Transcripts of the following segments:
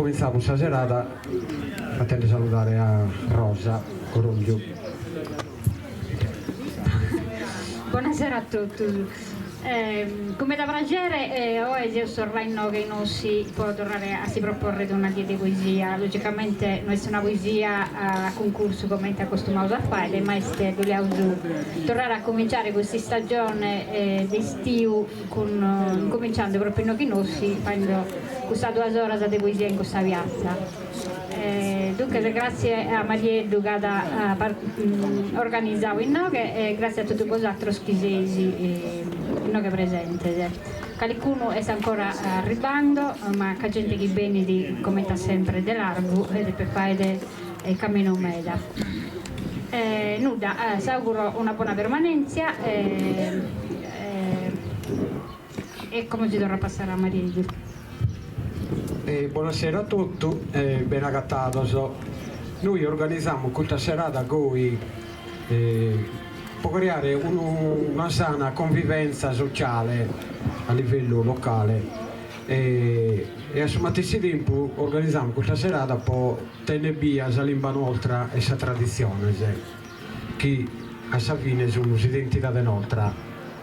Incominzamus sa serada fatende saludare a Rosa Corongiu. Bonasera a totus. Cun meda praxere oe seus torra inoghe in Ossi po torrare a si proporre una die de poesia. Logicamente no est una poesia a cuncursu comente acostumaus a fàere, ma est boliaus torrare a cominciare custa istagione de istiu cun incominciando propriu inoghe in Ossi faendo custas duas oras de poesia in custa piatza. Duncas gratzie a Marieddu chi at organizau inoghe e gratzie a totu bosatrus chi seis inoghe presentes. Calicunu est ancora arribando, ma nc'at gente chi benit comente a sempre de largu e depet fàere caminu meda. Nudda, s'auguro una bona permanèntzia e e como si torro a passare a Marieddu. Bonasera a totu e bene agatados. Nois organizamus custa serada goi pro creare una sana convivenza sociale a livellu locale e a su matessi tempus organizamus custa serada pro tenner bia sa limba nostra e sas traditziones chi a sa fine sun s'identidade nostra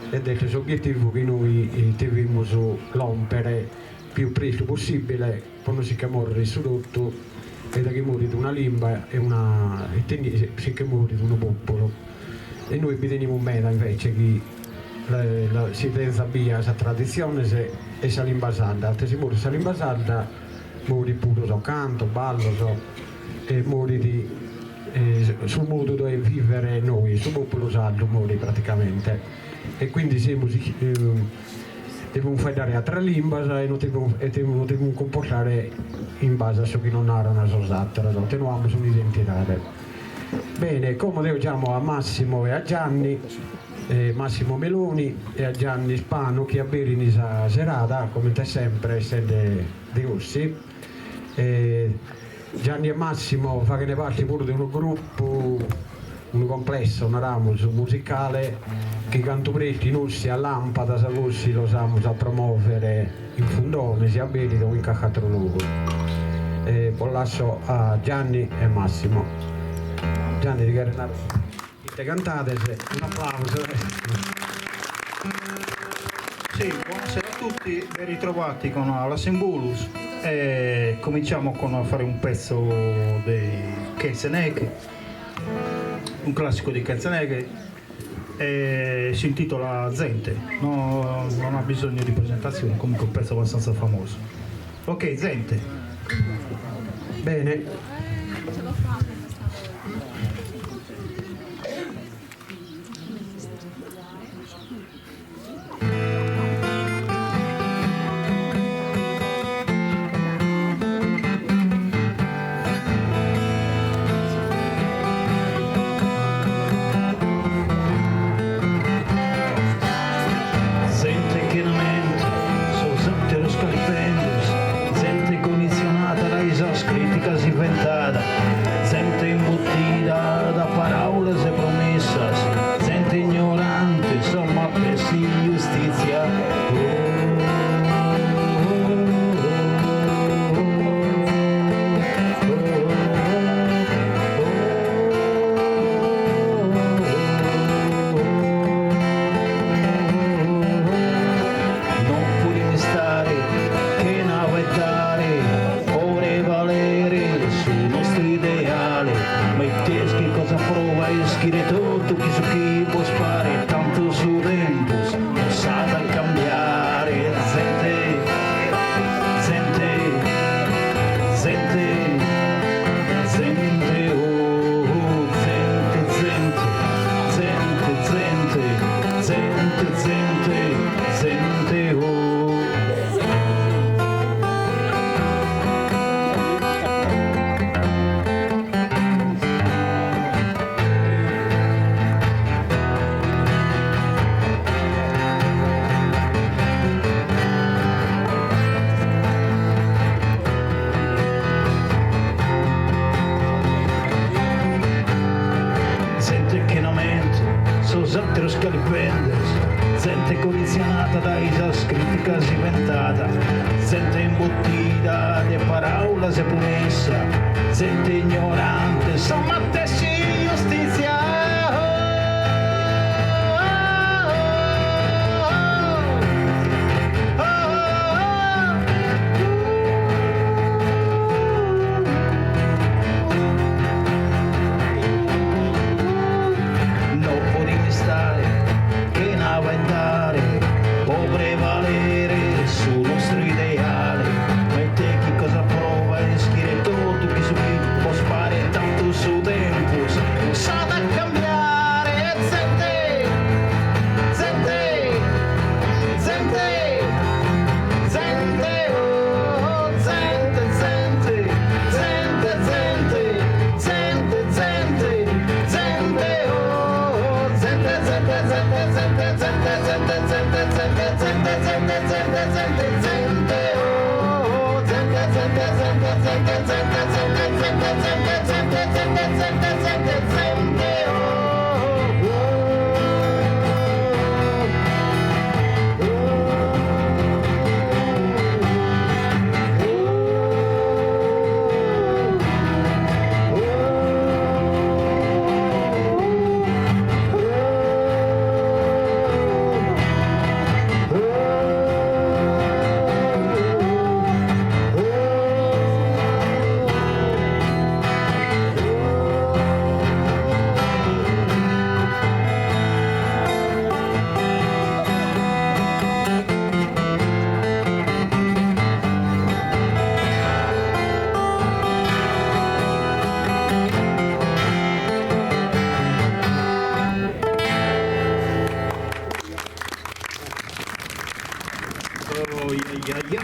ed est s'obietivu chi nois devimus lòmpere pius prestu possibile pro non si che mòrrere su totu e daghi morit una limba e una etnia si che morit unu pòpulu e nois bi tenimus meda invece chi si tenzat bia sas traditziones e sa limba sarda, poite si morit sa limba sarda morit puru sos cantos, ballos e morit su modu de vivere nois, su populu sardu morit praticamente e quindi semus devimus faeddare ateras limbas e nos devimus devimus cumportare in base a su chi nos naran sos ateros, poite no amus un'identidade. Bene, como deo giamo a Massimo e a Gianni, Massimo Meloni e a Gianni Spanu chi aberin sa serada, comente sempre essende de Ossi. Gianni e Massimo faghent parte puru de unu grupu, unu complesso, naramus, musicale chi cantu prestu in Ossi a Làmpadas forsis los amus a promòvere in Fundone, si aberit, o in carchi àteru logu. Bos lasso a Gianni e Massimo. Gianni ti cheret narrer ite cantades, un'aplàusu. Sì, buonasera a tutti, ben ritrovati con Alas in Bulus e cominciamo con a fare un pezzo dei Kenze Neke, un classico di Kenze Neke e si intitola Zente, no, non ha bisogno di presentazione, comunque è un pezzo abbastanza famoso. Ok, Zente. Bene. Zente chena mente, sos àteros calipendes, zente conditzionada dae sas crìticas inventada, zente imbutida da paràulas e promissas, zente ignorante, sa matessi giustìtzia. Non podimus istare chena faeddare pro prevalere su nostru ideale, ma it'est chi cosa proa a ischire totu chi su chi bos paret tantu su tempus no s'at a cambiare. Zente, zente, zente, zente, oh, zente, zente, zente, zente, zente, zente, zente, oh. Zente chena mente, sos àteros calipendes, zente conditzionada dae sas crìticas inventada, zente imbutida. vida de paraulas e promessa, zente ignorante, sa matessi justizia. No podimus istare chena faeddare po prevalere su nostru ideale, mente chi cosa prova a ischire totu chi su chi bos paret tantu su tempus no s'at a cambiare. Zente, zente, zente, zente, oh, zente, zente, zente, zente, zente, zente, zente, oh, zente, zente, zente, zente, zente, zente, zente, zente, zente, zente, zente, zente, zente, oh, zente, zente, zente, zente, zente, zente, zente, zente, zente, zente, zente, zente, zente, oh, Oh, yeah.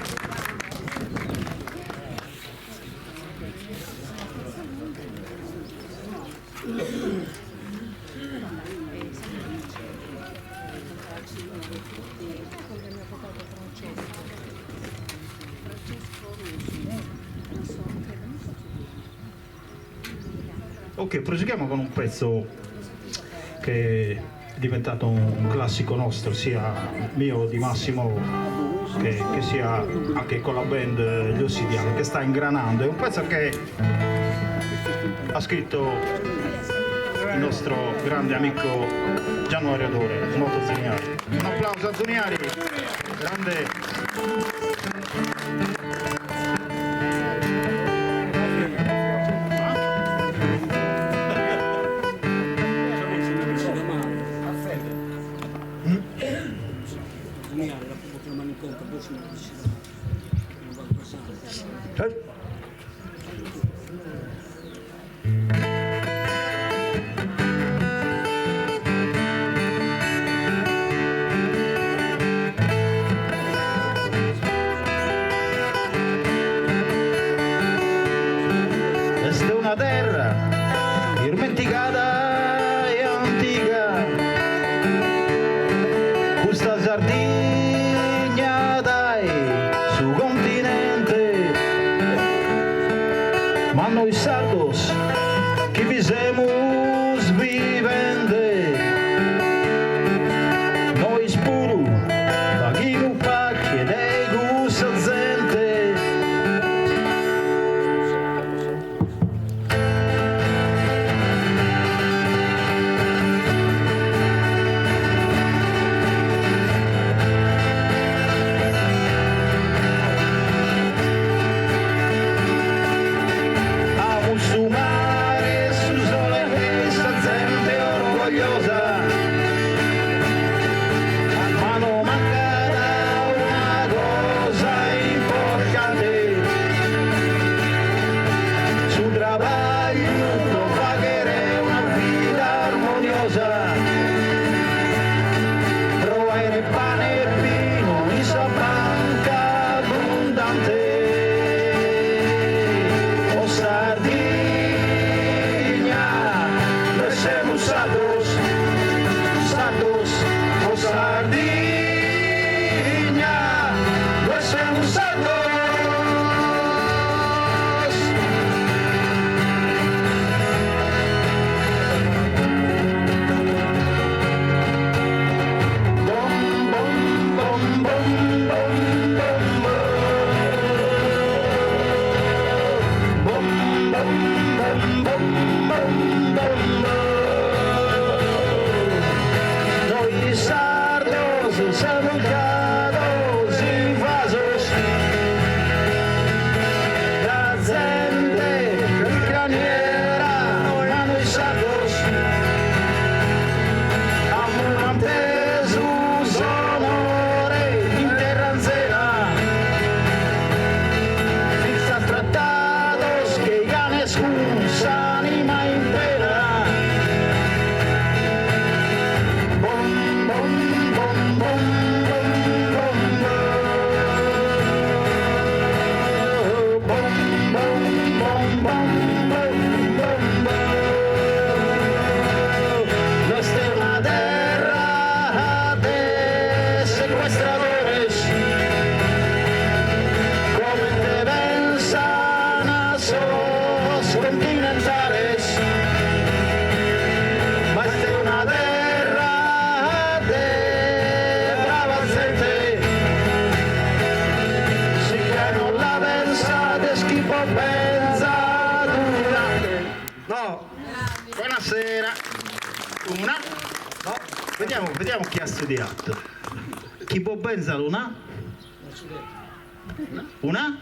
Ok, proseguiamo con un pezzo che è diventato un classico nostro, sia mio di Massimo che sia anche con la band Gli Ossidiani, che sta ingranando. È un pezzo che ha scritto il nostro grande amico Gianmario Dore, noto Zuniari. Un applauso a Zuniari, grande. Est una terra irmentigada e antiga, custa Sardigna dai su continente, ma nois sardos chi bi semus vivende, nois puru faghimus parte de cussa zente. Amus Bom bom bom bom bom Nois sardos sepultados invasos Da zente istraniera ma nois sardos Amus mantesu s'onore in terra anzena Finzas trattados che canes cun s'anima in pena. Bom bom bom bom bom bom bom bom bom bom bom bom bom No est una terra de sequestradores Comente pensan sos continentales Ma est una terra de brava zente Si gai non la pensades chi bos benzat una No, buonasera. Una. No, vediamo, vediamo chi ha studiato. Chi bos benzat una? Una?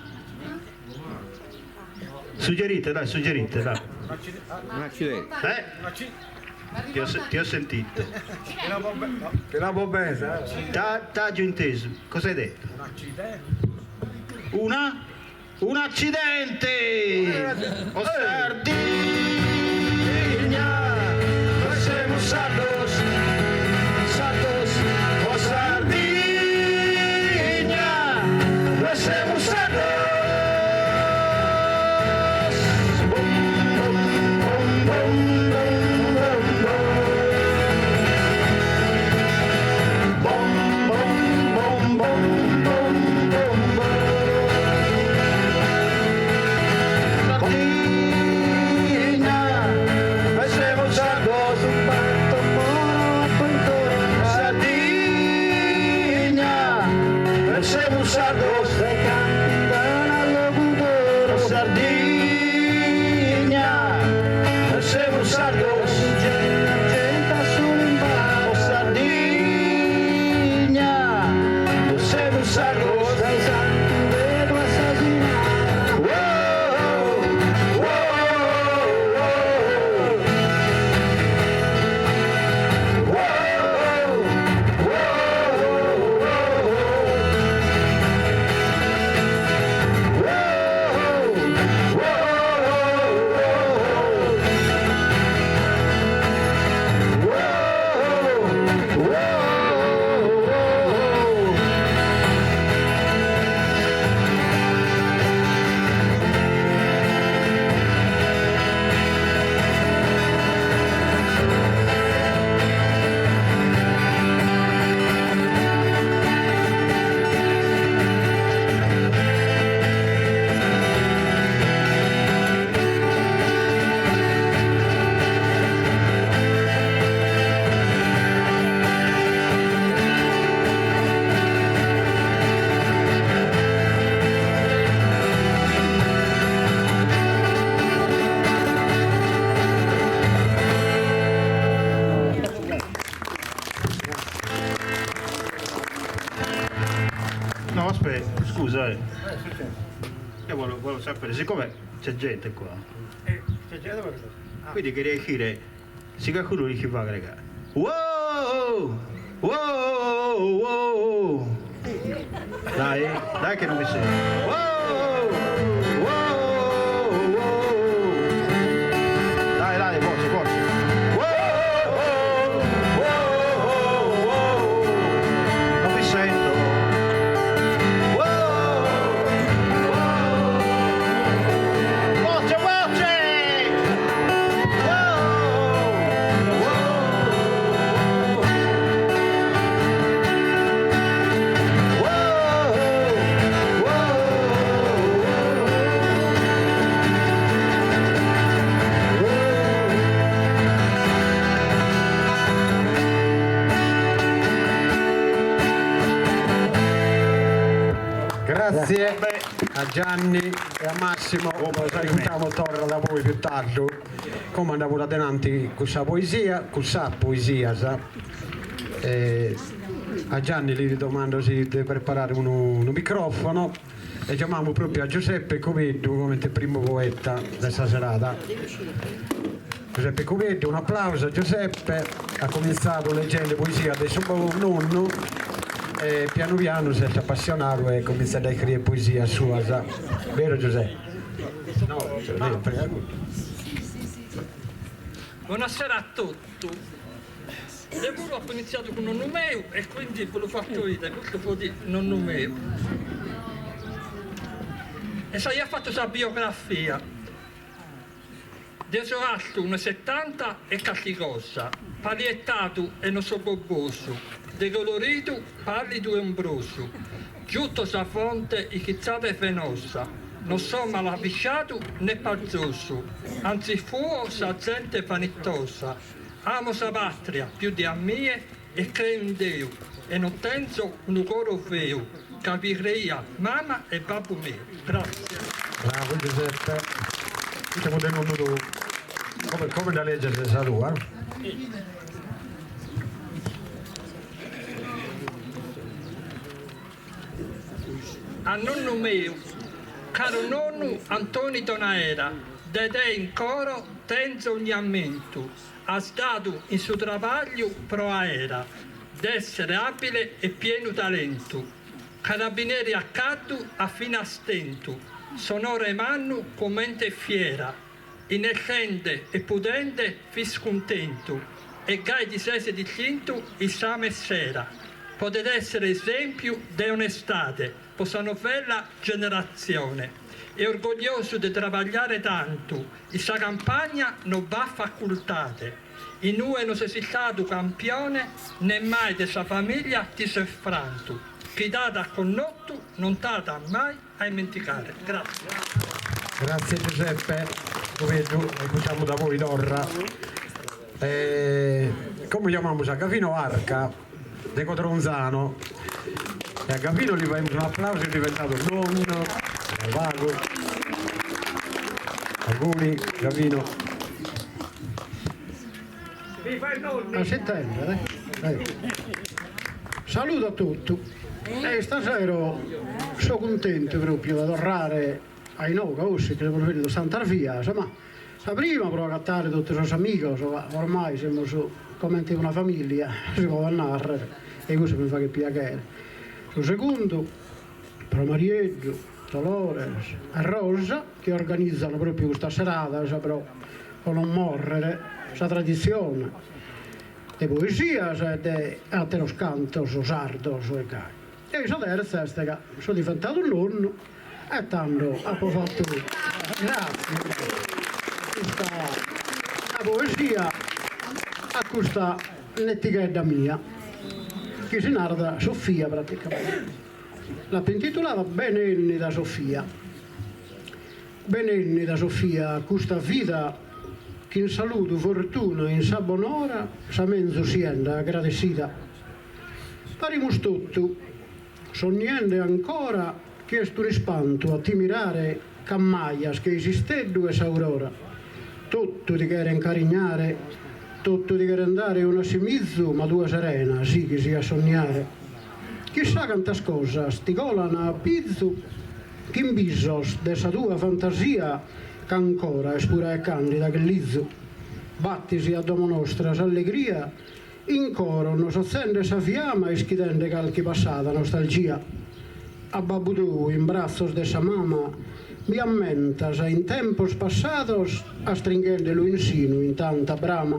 Suggerite, dai, suggerite, dai. Un accidente. Eh? Ti ho, ti ho sentito. Che la bombesa. T'aggio inteso. Cosa hai detto? Un accidente. Una? Un accidente! O Sardigna, noi siamo sardos, sardos, o Sardigna, noi siamo sardos. Bom, bom, bom, bom, bom, bom, bom. Bom, bom, bom, bom, bom, bom. Sardigna, noi siamo sardos. Sardigna, noi siamo sardos. Sardigna, noi siamo sardos. Oh Sardigna, noi siamo sardos. Wow, wow, wow. Wow, wow, wow. Wow, wow, wow. Wow, wow. No, aspetta, scusa. Io volevo sapere, siccome c'è gente qua, quindi queria dire, se qualcuno gli fa aggregare. Wow! Wow! Wow! Dai, dai che non mi sento. Wow! Wow! Wow! Dai, dai, voce, voce. Wow! Wow! Wow! Non mi sento. Wow! Wow! Voce, voce! Wow! Wow! Wow! Wow! Grazie Beh, A Gianni e a Massimo los agutamos torra da poi più tardu. Como andamus adenanti cun sa poesia, cun sas poesias. A Gianni li domando si de preparare unu unu microfono e giamamus propriu a Giuseppe Cubeddu comente primu poeta de sa serada. Giuseppe Cubeddu, un'aplausu a Giuseppe, at comintzadu leggende poesia de su nonnu e pianu pianu s'est appassionadu e comintzat a iscriere poesias suas. Beru Giuseppe? No, prego. Bonasera a totu. Deu puru apu iniziadu cun nonnu meu e quindi bo lu fatzu 'idere, custu fut nonnu meu. E s'aiat fatu sa biografia. Deo so artu unu e setanta e calchi cosa, palietadu e no so gobbosu, de coloridu pallidu e umbrosu, giuto sa fronte ichitzada e venosa, no so mal'avisciadu né pazosu, antzis fuo sa zente vanitosa, amo sa patria pius de a mie e creo in Deu e no tenzo unu coro feu ca bi creiat mama e babbu meu. Grazie. Bravu Giuseppe. Custa fut de nonnu tuu. Come come dda legges sa tua? A nonnu meu, caru nonnu Antoni Donaera, de te in coro tenzo ogni ammentu, As dadu in su trabagliu proa 'era d'essere abile e pienu talentu, carabineri a caddu as finas tentu s'onore mannu comente fiera, innestende e pudende fis cuntentu e gai ti ses distintu in sa messera, podet essere esempiu de onestade po sa novella generatzione e orgogliosu de trabagliare tantu In sa campagna no b'at facultade, inue no ses istadu campione, ne mai de sa familia ti ses frantu, chi t'at connotu non t'at mai a immentigare. Grazie. Grazie Giuseppe Cubeddu, iscutamus da poi torra. Como giamamus a Gavino Arca de Codronzano e a Gavino li faghimus un'aplausu, est diventadu nonnu dae pagu. Auguri Gavino. A s'intendere? Saludu a totu. E istasero so cuntentu propriu de torrare a inoghe, ossi chi semus bennidos tantas bias, ma Sa prima pro agatare totu sos amigos, ca ormai semus comente una familia, si podet narrer, e cussu mi faghet piaghere. Su segundu pro Marieddu, Dolores e Rosa chi organizan propriu custas seradas pro pro non morrere sa traditzione de poesias e de ateros cantos sardos e gai. E sa terza est ca so diventadu nonnu E tando apo fatu, gràtzias, custa poesia a custa netighedda mia, chi si narat Sofia praticamente. L'apo intitulada Benennida Sofia. Benennida Sofia a custa vida chin saludu, fortuna in sa bonora sa menzus sienda agradessida. Parimus totu Sonniende ancora chi est un'ispantu a ti mirare c'ammajas che-i s'isteddu 'e s'aurora. Totu ti cheren carignare, totu ti cheren dare un'assimizu ma tue serena sighis a sonniare. Chissà cantas cosas ti colan a pizu chin bisos de sa tua fantasia ch'ancora est pura e candida che lizu. Battisi a domo nostra s'allegria In coro nos atzendet sa fiama ischidende calchi passada nostalgia. A babbu tou in bratzos de sa mama mi ammentas in tempos passados astringhendelu in sinu in tanta brama.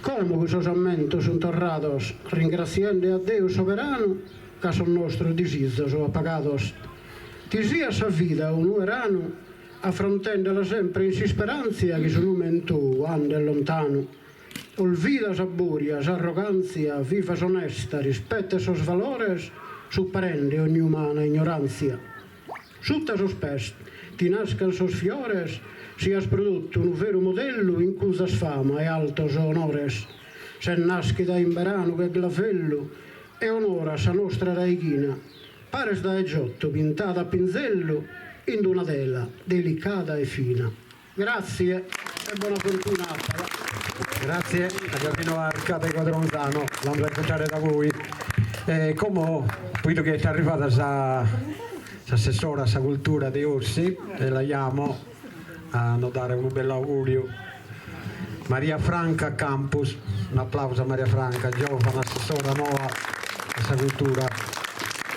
Como chi sos ammentos sun torrados ringratziende a Deus soberanu ca sos nostros disizos apagados. Ti siat sa vida unu 'eranu Afrontendela sempre in s'isperantzia chi su numen tou andet lontanu. Olvida sa boria, s'arrogantzia, vivas onesta, rispettes sos valores, superende ogni umana ignorantzia. Sutta sos pes ti nascan sos fiores, sias pro totu unu veru modellu, incunzas fama e altos onores. Ses naschida in beranu che glavellu e onoras sa nostra raighina. Pares dae Giotto pintada a pinzellu in d'una tela delicada e fina. Gratzie e bona fortuna apat. Gratzie a Gavino Arca de Codronzano, l'amus a incontrare da poi. E como, poitu chi est arrivada sa s'assessora a sa cultura de Ossi e la jamo a nos dare unu bellu auguriu, Maria Franca Campus, un'aplausu a Maria Franca, giovana assessora noa a sa cultura.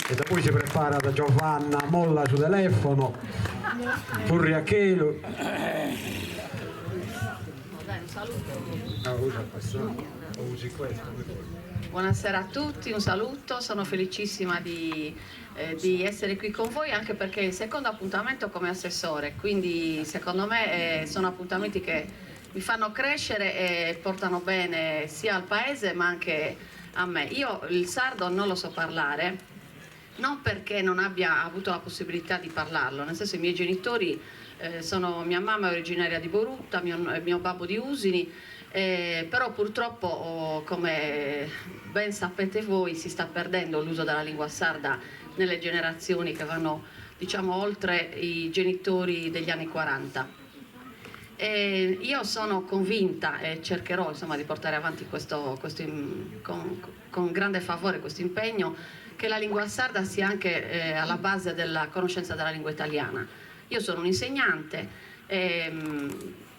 E da poi si preparat Giovanna molla su telefono, furria chelu. Buonasera a tutti, un saluto, sono felicissima di di essere qui con voi anche perché è il secondo appuntamento come assessore, quindi secondo me sono appuntamenti che mi fanno crescere e portano bene sia al paese ma anche a me. Io il sardo non lo so parlare, non perché non abbia avuto la possibilità di parlarlo, nel senso i miei genitori sono, mia mamma è originaria di Borutta, mio mio babbo di Usini, però purtroppo come ben sapete voi si sta perdendo l'uso della lingua sarda nelle generazioni che vanno diciamo oltre i genitori degli anni 40. E io sono convinta e cercherò insomma di portare avanti questo, questo con, con grande favore questo impegno che la lingua sarda sia anche eh, alla base della conoscenza della lingua italiana. Io sono un insegnante e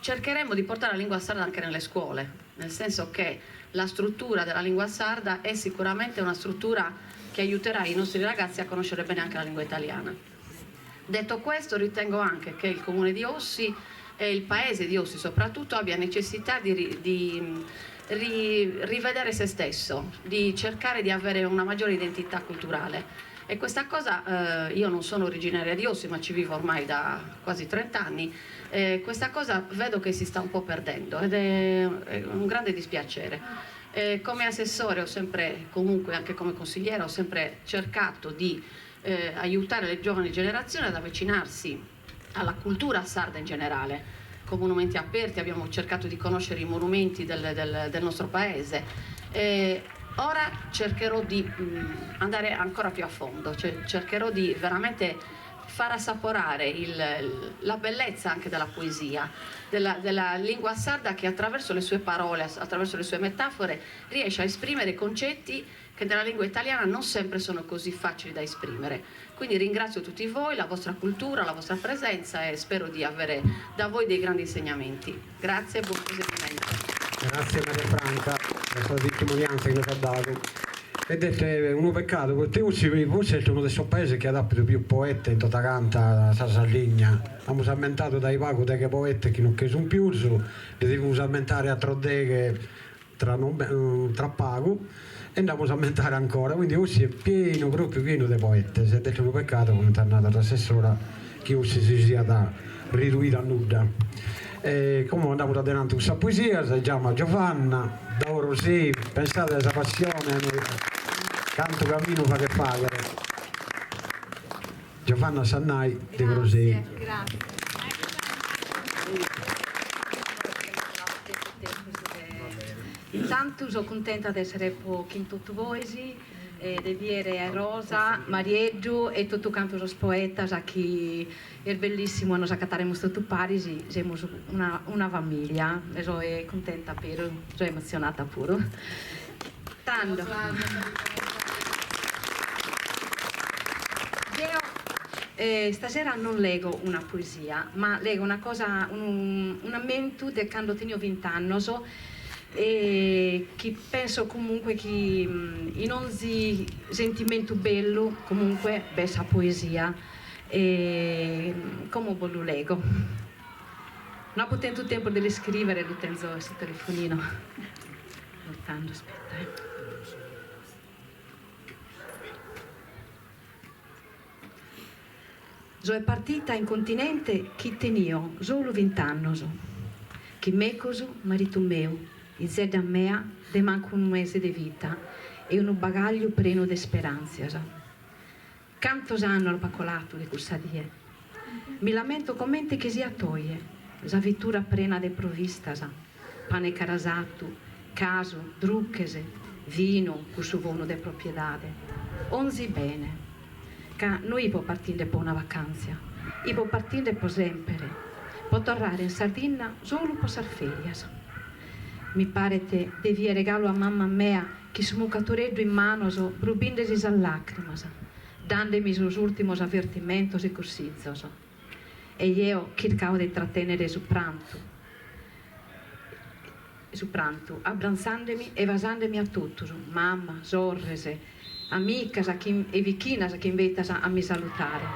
cercheremo di portare la lingua sarda anche nelle scuole, nel senso che la struttura della lingua sarda è sicuramente una struttura che aiuterà i nostri ragazzi a conoscere bene anche la lingua italiana. Detto questo, ritengo anche che il comune di Ossi e il paese di Ossi soprattutto abbia necessità di, di ri, rivedere se stesso, di cercare di avere una maggiore identità culturale. E questa cosa, eh, io non sono originaria di Ossi, ma ci vivo ormai da quasi 30 anni, eh, questa cosa vedo che si sta un po' perdendo ed è, è un grande dispiacere. Eh, come assessore ho sempre, comunque anche come consigliera, ho sempre cercato di eh, aiutare le giovani generazioni ad avvicinarsi alla cultura sarda in generale. Con monumenti aperti abbiamo cercato di conoscere i monumenti del, del, del nostro paese. Eh, ora cercherò di mh, andare ancora più a fondo, cioè cercherò di veramente far assaporare il, la bellezza anche della poesia, della, della lingua sarda che attraverso le sue parole, attraverso le sue metafore, riesce a esprimere concetti che nella lingua italiana non sempre sono così facili da esprimere. Quindi ringrazio tutti voi, la vostra cultura, la vostra presenza e spero di avere da voi dei grandi insegnamenti. Grazie e buon proseguimento. Grazie Maria Franca per questa testimonianza che nos at dadu. Ed est unu peccadu poite Ossi forsis est unu de sos paeses chi at apidu pius poetes in tota canta sa Sardigna. Amus ammentadu dae pagu deghe poetes chi non che sun pius, nde devimus ammentare atteros deghe tra tra pagu e nd'amus ammentare ancora, quindi Ossi est pienu propriu pienu de poetes ed est unu peccadu, comente at nadu s'assessora, chi Ossi si siat riduida a nudda. E como andamus adenanti cun sas poesias, giamo a Giovanna da Orosei, pensade sa passione cantu caminu faghet faghere. Giovanna Sannai de Orosei. Intantu so cuntenta de essere chin totu bois e de biere a Rosa, Marieddu e totu cantu sos poetas chi Est bellissimu a nos acataremus totu paris, semus una una familia e soe cuntenta aberu, soe emotzionata puru. Tando. Deo stasera non lego una poesia, ma lego una cosa, unu un'ammentu de cando tenio vint'annos e chi penso comunque chi in onzi sentimentu bellu comunque b'est sa poesia E como bos lu lego. No apo tentu tempus de l'iscrivere, lu tenzo in su telefonino. Tando aspetta eh. Soe partita in continente chi tenio solu vint'annos, chin mecus maritu meu, izedda mea de mancu unu mese de vita e unu bagagliu prenu de isperantzias. Cantos annos b'at colatu de cussa die. Mi l'ammento comente chi siat oje, sa vitura prena de provistas, pane carasatu, casu, druches, vinu, cussu bonu de propiedade. Onzi bene. Ca no ipo partinde po una vacàntzia, ipo partinde po sèmpere, po torrare in Sardinna solu po sas fèrias. Mi paret de viere galu a mamma mea chin su mucatoreddu in manos brubindesi sas làcrimas, dandemi sos ùrtimos avertimentos e cussizos. E jeo chircao de tratènnere su prantu, su prantu, abrantzandemi e vasandemi a totus, mamma, sorres, amicas e vichinas chin betas a mi salutare.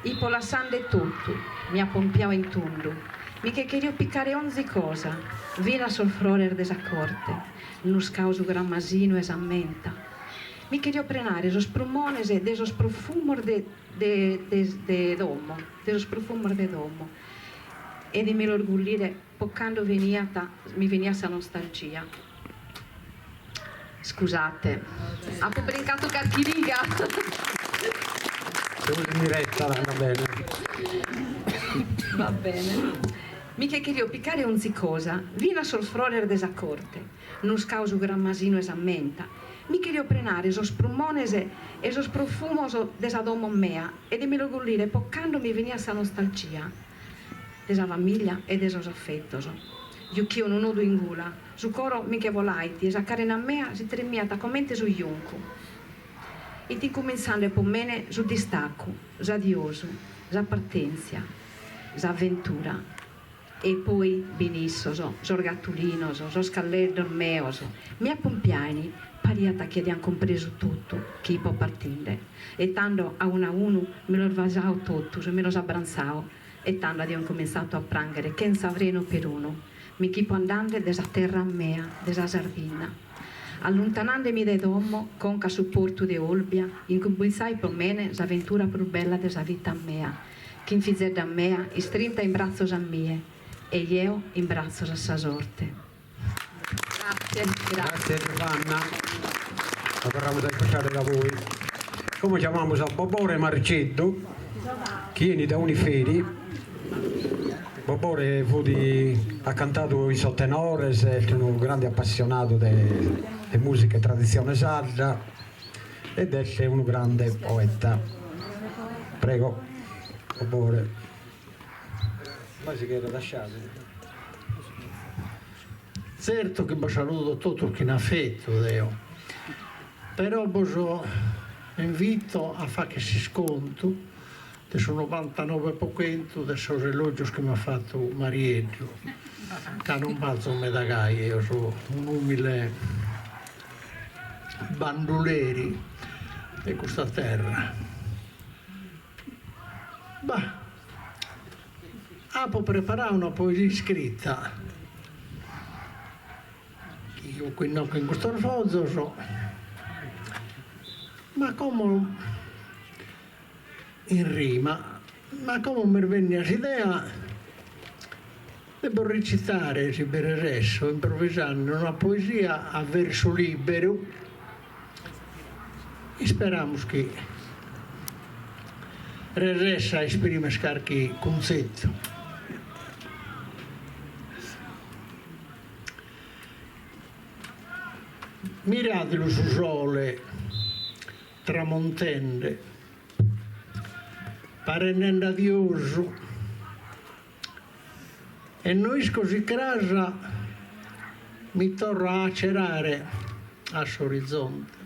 Ipo lassande totu, mi apompiao in tundu, mi che cherio picare onzi cosa, finas sos frores de sa corte, nuscao su gramasinu e sa menta. Mi cherio prenare sos prumones de sos profumos de de de domo, de sos profumos de domo e de mi los gullire po cando veniat mi veniat sa nostalgia. Scusate, apo brincatu carchi riga. Semus in diretta, va bene. Va bene. Mi che cherio picare onzi cosa, finas sos frores de sa corte, nuscao su gramasinu e sa menta, mi cherio prenare sos prumones 'e sos profumos de sa domo mea e de mi los gullire po cando mi veniat sa nostalgia de sa famiglia e de sos afetos. Juchio unu nodu in gula, su coro mi nche volait e sa carena mea si tremiat comente su juncu. It incumintzande po mene su distacu, s'adiosu, sa partèntzia, s'aventura. E poi bin issos, sos gatulinos, sos calleddos meos, mi apompiain, pariat chi adian cumpresu totu, chi ipo partinde. E tando a unu a unu mi los vasao totus, mi los abrantzao e tando adio incumintzatu a pranghere chentza frenu perunu. Mi ch'ipo andande de sa terra mea, de sa Sardinna. Alluntanandemi de domo, conca a su portu de Olbia, incumintzait po mene s'aventura prus bella de sa vita mea, Chin fizedda mea istrinta in bratzos a mie e jeo in bratzos a sa sorte. Grazie, grazie. Giovanna. Abarramus a iscurtare da poi. Como giamamus a Bobore Marceddu, chi 'enit da Oniferi. Bobore fut at cantadu in sos tenores, est unu grande appassionadu de musica e traditzione sarda ed est unu grande poeta. Prego, Bobore. Ma si cheret asciadu. Tzertu chi bos saludo totus chin afetu deo, però bos invito a fagher s'iscontu de su novantanove po chentu de sos elogios chi m'at fatu Marieddu, ca non balzo meda gai, eo so un'umile banduleri de custa terra. Bah, apo preparadu una poesia iscrita chi juco inoghe in custos fozos, ma como in rima, ma como m'est bènnida s'idea de bos recitare, si bi resesso, improvisande una poesia a versu liberu, isperamus chi resessa a esprimer carchi cuntzetu. Miradilu su sole Tramontende, paret nende adiosu e no isco si cras mi torro a acerare a s'orizonte.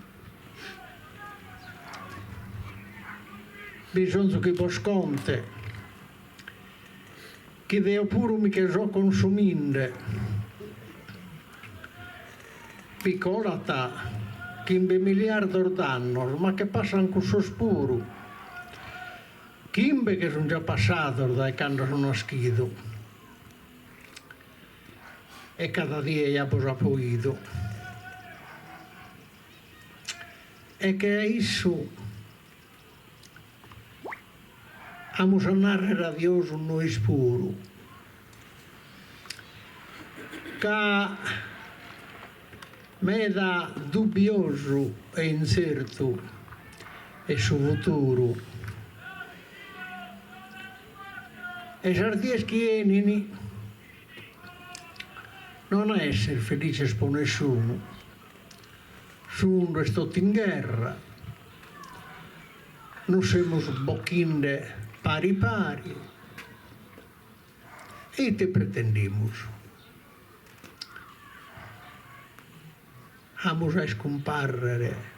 Bisonzu chi bos conte chi deo puru mi che so consuminde. Bi colat chimbe miliardos d'annos, ma che passan cussos puru. Chimbe che sun già passados dae cando so naschidu e cada die ja bos apo 'idu. E che a issu amus a narrer adiosu nois puru, ca meda dubbiosu e intzertu est su futuru e sas dies chi 'enin non an a esser felices po nessunu. Su mundu est totu in gherra. Nos semus bochinde pari pari. E ite pretendimus? Amus a iscumpàrrere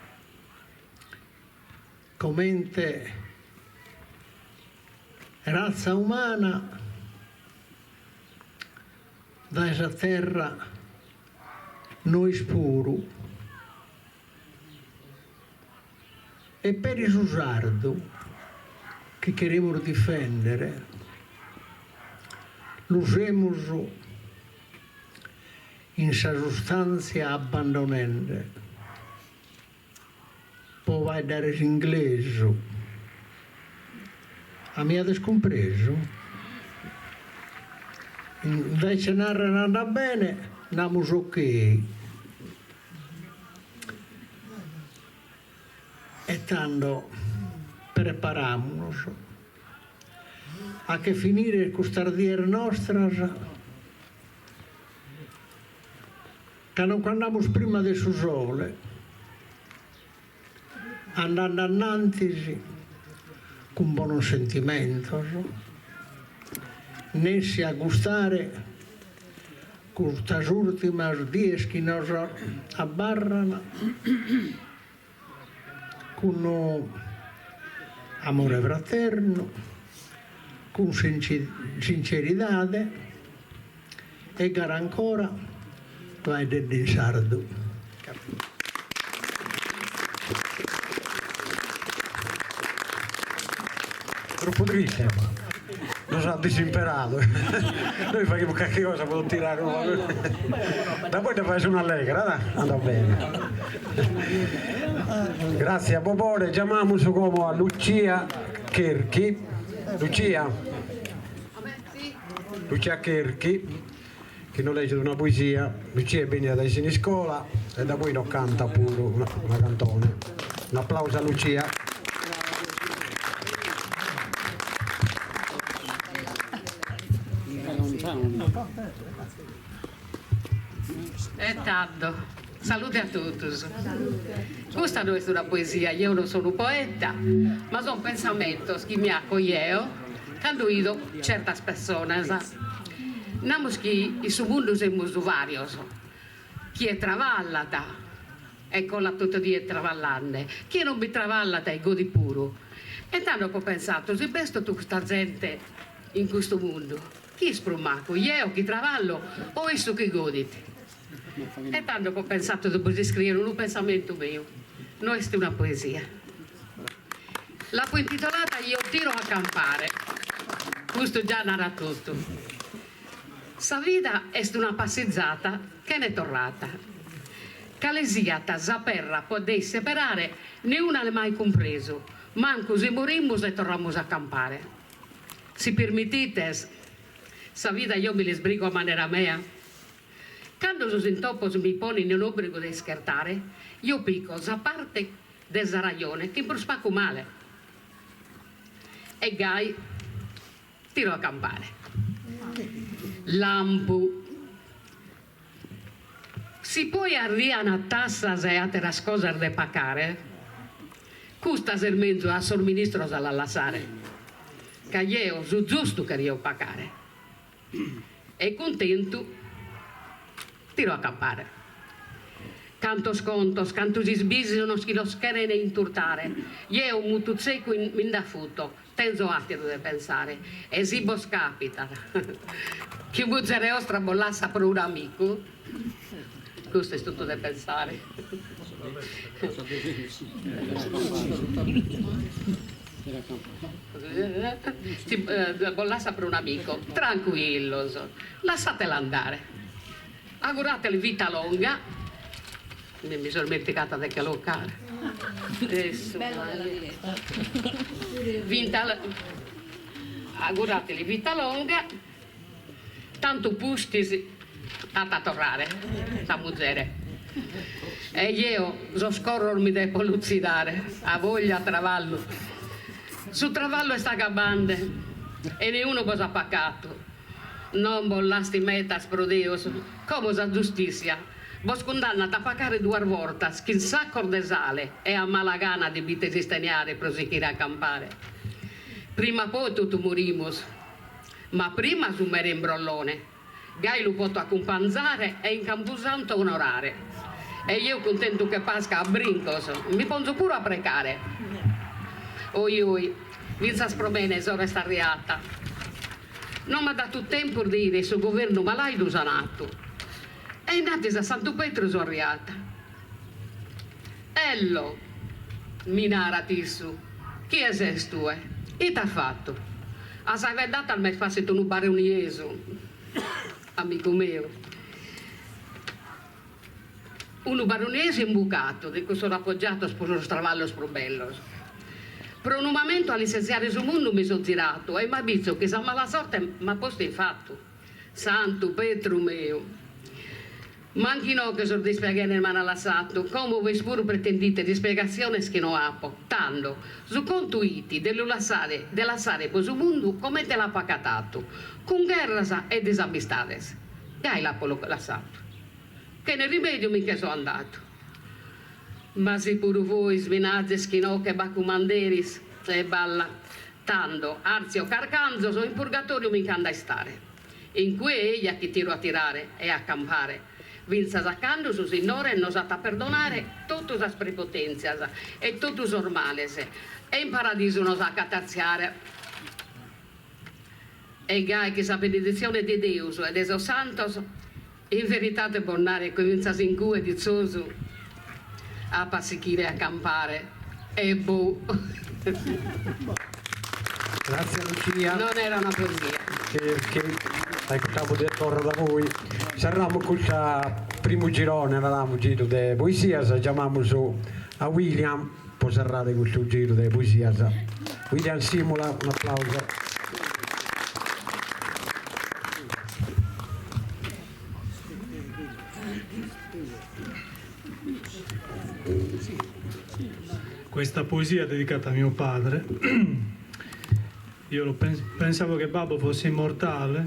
comente ratza umana dae sa terra nois puru e peri su sardu chi cherimus difèndere lu semus in sa sustàntzia abbandonende Po faeddare s'inglesu. A mi ades cumpresu? Invece narrer andat bene, namus ok. E tando preparamus a che finire custas dies nostras Ca non ch'andamus prima de su sole, andande annantis cun bonos sentimentos, nessi a gustare custas ùrtimas dies chi nos abarran cun amore fraternu, cun sinceridade e gara ancora faeddende in sardu. Troppu triste ma nos at disimperadu. Noi faghimus carchi cosa pro tirare unu pagu. Da poi nde faghes una allegra, da? Andat bene. Grazie a Bobore, giamamus como a Lucia Cherchi. Lucia? Lucia Cherchi, chi nos legget una poesia. Lucia est bennida dae Siniscola e da poi nos cantat puru una una cantone. Un'aplausu a Lucia. E tando, salude a totus. Custa no est una poesia, jeo non so unu poeta, ma son pensamentos chi mi aco jeo cando 'ido certas pessonas. Namus chi in su mundu semus varios, chie traballat e colat totu die traballande, chie non bi traballat e godit puru. E tando apo pensadu, si b'est totu custa zente in custu mundu, Chi est prus macu, jeo chi traballo o issu chi godit? E tando apo pensadu de bos iscriere unu pensamentu meu. No est una poesia. L'apo intitolada Io tiro a campare. Custu già narat totu. Sa vida est una passizada chene torrada. Cale siat sa perra po de isseperare, neune l'at mai cumpresu, mancu si morimus e torramus a campare. Si permitites, sa vida eo mi l'isbrigo a manera mea. Cando sos intopos mi ponen in òbrigu de ischertare, eo pico sa parte de sa rajone chin prus pacu male. E gai tiro a campare. Lampu. Si poi arrian tassas e àteras cosas de pacare, custas est menzus a sos ministros a las lassare, ca jeo su zustu cherio pacare e cuntentu tiro a campare. Cantos contos, cantos isbìsinos chi nos cheren inturtare, jeo mutu tzecu mi nd'afuto Tenzo àteru de pensare e si bos càpitat chi muzere 'ostra bos lassat pro un'amicu, custu est totu de pensare. Si bos lassat pro un'amicu, trancuillos, lassatela andare, agurateli vita longa Mi so ismentigata de che locare. Vita agurateli vita longa, tantu pustis at a torrare sa muzere. E jeo sos corros mi depo lutzidare, a voglia travallu. Su travallu est agabande e neunu bos at pacatu. Non bos lastimetas pro Deus, como sa zustissia. Bos cundannat a pacare duas bortas chin saccos de sale e a mala gana devites isteniare pro sichire a campare. Prima poi totu morimus, ma prima su mere imbrollone, gai lu poto acumpanzare e in campusantu onorare. E jeo cuntentu che pasca a brincos mi ponzo puru a precare. Oi oi, fintzas pro mene s'ora est arriata. No m'at datu tempus de 'idere su governu malaidu sanatu. E innantis a Santu Petru so arriata. Ello, mi narat issu, chie ses tue? Ite as fatu? A sas faeddatas m'est passitu unu baroniesu, amigu meu. Unu baroniesu imbucatu de cussos apogiatos pro sos traballos prus bellos. Pro unu mamentu a lissentziare su mundu mi so ziratu e m'abizo chi sa mala sorte m'at postu in fatu. Santu Petru meu! Mancu inoghe sos dispiaghenes m'ana lassatu, como vois puru pretendite ispiegatziones chi no apo. Tando, su contu 'it de lu lassare de lassare po su mundu comente l'apo acatatu, cun gherras e disamistades. Gai l'apo lassatu. Chene rimediu mi nche so andatu. Ma si puru vois mi nazes chi inoghe b'at cumanderis, e balla, tando, artzio carcanzos in purgatoriu mi nch'ando a istare. In cue eja chi tiro a tirare e a campare, fintzas a cando su Sinnore nos at a perdonare totu sas prepotentzias e totu sos males e in paradisu nos acat artziare. E gai chi sa beneditzione de Deus e de sos santos in veridade bos naro chi fintzas in cue ditzosu apo a sichire a campare e boh. Grazie Lucia. Non era una poesia. Che, che ecco, de torra da voi. Serramus custa primu girone, naramus giru de poesias, giamamus a William po serrare custu giru de poesias. William Simula, un applauso. Questa poesia è dedicata a mio padre. Io pensavo che babbo fosse immortale,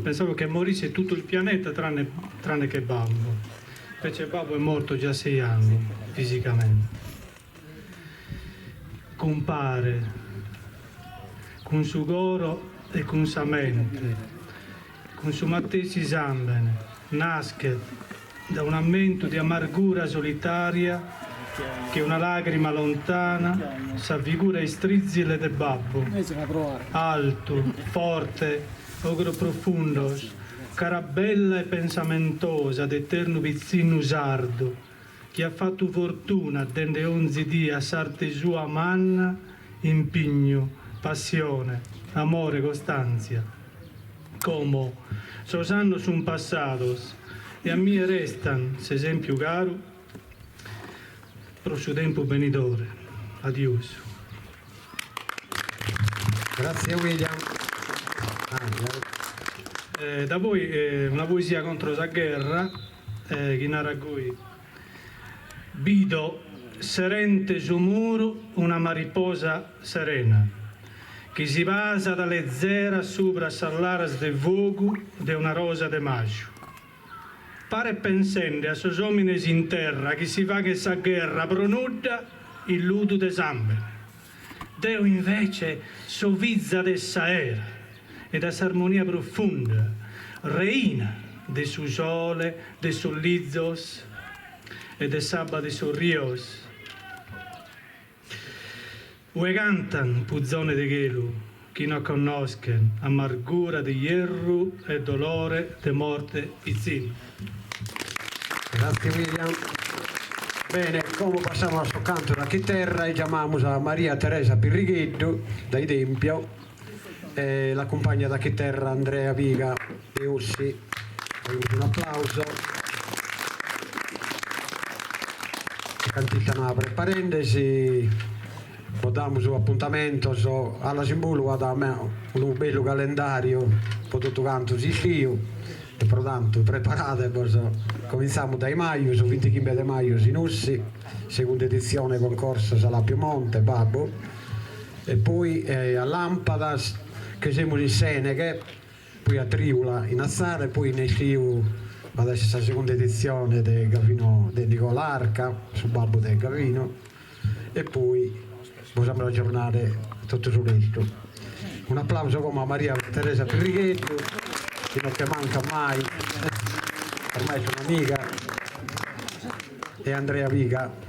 pensavo che morisse tutto il pianeta tranne, tranne che babbo. Invece babbo è morto già sei anni fisicamente. Compare cun su coro e cun sa mente, cun su matessi sambene, naschet da un ammentu de amargura solitaria che una lagrima lontana sa figura istrizile de babbu, altu, forte, ogros profundos, cara bella e pensamentosa d'eternu pitzinnu sardu, chi at fatu fortuna dende onzi die a s'arte sua manna impignu, passione, amore, costantzia. Como sos annos sun passados e a mie restan s'esempiu caru pro su tempus benidore. Adiosu. Grazie William. Eh, da poi eh, una poesia contro sa gherra eh, chi narat goi. Bido serente su muru una mariposa serena chi si pasat lezera subra sas laras de fogu de una rosa de maju. Paret pensende a sos omines in terra chi si faghet sa gherra pro nudda in ludu de sambene. Deo invece so fiza de s'aera e da s'armonia profunda, reina de su sole, de sos lizos e de s'abba de sos rios. Ue cantan puzones de chelu chi no connoschen amargura de ierru e dolore de morte pitzinnu. Grazie William. Bene, como passamus a su cantu a chiterra e giamamus a Maria Teresa Pirrigheddu dae Tempio e l'acumpagnat a chiterra Andrea Piga de Ossi. Faghimus un'aplauso. Cant'istan preparendesi bos damus apuntamentos, Ala Simbulu at unu bellu calendàriu pro totu cantu s'istiu e pro tantu preparade-bos, comintzamus dae maju, su bintichimbe de maju in Ossi, segunda editzione concorso Sala Piemonte, Babbu, e poi a Làmpadas che semus in Sèneghe, poi a Trìula in Atzara e poi in istiu. B'at a esser sa segunda editzione de Gavino de Nigola Arca, su babbu de Gavino, e poi bos amus a agiornare totu su restu. Un'aplauso como a Maria Teresa Pirrigheddu, chi non che mancat mai, ormai est un'amiga, e Andrea Piga.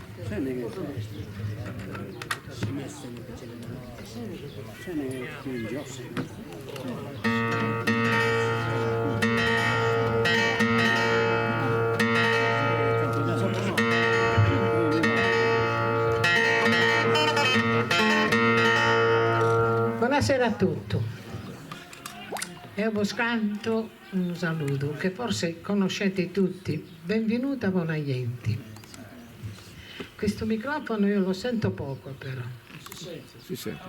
Bonasera a totu. Eo bos canto unu saludu che forse conoscete tutti, benvenuta bona jenti. Questo microfono io lo sento poco però. Si sente.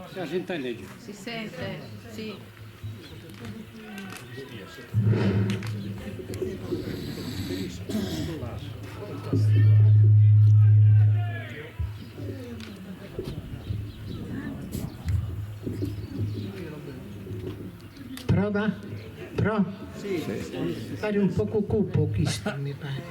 Si sente, sì. Prova? Pro? Pare un poco cupo chistu, mi pare.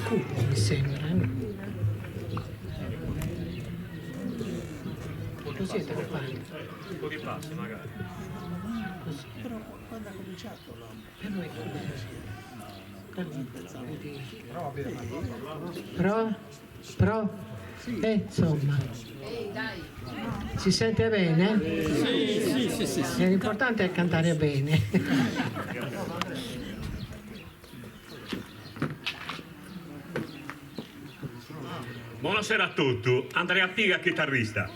Cupo mi sembra. Così è da fare. Un po' di passi magari. Così. Però quando ha cominciato la... Però è Pro? Pro? Insomma. Si sente bene? Sì, sì, sì, sì. L'importante è cantare bene. Buonasera a tutti, Andrea Piga, chitarrista.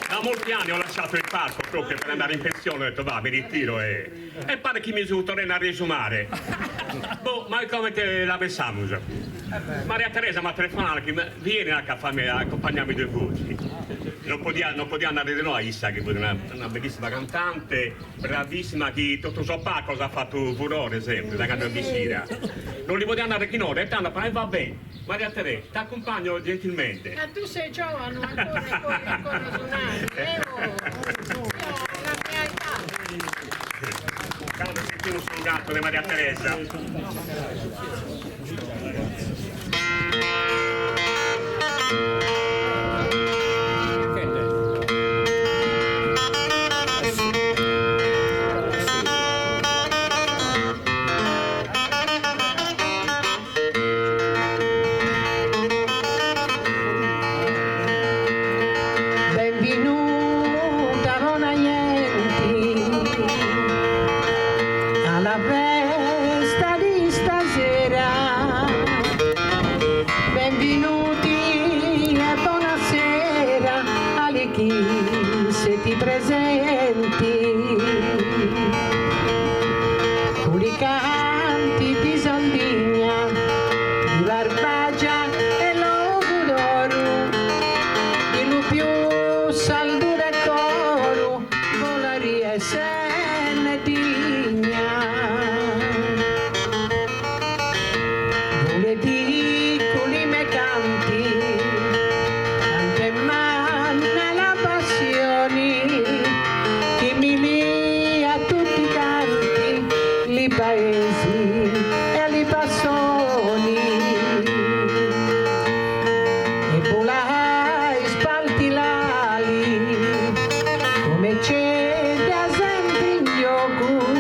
Da molti anni ho lasciato il palco proprio per andare in pensione, ho detto va, mi ritiro e... E pare che mi sono tornato a riesumare. Boh, ma come te la pensiamo? Maria Teresa mi ha telefonato che vieni a farmi accompagnarmi due voci. Non podia, non podia andare di no a Issa, che è una, una bellissima cantante, bravissima, che tutto suo palco ha fatto furore sempre, da quando è vicina. Non li podia andare chi no, e tanto, ma va bene. Maria Teresa, ti accompagno gentilmente. Ma tu sei giovane, ancora puoi ancora suonare, vero? Io ho la mia età. Quando sentivo sul gatto di Maria Teresa. Benvenuta bona gente alla festa di stasera. Benvenuti e buonasera a chi siete presenti. Con i canti di Sardigna, di Barbagia e Logudoro, di lu più saldo decoro, volaria e senne digna. Vole dico li me canti, tante manna la passione, che mi lia tutti canti, li paesi e li passoni. E volai spalti l'ali, come c'è da sempre in gioco,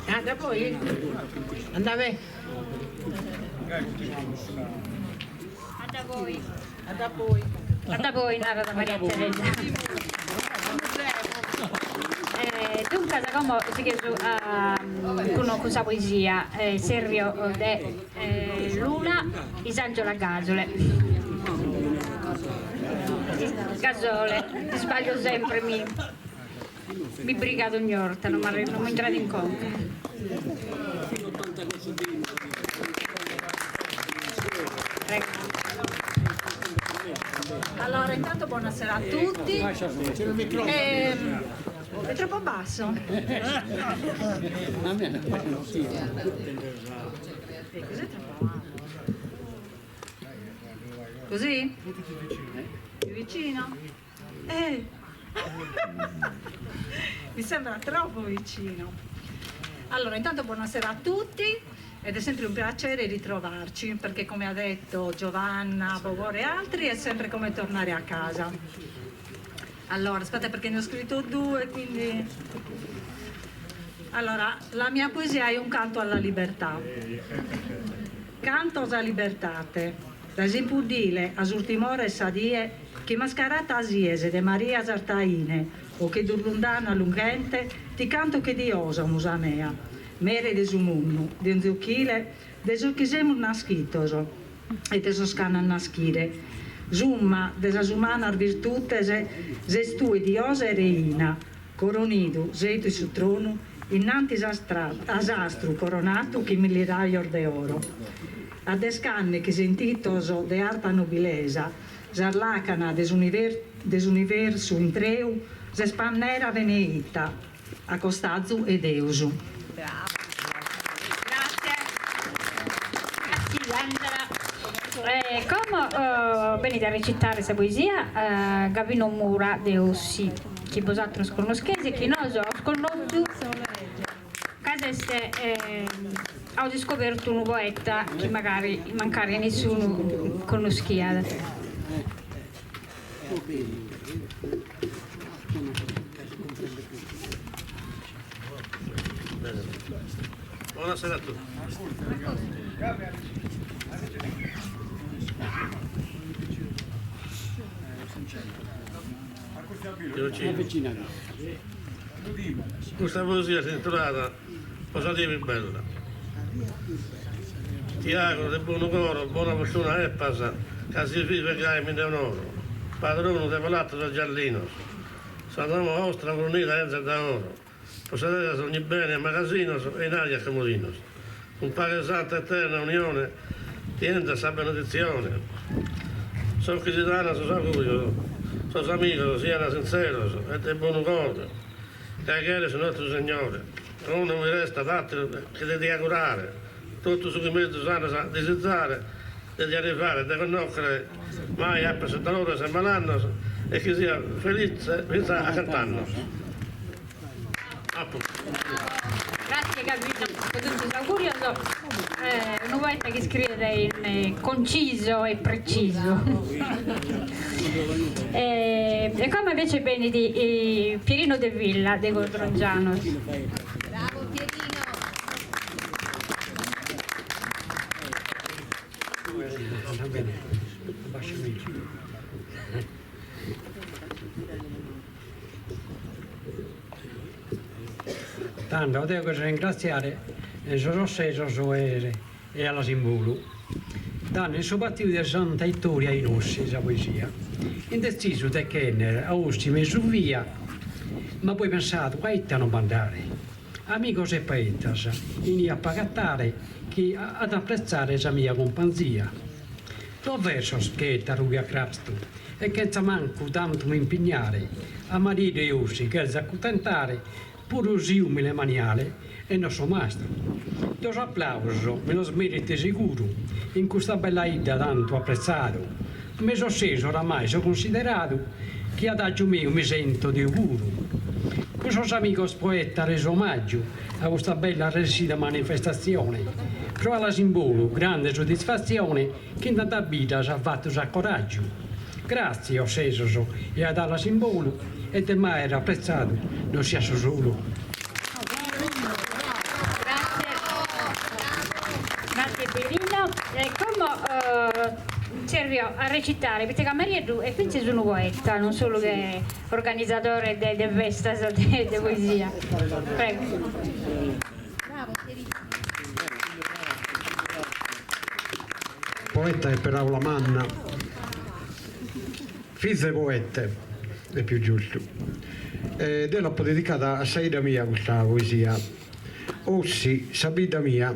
Ah, da poi? Andave? A da poi. A da poi. A da poi, narat Maria Teresa. Eh, duncas como sigheus cun cun sa poesia Serrio de Luna Isangiola Gasole. Gasole, isbaglio sempre mi Mi brigat ogni 'orta, non m'intrat in conca. Allora, intanto buonasera a tutti. È troppo basso? Così è troppo alto. Così? Più vicino? Eh. Mi sembra troppo vicino. Allora, intanto buonasera a tutti ed è sempre un piacere ritrovarci perché come ha detto Giovanna, Bobore e altri è sempre come tornare a casa. Allora, aspetta perché ne ho scritto due, quindi... Allora, la mia poesia è un canto alla libertà. Canto sa libertate, dae s'impuddile a s'urtim'ora 'e sa die Chi mascarata sies de Maria Sartaine o che durlundana lughente ti canto che diosa o musa mea, mere de su munnu, de onzi 'ochile, de sos chi semus naschitos e de sos ch'an a naschire. Summa de sas umanas virtutes ses tue diosa e reina, coronidu seitu in su tronu innantis a s'astru coronatu chin milli rajos de oro. A desch'anni chi sentitos de arta nobilesa Sas làcanas de s'universu intreu ses pannera beneita a costazu 'e Deus. E como benit a recitare sa poesia Gavino Mura de Ossi, chi bosatrus connoscheis e chi nosu aus connotu ca s'est aus iscobertu unu poeta chi magari mancari nissunu connoschiat. Buonasera a tutti. Custa poesia si intitulat Po sa die pius bella. Ti auguro de bonu coro, bona fortuna epas, ca si vivet gai mi nde onoro. Padronu de palattos e giardinos, sa domo 'ostra frunida 'enzat da oro, possededas ogni bene e magasinos e 'inari e comodinos. Cun paghe santa eterna unione ti 'enzat sa beneditzione. Sos chi si dana sos augurios, sos amigos sian sintzeros e de bonu coro, Gai cheret su nostru Segnore. Como non mi restat àteru che de ti augurare totu su chi mezus andas a disizare, de ti arrivare de connòschere mai apas dolores e malannos e chi sias felitze fintzas a chent'annos. Apu. Grazie Gavino po totu is augurios. Unu poeta chi iscriet in conciso e precisu. E como invece benit Pierino De Villa de Codrongianos. Bravo Pierino. Tando deo cherzo ringratziare sos ossesos e Alasimbulu. Tando in su batiu de Santa Itoria in Ossi sa poesia. Indetzisu de ch'enner a Ossi mesu fia, ma poi pensadu a ite a non b'andare. Amigos e poetas inie ap'agatare chi at apretzare sa mia cumpanzia. Duos versos ch'etto a rughe a crastu e chentza mancu tantu m'impignare, a maridu 'e Ossi cherzo acuntentare puru si umile maniale e no so mastru. Duos aplausos mi los merito seguru in custa bella 'idda tantu apretzadu, mesu ossesu oramai so cunsideradu chi adaggiu meu mi sento deo puru. Cun sos amigos poetas resu omaggiu a custa bella resessida manifestatzione, pro Alasimbolu grande soddisfatzione chi in tantas biddas at fatu s'acoraggiu. Gratzie ossesos e ad Alasimbolu e de m'aer apretzadu non sia su solu. tzerrio a recitare, poita ca Marieddu est fintzas unu poeta, non solu che organizadore de de festas de de poesia. Prego. Poeta est peràula manna. Fizu 'e poete, est pius giustu. E deo l'apo dedicada a sa 'idda mia custa poesia. Ossi, sa bidda mia,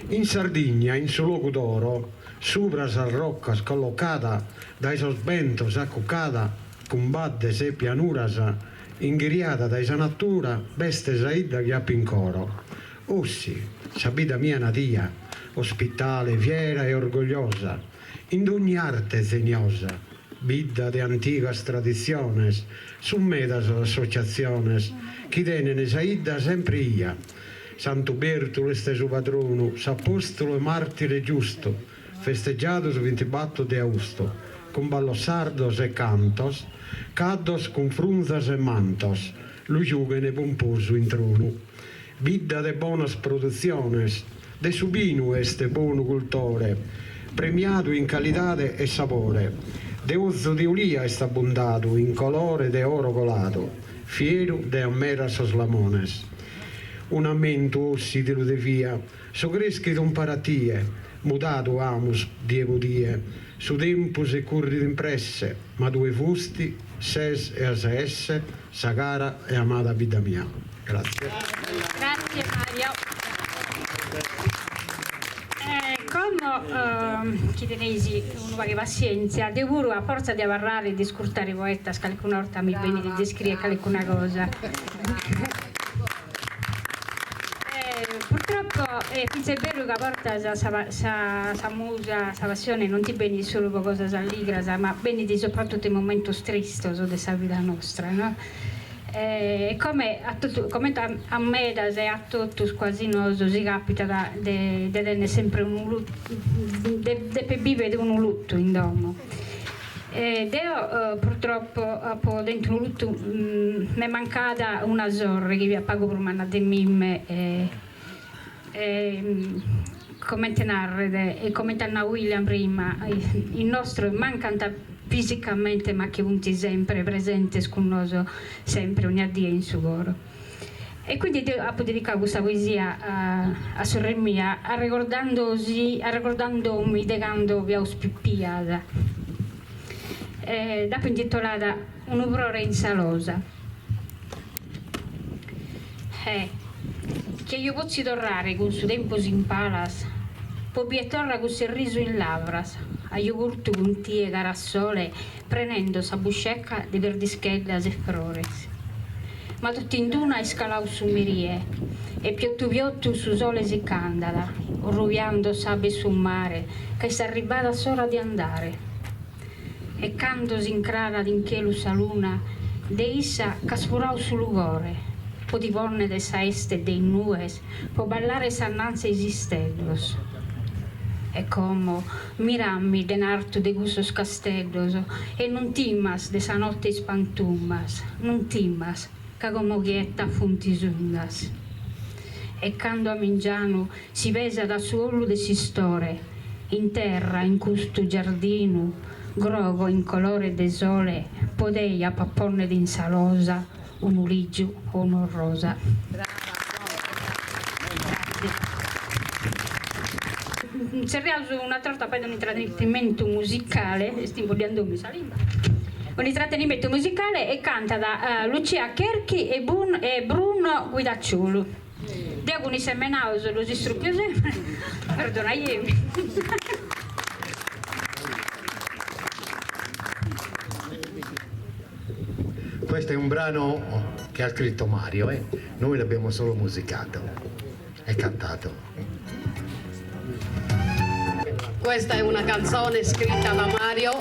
in Sardigna, in su Logudoro, subra sas roccas collocada, dae sos bentos accuccada, cun baddes e pianuras, inghiriada dae sa natura, b'est sa 'idda chi apo in coro. Ossi, sa bidda mia nadia, ospitale, fiera e orgogliosa, In dogni arte zeniosa, bidda de antigas traditziones, sun medas sas associatziones chi tenen sa 'idda sempre 'ia. Santu Bertulu est su padronu, s'apostulu e martire giustu, festeggiadu su vintibatto de austu, cun ballos sardos e cantos, caddos cun frunzas e mantos, lu giughen pomposu in tronu. Bidda de bonas produtziones, de su binu est bonu cultore, premiadu in calidade e sabore, de ozu de olia est abbundadu in colore de oro coladu, fieru de ammeras sos lamones. Un'ammentu Ossi ti lu devia, so creschidu umpare a tie, mudadu amus die po die, su tempus est curridu in presse, ma tue fusti, ses e as a esse sa cara e amada bidda mia. Grazie. Grazie Mario. E como chi teneis unu pagu 'e passientzia, deo puru a fortza de abarrare e de iscurtare poetas calicuna 'orta mi benit de iscriere calicuna cosa. Purtroppo fintzas est beru ca a bortas sa sa musa, sa passione non ti benit solu po cosas alligras, ma benit soprattutto in momentos tristos de sa vida nostra, no? E come a totu, comente a medas e a totus quasi nosu si capitat de de tenner sempre unu luttu, de deper bivere unu luttu in domo. Deo purtroppo apo tentu unu luttu, m'est mancada una sorre chi fiat pagu prus manna de mimmi e comente narret e comente at nau William prima, is nostros mancant fisicamente ma chi funt sempre presentes cun nosu sempre ogna die in su coro. E quindi deo apo dedicadu custa poesia a sorre mia arregordandosi arregordandomi de cando fiaus pipias. Dd'apo intitolada Unu frore in sa losa. Eh, chi aio potziu torrare cun su tempus in palas, po bier torra cuss'errisu in lavras, aio curtu cun tie cara a sole prenendo sa busceca de perdischeddas e frores. Ma tot'in d'una est calau su merie e piottu piottu su sole si ch'andat, orrubiando s'abba 'e su mare, ca est arribbada s'ora de andare. E cando s'incrarat in chelu sa luna, de issa ch'as furau su lugore, po ti ponnere sa 'este de is nues, po ballare sa nantza 'e is isteddos. E como mirami de in artu de cussos casteddos e non timas de sa notte is pantumas, non timas, ca como chieta funt is undas. E cando a mengianu si pesat su 'olu de s'istore, in terra, in custu giardinu, grogo in colore de sole, po tei apo a ponnere in sa losa unu lìgiu o un'orrosa. Tzerriaus un'atra 'orta fait un'intratenimentu musicale, est imboddiandomi sa limba, un'intratenimentu musicale e cantat Lucia Cherchi e Bruno Guidacciolu. Deo cun is semenaus ddus istrupiu sempri, perdonaiemi. Questo è un brano che ha scritto Mario, eh? Noi l'abbiamo solo musicato e cantato. Questa è una canzone scritta da Mario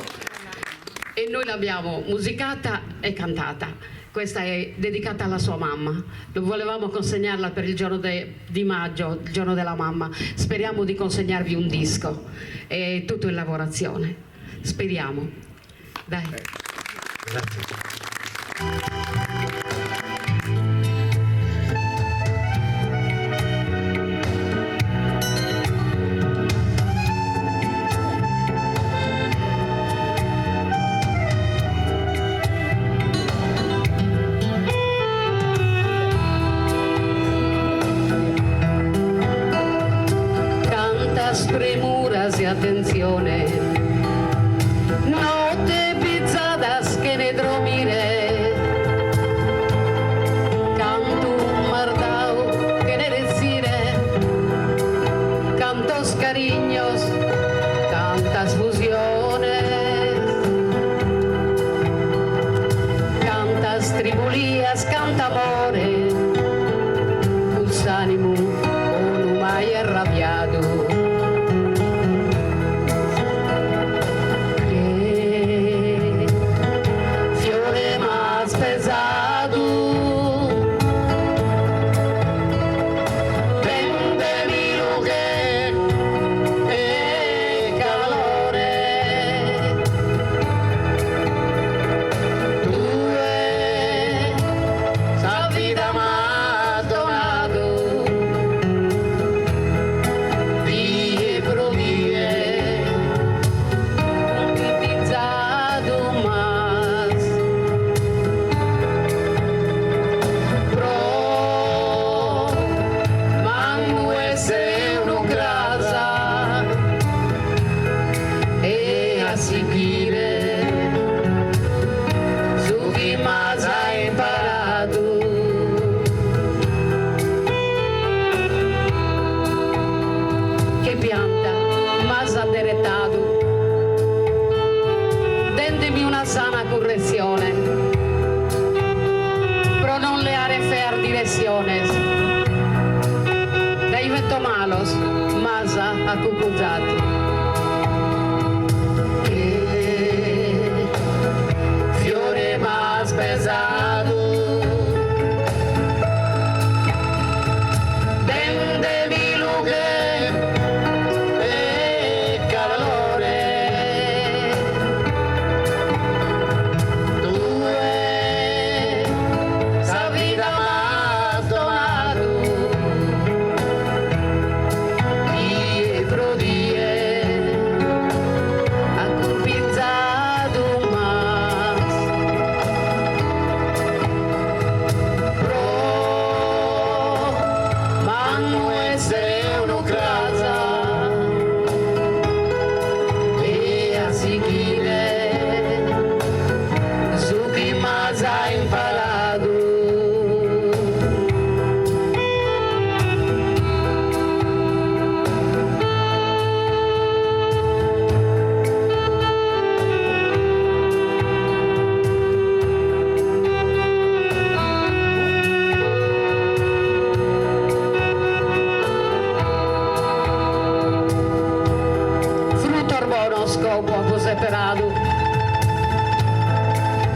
e noi l'abbiamo musicata e cantata. Questa è dedicata alla sua mamma. Volevamo consegnarla per il giorno de, di maggio, il giorno della mamma. Speriamo di consegnarvi un disco. È tutto in lavorazione. Speriamo. Dai. Grazie. atentzione. Notte pizadas chene dromire, cantu m'as dau chene retzire, cantos carignos, cantas fusiones, cantas tribulias, cant'amore, cun s'animu 'onu mai arrabiadu. Che fiore m'as pesadu. Dendemi lughe e calore. Tue sa vida m'as donadu. Die pro die Contivigiadu m'as. Pro mannu essere unu cras e a sighire su chi m'as imparadu. Che pianta m'as adderetadu, dendemi una sana curretzione, pro non leare feas diretziones, dai ventos malos m'as accucuzadu. Che fiore m'as pesadu. Dendemi lughe e calore. Tue sa vida m'as donadu. Die pro die Accumpinzadu m'as. Pro mannu essere unu cras e a sighire su chi m'as imparadu. Frutos bonos como apo seperadu.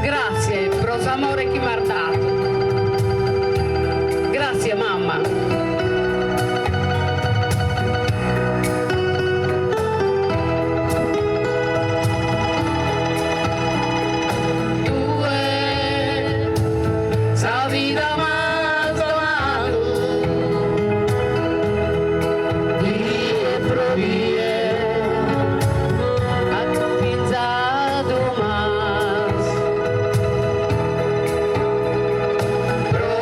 Gratzie pro s'amore chi m'as dadu. Gratzie mamma. Tue sa vida m'as donadu. Die pro die Accumpinzadu m'as. Pro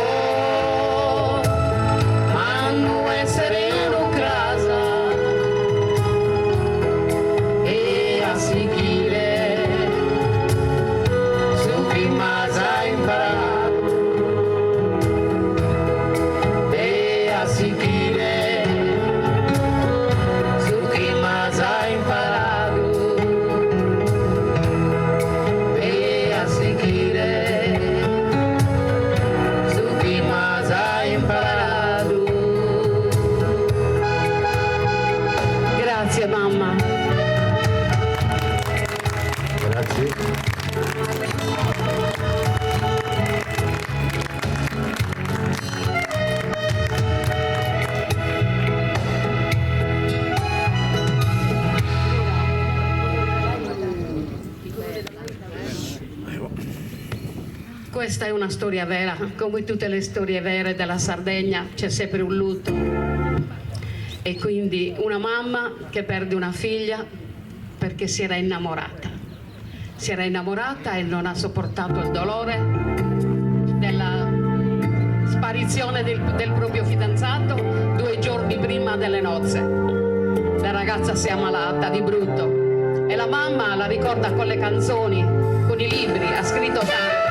mannu essere unu cras e a sighire su chi m'as imparadu e a sighire su chi m'as imparadu e a sighire su chi m'as imparadu. Grazie mamma. Grazie. Questa è una storia vera, come tutte le storie vere della Sardegna c'è sempre un lutto. E quindi una mamma che perde una figlia perché si era innamorata. Si era innamorata e non ha sopportato il dolore della sparizione del, del proprio fidanzato due giorni prima delle nozze. La ragazza si è ammalata di brutto e la mamma la ricorda con le canzoni, con i libri, ha scritto tanto.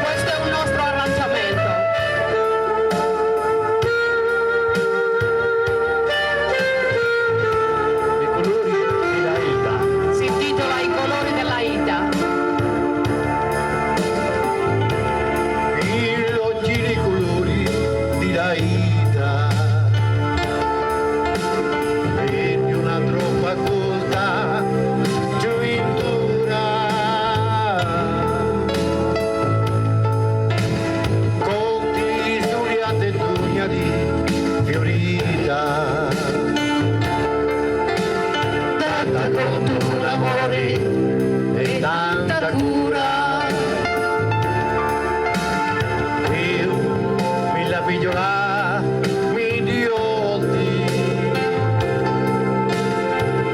Questo è un nostro arrangiamento. I colori della Ita. Si intitola I colori della Ita. I colori della Ita e di una troppa colta giovintura colti studiate dugna di fiorita tanta cultura amore e tanta cura io mi la figliola mi diolti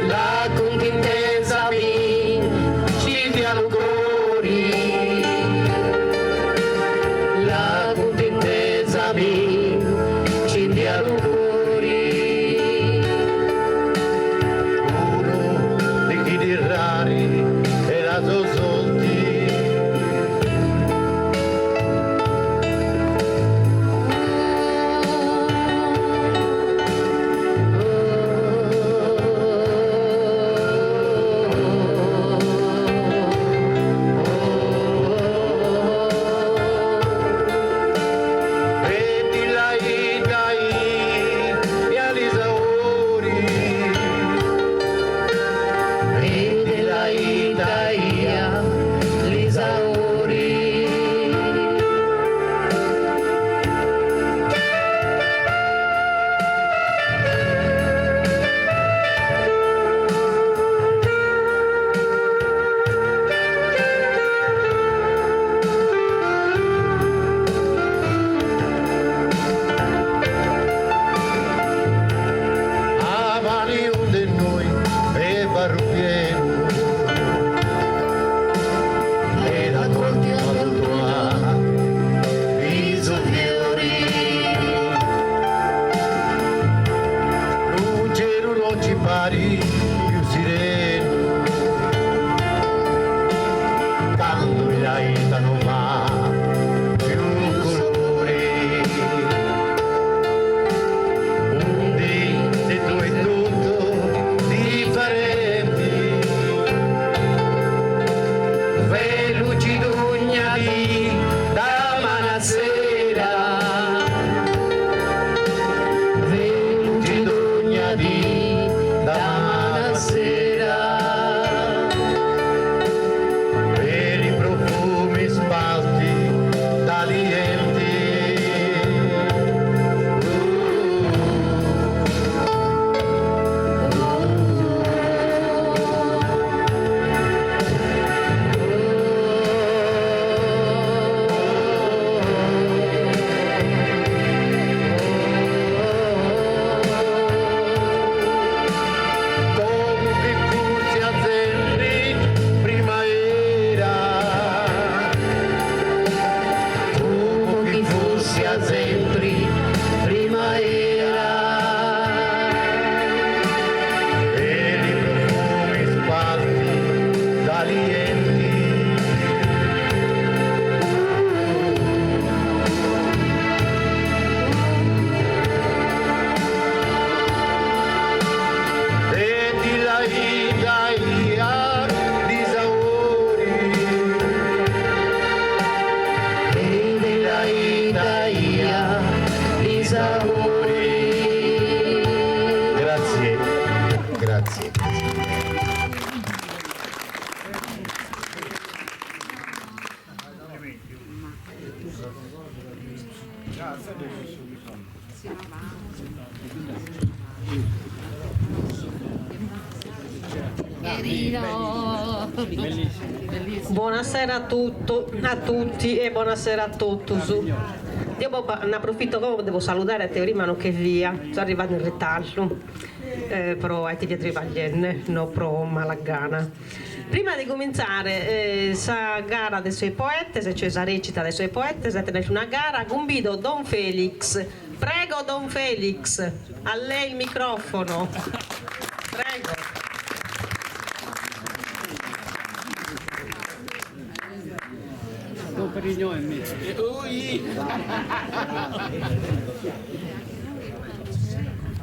La contentezza mi ci dia cori La contentezza mi ci dia cori uno di chi di rari era solti E di là dai e alisaori E di là dai lisaori Avani un de noi e barrupieno e la corte tua viso fiori Ruggero non ci pari più sireno quando il aita non va più colori un dì se tu è tutto differente Veluci dugna di da manasera Veluci dugna di da manasera per i profumi spalti talienti Come che fossi a sempre prima era Come che fossi a sempre prima era e i profumi spalti talienti E di là dai disauri E di là dai lisaori Grazie, grazie. Buonasera a, tutto, a tutti e buonasera a tutti. Io ne approfitto come devo salutare a Teorimano che via, sono arrivato in ritardo, eh, però ai ti trivaglienne, no pro malagana. Prima di cominciare eh, sa gara dei suoi poete, se c'è sa recita dei suoi poete, se tenete una gara, convido Don Felix. Prego don Felix, a lei il microfono. Prego. Don Perignon è mio.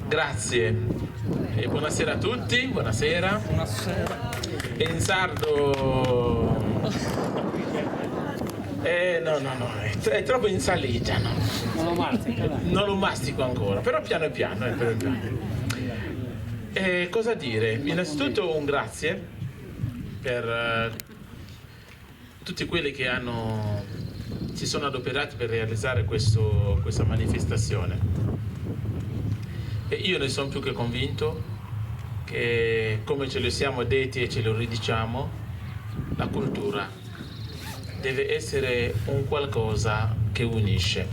Grazie e buonasera a tutti, buonasera. Buonasera. E in sardo... Eh, no, no, no, è, è troppo in salita, no. Non lo mastica, dai. Non lo mastico ancora, però piano piano, eh, piano piano. Eh, cosa dire? Innanzitutto un grazie per eh, tutti quelli che hanno, si sono adoperati per realizzare questo, questa manifestazione. E io ne sono più che convinto che, come ce lo siamo detti e ce lo ridiciamo, la cultura deve essere un qualcosa che unisce.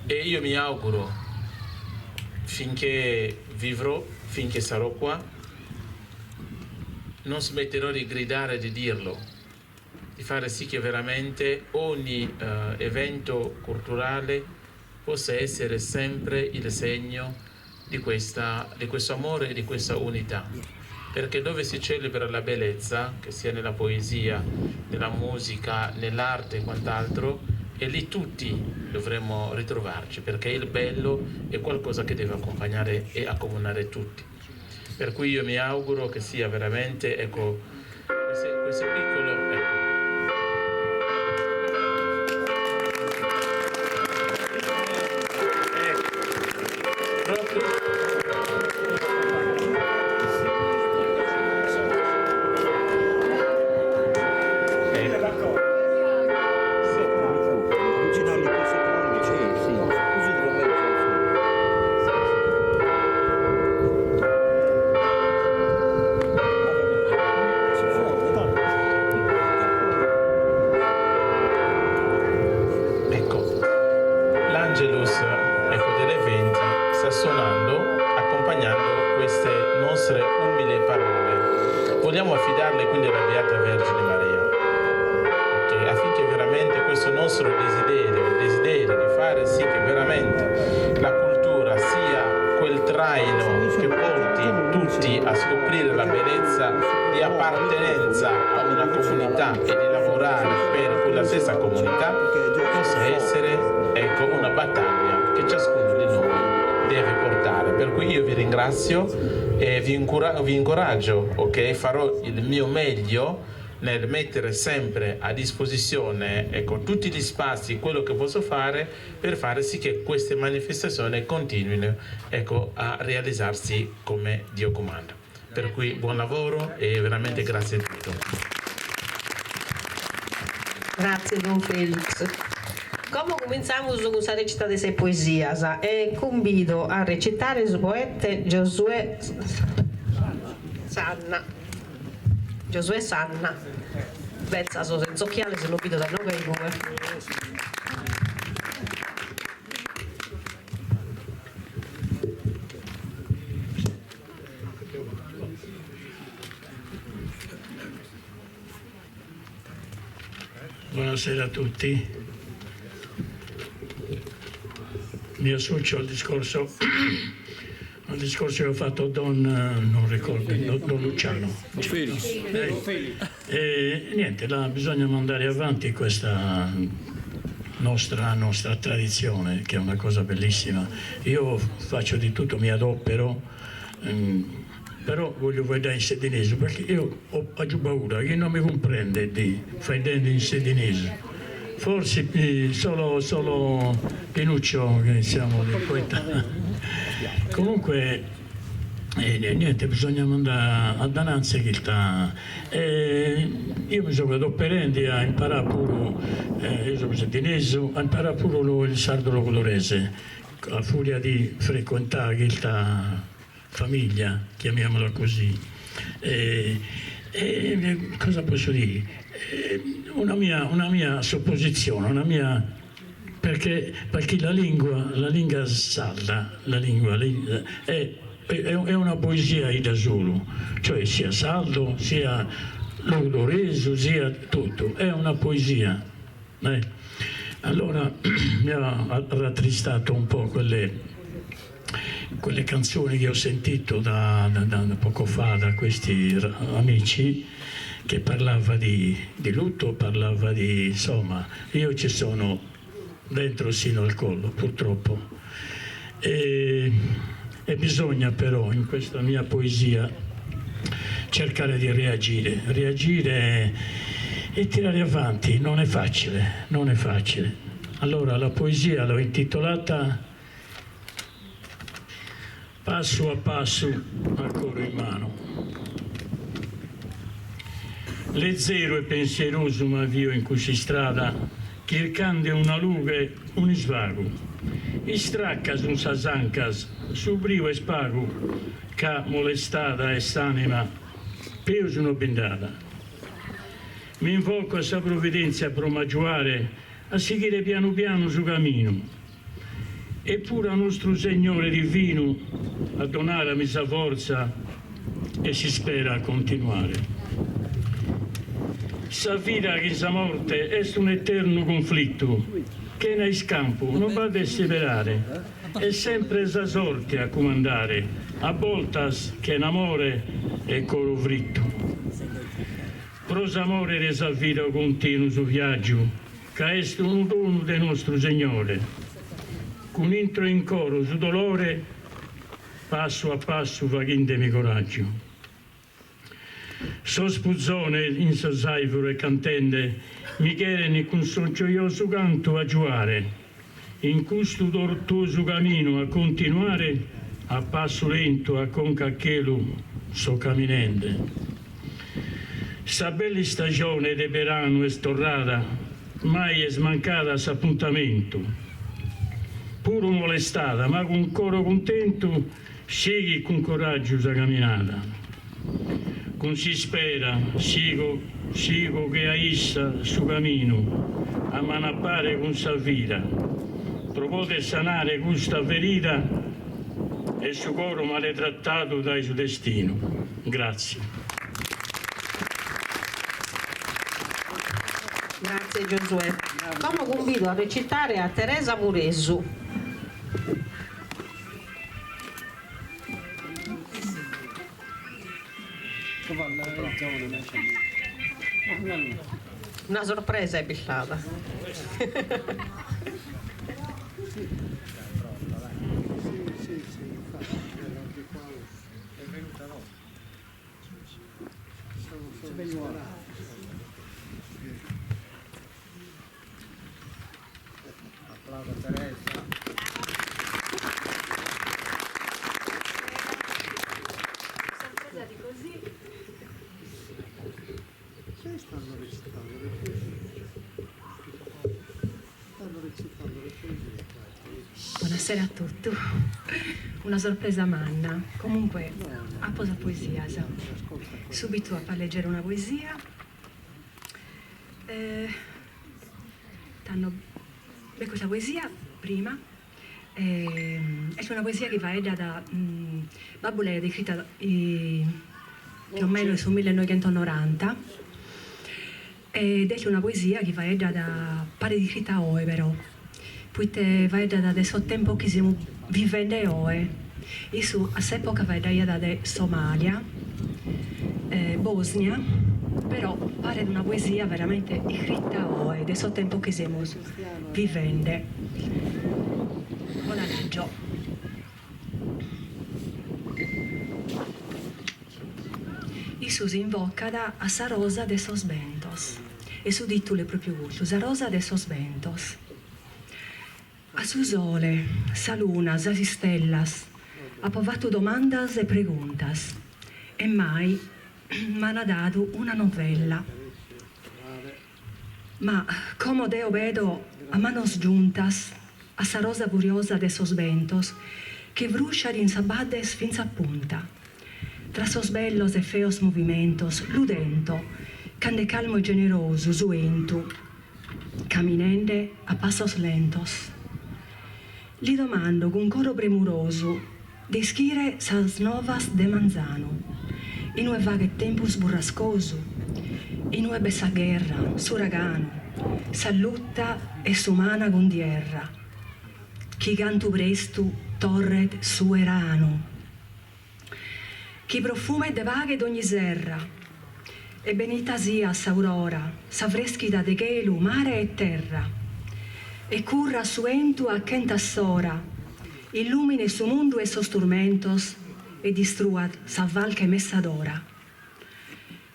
E io mi auguro, finché vivrò, finché sarò qua, non smetterò di gridare e di dirlo, di fare sì che veramente ogni eh, evento culturale possa essere sempre il segno di, questa, di questo amore e di questa unità. Perché dove si celebra la bellezza, che sia nella poesia, nella musica, nell'arte e quant'altro, e lì tutti dovremmo ritrovarci, perché il bello è qualcosa che deve accompagnare e accomunare tutti. Per cui io mi auguro che sia veramente, ecco, questo, questo piccolo... Ecco, Ecco, l'Angelus ecco, delle 20 sta suonando accompagnando queste nostre umili parole. Vogliamo affidarle quindi alla Beata Vergine Maria, okay, affinché veramente questo nostro desiderio, il desiderio di fare sì che veramente la cultura sia quel traino che porti tutti a scoprire la bellezza di appartenenza a una comunità e di lavorare per quella stessa comunità, possa essere ecco, una battaglia che ciascuno di noi deve portare. Per cui io vi ringrazio e vi, incura- vi incoraggio, ok? Farò il mio meglio nel mettere sempre a disposizione ecco, tutti gli spazi, quello che posso fare per fare sì che queste manifestazioni continuino ecco, a realizzarsi come Dio comanda. Per cui buon lavoro e veramente grazie di tutto. Grazie don Felix. Como cumintzamus cun sa recita de sas poesias e cumbido a recitare su poete Giosuè Sanna. Giosuè Sanna. Betza so senza occhiales e lu bido dae inoghe a igue. Buonasera a tutti. Mi associo al discorso, al discorso che ha fatto Don, non ricordo, Don Luciano. Felix. Eh, niente, la, bisogna mandare avanti questa nostra, nostra tradizione, che è una cosa bellissima. Io faccio di tutto, mi adopero. Ehm, però voglio faeddare in sedinese perché io ho, ho paura che non mi comprende di faeddende in sedinese. Forse eh, solo, solo Pinuccio che siamo di poeta. Comunque eh, niente, bisogna mandare a dananzi che sta. Eh, io mi sono adoperando a imparare pure, eh, io sono sedinese, a imparare pure lo, il sardo logudorese, a furia di frequentare questa famiglia, chiamiamola così. Eh, eh, cosa posso dire? Eh, una, mia, una mia supposizione, una mia perché, perché la lingua, la lingua sarda, la lingua è, è una poesia da solo, cioè sia sardo, sia logudoresu, sia tutto, è una poesia. Eh. Allora mi ha rattristato un po' quelle, quelle canzoni che ho sentito da, da, da poco fa da questi amici che parlava di, di lutto, parlava di insomma, io ci sono dentro sino al collo purtroppo. E, e bisogna però in questa mia poesia cercare di reagire, reagire e tirare avanti, non è facile, non è facile. Allora la poesia l'ho intitolata Passo a passo a coro in mano. Lezeru e pensierosu m'avvio in cust'istrada chircande una lughe, un'isvagu. Istraccas sun sas ancas, su briu est pagu, ca molestada est s'anima, peus no bi nd'at. M'invoco a sa Provvidenzia pro m'agiuare a sighire pianu pianu su caminu. E puru a Nostru Segnore Divinu a donaremi sa fortza e s'ispera a continuare. Sa vida chin sa morte est un'eternu conflitu, chena iscampu non b'at de seberare, est sempre sa sorte a cumandare, a boltas chena amore e coro frittu. Pro s'amore de sa vida continu su viaggiu, ca est unu donu de Nostru Segnore. Cun intro in coro su dolore, passu a passu faghindemi coraggiu. Sos puzones in sos àivures cantende mi cheren cun su gioiosu cantu agiuare in custu tortuosu caminu a continuare a passu lentu a conca a chelu so caminende. Sa bella istajone de beranu est torrada, mai est mancada a s'apuntamentu. Puru molestada ma cun coro cuntentu Sighit cun coràgiu sa caminada. Cun s'ispera sigo sigo che a issa su caminu, a manu a pare cun sa vida, pro poder sanare custa ferida 'e su coro maletrattadu dae su destinu. Grazie. Grazie Giosuè. Como cumbido a recitare a Teresa Muresu. Una sorpresa est bistada. Applauso a Teresa. Sorpresa di così. Sì, stanno recitando le poesie. Stanno recitando le poesie. Buonasera a totu. Una sorpresa manna. Comunque, apo sas poesias. Subitu apo a leggere una poesia. Tando, beh custa poesia prima est una poesia chi faeddat, babbu l'aiat iscrita più o meno in su millenoighentonoranta ed est una poesia chi faeddat, paret iscrita oe però, poite faeddat de su tempus chi semus vivende oe, issu a s'epoca faeddaiat de Somalia, Bosnia, però paret una poesia veramente iscrita oe, de su tempus chi semus vivende. Bos la lègio. Issu s'invocat a sa rosa de sos bentos e su tìtulu est pròpiu custu, Sa rosa de sos bentos. A su sole, sa luna, sas istellas apo fatu domandas e preguntas e mai m'an dadu una novella. Ma como deo pedo a manos giuntas a sa rosa furiosa de sos bentos chi frusciat in sas baddes fintz'a a punta. Tra sos bellos e feos movimentos lu tento, cand'est calmu e generosu su 'entu, caminende a passos lentos. Li domando cun coro premurosu de ischire sas novas de manzanu. Inue faghet tempus burrascosu, inue b'est sa gherra, s'uraganu, sa lutta e s'umana cundierra, chi cantu prestu torret su 'eranu. Chi profumet de paghe dogni serra, e benita siat s'aurora, s'avreschida de chelu, mare e terra. E currat su 'entu a chent'a s'ora, illumine su mundu 'e sos turmentos e distruat sa falche messadora.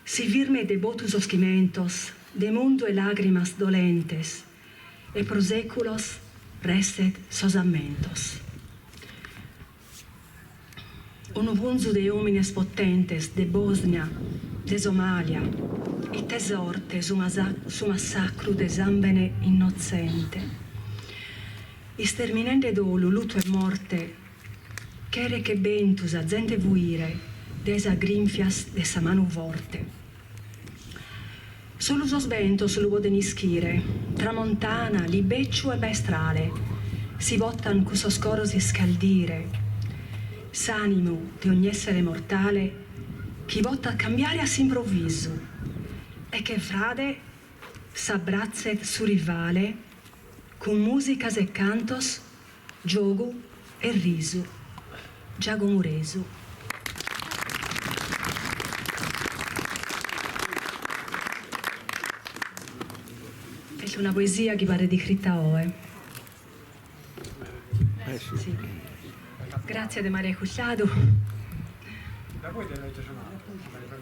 Si firmet de botu sos chimentos de mundu 'e lagrimas dolentes e pro seculos restet sos ammentos. Unu punzu de omines potentes de Bosnia, de Somalia, ite sorte su su massacru de sambene innotzente. Isterminende dolu, lutu e morte, cheret che bentu sa zente fuire dae sas grinfias de sa manu forte. Solu sos bentos lu poden ischire, tramontana, libecciu e maestrale, si potan cussos coros iscaldire, s'animu de ogn'essere mortale chi potat cambiare a s'improvvisu e che frade s'abbratzet su rivale cun musicas e cantos Giogu e risu. Giacomo Resu. Est una poesia chi paret iscrita oe. Sì. Gràtzias de m'àere iscurtadu. Da poi te legges un'àtera.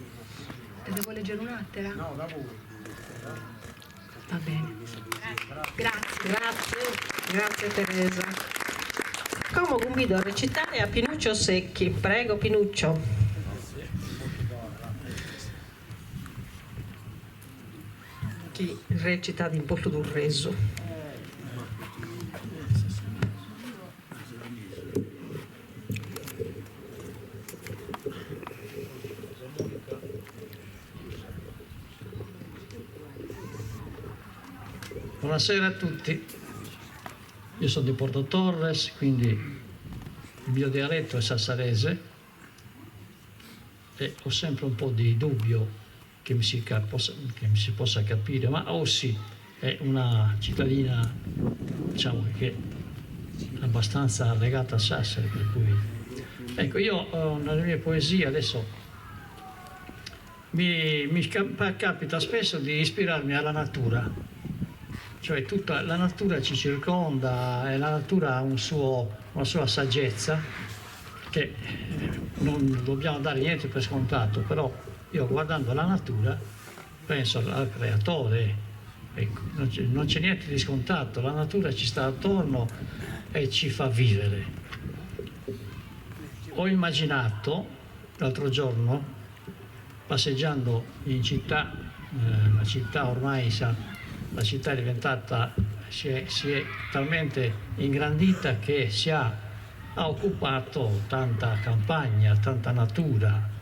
Te devo leggere un'àtera? No, da poi. Va bene. Grazie. Grazie, grazie Teresa. Como cumbido a recitare a Pinuccio Secchi. Prego Pinuccio. Chi recitat in portudurresu. Buonasera a tutti, io sono di Porto Torres, quindi il mio dialetto è sassarese e ho sempre un po' di dubbio che mi si, possa, che mi si possa capire, ma Ossi è una cittadina diciamo, che è abbastanza legata a Sassari, per cui... Ecco, io eh, nelle mie poesie adesso mi, mi capita spesso di ispirarmi alla natura, cioè tutta la natura ci circonda e la natura ha un suo, una sua saggezza che eh, non dobbiamo dare niente per scontato, però io guardando la natura penso al creatore, ecco, non c'è, non c'è niente di scontato, la natura ci sta attorno e ci fa vivere. Ho immaginato l'altro giorno, passeggiando in città, eh, la città ormai sa, la città è diventata, si è, si è talmente ingrandita che si ha, ha occupato tanta campagna, tanta natura.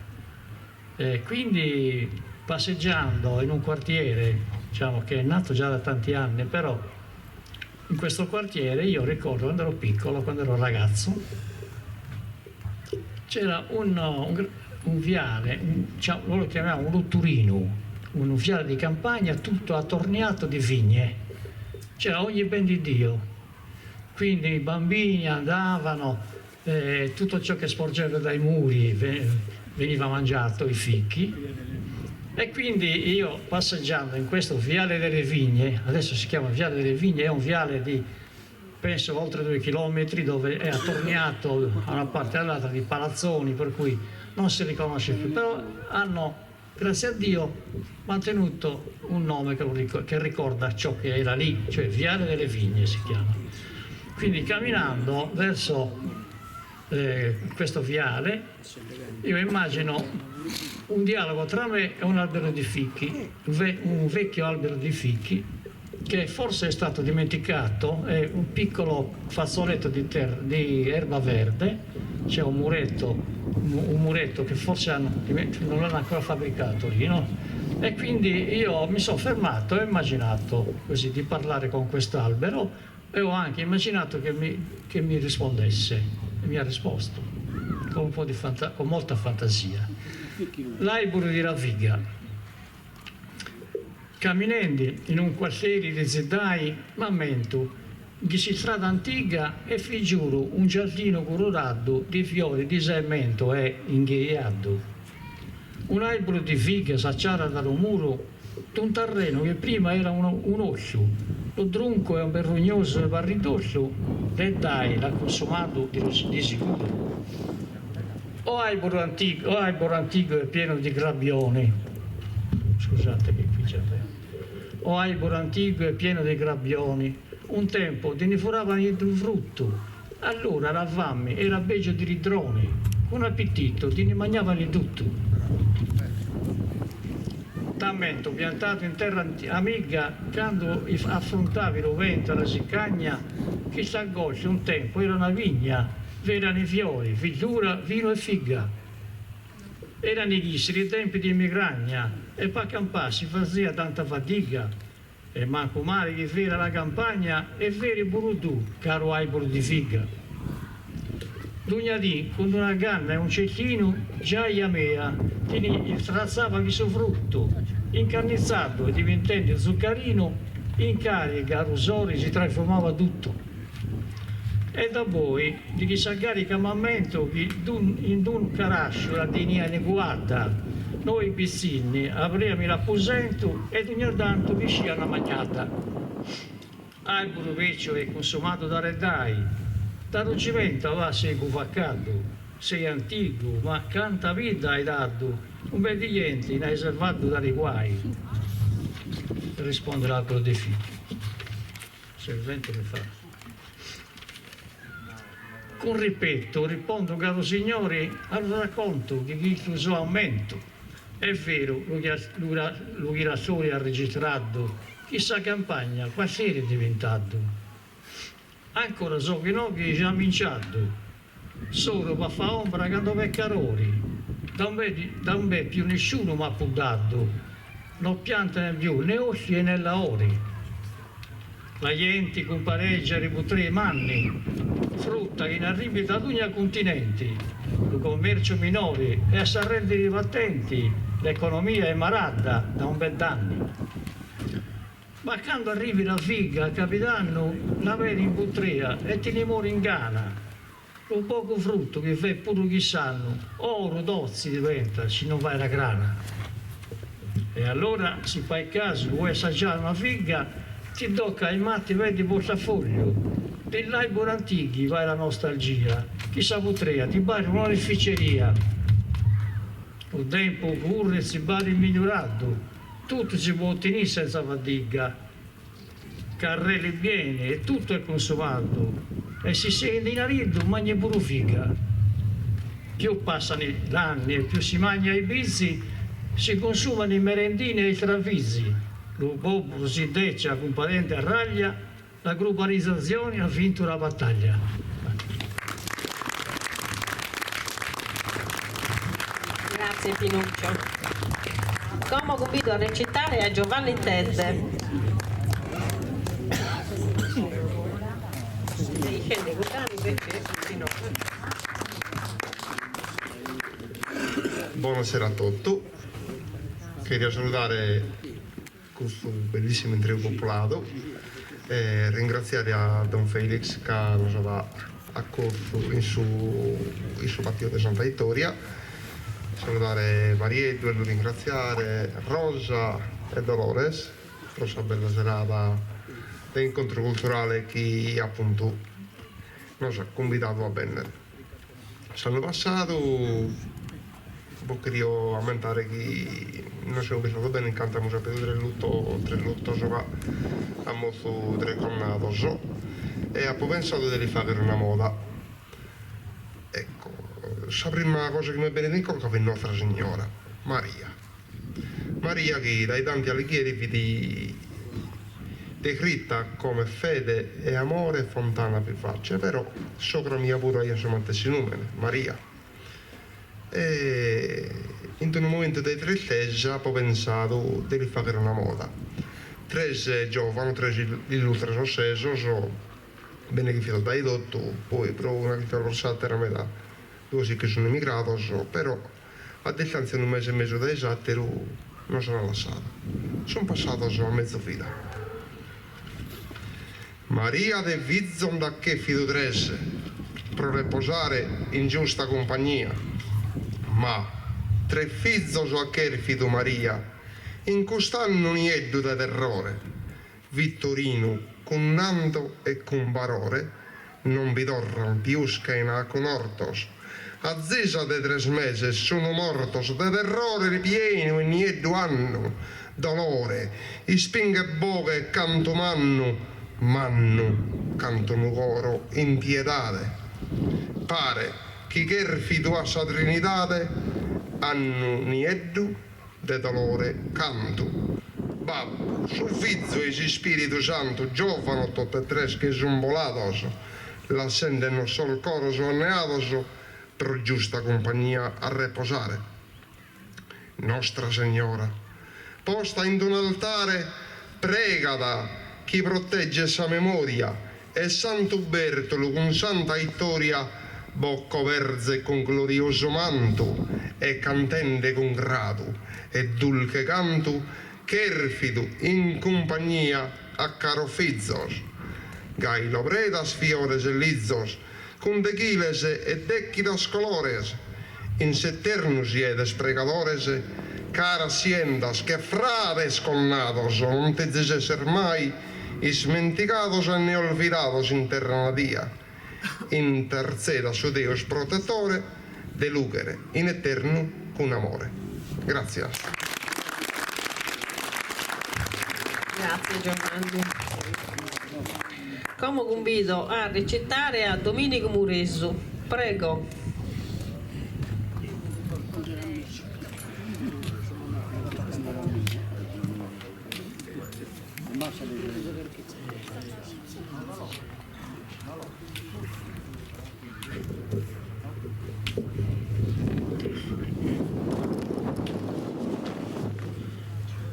E quindi passeggiando in un quartiere, diciamo che è nato già da tanti anni, però in questo quartiere io ricordo quando ero piccolo, quando ero ragazzo, c'era un, un, un viale, un, diciamo, loro lo chiamavano un lutturino, un viale di campagna tutto attorniato di vigne. C'era ogni ben di Dio. Quindi i bambini andavano, eh, tutto ciò che sporgeva dai muri veniva mangiato, i fichi. E quindi io passeggiando in questo viale delle vigne, adesso si chiama viale delle vigne, è un viale di penso oltre due chilometri dove è attorniato da una parte e all'altra di palazzoni per cui non si riconosce più, però hanno, grazie a Dio, mantenuto un nome che, che ricorda ciò che era lì, cioè Viale delle Vigne si chiama. Quindi camminando verso eh, questo viale, io immagino un dialogo tra me e un albero di fichi, un vecchio albero di fichi che forse è stato dimenticato, è un piccolo fazzoletto di, terra, di erba verde, c'è un muretto, un muretto che forse hanno, non l'hanno ancora fabbricato lì, no? E quindi io mi sono fermato e ho immaginato così di parlare con quest'albero e ho anche immaginato che mi, che mi rispondesse e mi ha risposto con, un po' di fanta- con molta fantasia. L'àiburu de sa figa. Caminendi in un cuarteri de Ziddai m'ammento chi s'istrada antiga e fit giuru un giardinu coloradu de fiori di semento e inghiriadu. Un'àiburu de figa s'aciarat a lu muru d'un terrenu chi prima era un'ossu, lu truncu est berrugnosu e parridossu, Deddai l'at consumadu di siguru. O àiburu antigu, o àiburu antigu e pienu di grabbioni, scusate che qui c'è O àiburu antigu e pienu di grabbioni, un tempo ti ndi furavano lu fruttu, allora la fami era peggio di li droni, cun appitittu ti ndi mangiavano tuttu. T'ammento piantadu in terra amiga cando affrontavi lu ventu e la siccagna, chista goscia un tempo era una vigna, v'erano fiori, verdura, vinu e figa. Erano chissi li tempi di migragna e pa campà si fazia tanta fatiga e mancu mali chi v'era la campagna e v'eri puru tu, caru àiburu di figa. Dugna dì, cun una canna e un cecchinu, giaia mea ti ni strazzava chissu fruttu, incarnizzadu e divintendi zuccarinu, in cariga a rusori si trasformava tuttu. E daboi di chissa carica m'ammento chi in d'unu carasciu la teniani cuada, noi pitzinni apriami l'apusentu e dugna tantu biscia una mangiada. Àiburu becciu e consumadu da Reddai, da ruggimento va sei cuvaccadu, sei antigu ma canta vida hai dadu, un bel di jenti n'hai servadu da li guai. Risponde l'albero di fichi. Se il vento mi fa. Cun ripetu, rispondo caru signori, a lu raccontu chi chistu so ammentu. Est veru lu chi la storia at registradu, chi sa campagna quartieri est diventadu. Ancora so inoghe già minciadu, solu pa fa ombra cando b'est calori, da un b'est più nisciunu m'at dadu, non piantano più né osci e né laori. La jenti cumpareggia li butrei manni, frutta chi n'arribit da dugna continenti, lu commerciu minori e a s'arrendiri li patenti, l'economia è maradda da un bel d'anni. Ma cando arrivi la figa a capidannu la vedi in butrea e ti ni mori in gana. Lu pocu fruttu chi v'è puru chiss'annu, oru dozzi diventa si non vai la grana. E allora si fai casu vuoi assaggiare una figa, ti tocca ai matti vedi portafogliu, di l'aiburu antighi vai la nostalgia, chi sa butrea ti pari un'oreficeria. Lu tempu curri e si pari migliuradu, tuttu si può ottenere senza fadiga. Carrelli pieni e tutto è consumato e si sei indinariddu magni puru figa. Più passano gli anni e più si magna i bizzi, si consumano i merendini e i stravizi, lu popolo si deccia cun padente a raglia, la globalizzazione ha vinto la battaglia. Grazie Pinuccio. Como cumbido a recitare a Giovanni Tedde. Bonasera a totu, cheria saludare custu bellissimu intreu populadu e ringratziare a Don Felix ca nos at acortu in su in su Patio de Santa Vittoria, saludare Marieddu e lu ringratziare, Rosa e Dolores pro sa bella serada de incontru culturale chi apuntu nos at cumbidadu a bennere. S'annu passadu bos cherio ammentare chi non semus bistados bene in cantu amus apidu tres lutos tres lutos ca at mortu tres connados e apo pensadu de li faghere una moda. Ecco, sa prima cosa chi m'est benida in conca fit Nostra Signora, Maria. Maria chi dai Dante Alighieri fit decritta come fede e amore fontana vivace, però sogra mia puru aiat su matessi numene, Maria. E in unu momentu de tristesa apo pensadu de li faghere una moda. Tres giovanos, tres illustres ossesos, bene cherfidos dae totu, poi pro una chistione o pro s'atera meda duos si che sun emigrados, però. A distàntzia unu mese e mesu dae s'àteru nos an lassadu. Sun passados a mezus vida. Maria de fizos nd'at chèfidu tres pro reposare in giusta cumpagnia, ma tres fizos at chèrfidu Maria in cust'annu nieddu de terrore, Vittorinu cun Nando e cun Barore non bi torran pius chena acunortos, a zisa de tres meses sunu mortos de terrore pienu e nieddu annu, dolore, ispinghet boghe e cantu mannu, mannu cantu unu coro in piedade, paret chi cherfidu at sa Trinidade, annu nieddu de dolore cantu. Babbu, su Fizu e s'Ispiritu Santu giovanos tot'e tres che sun bolados, lassendenos sos coros anneados pro giusta cumpagnia a reposare. Nostra Segnora, posta in d'un'altare, pregat chi protegget sa memoria e Santu Bertolu cun Santa 'Ittoria bos coberzet cun gloriosu mantu e cantende cun gradu e dulche cantu cherfidu in cumpagnia a caros fizos gai lobredas fiores e lizos cun deghiles e dechidos colores in s'eternu siedes pregadores caras siendas che frades connados non tezis esser mai Ismentigados e ne olvidados in terra nadia, intertzedat su Deus protetore de lughere in eternu cun amore. Gràtzias. Grazie Giovanni. Como cumbido a recitare a Domìnigu Muresu. Prego.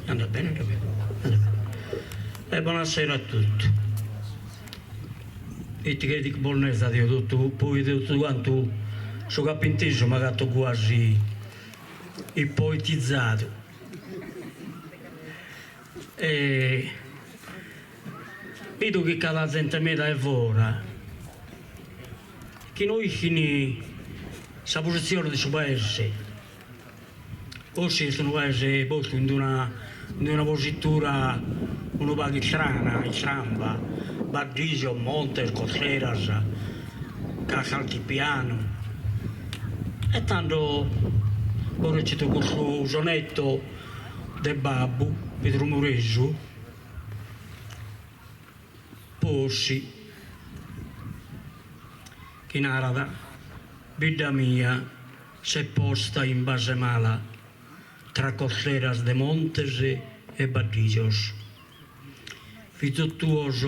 Andà bene, andà bene. Andà bene. E buonasera a tutti. Ite cherides chi bos nerza deo totu, poi de totu cantu su ch'apo intesu m'agato guasi ipoetizadu. E bido chi ch'at zente meda 'e fora chi no ischin sa positzione de su paese. Ossi est unu paese postu in una in una positura unu pagu istrana, istramba, baddijos, montes, costeras, ch'at s'altipianu. E tando bos recito custu sonetto de babbu Pedru Muresu po Ossi chi narat, Bidda mia s'est posta in base mala tra costeras de montes e baddijos. Fizos tuos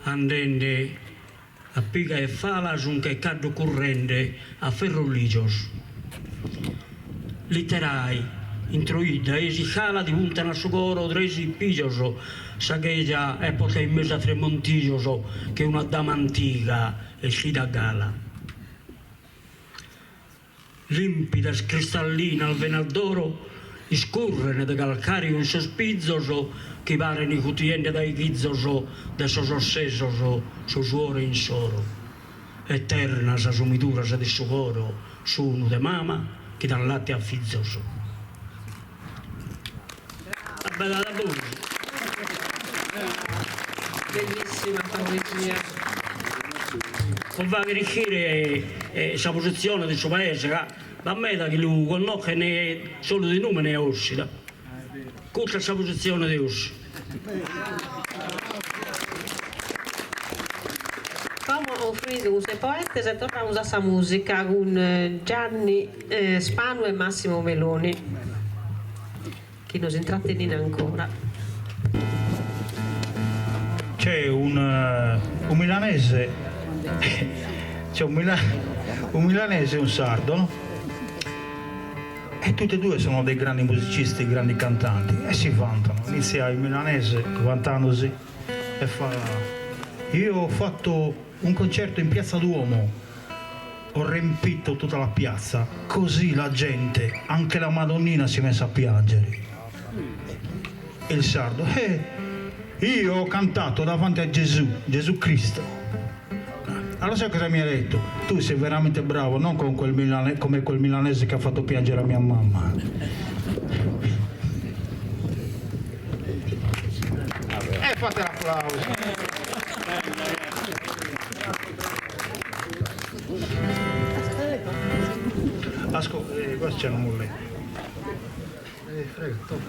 andende a piga e fala sun che caddu currende a ferros lijos. Literai, intro 'idda 'e s'iscala ti puntan a su coro tres pijos, sa cheja est posta in mesu a tres montijos che una dama antiga 'estida a gala. Limpidas cristallinas venas d'oro iscurren de calcariu in sos pizos chi paren gutiende dae chizos de sos ossesos su suore insoro. Eternas sas umiduras de su coro sun de mama chi dan latte a fizos. Bella da bois. Bellissima poesia. Po fagher ischire sa positzione de su paese ca b'at meda chi lu connochen solu de numene a Ossi da. Custa est sa positzione de Ossi. Como amus finidu cun sos poetes e torramus a sa musica cun Gianni Spanu e Massimo Meloni chi nos intrattenin ancora. C'è un, un milanese, c'è un, mila, un milanese e un sardo, no? E tutti e due sono dei grandi musicisti, grandi cantanti e si vantano. Inizia il milanese vantandosi e fa io ho fatto un concerto in Piazza Duomo. Ho riempito tutta la piazza, così la gente, anche la Madonnina si è messa a piangere. E il sardo, eh, io ho cantato davanti a Gesù, Gesù Cristo. Allora sai cosa mi ha detto? Tu sei veramente bravo, non con quel milane- come quel milanese che ha fatto piangere a mia mamma. E fate l'applauso. Ascolta, qua c'è una molletta. Prego, to.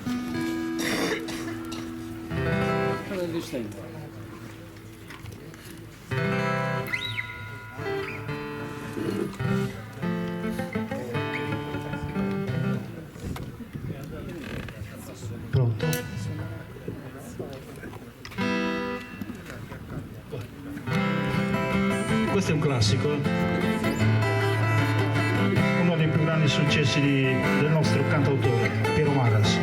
Pronto? Questo è un classico, eh. uno dei più grandi successi del nostro cantautore, Piero Marras.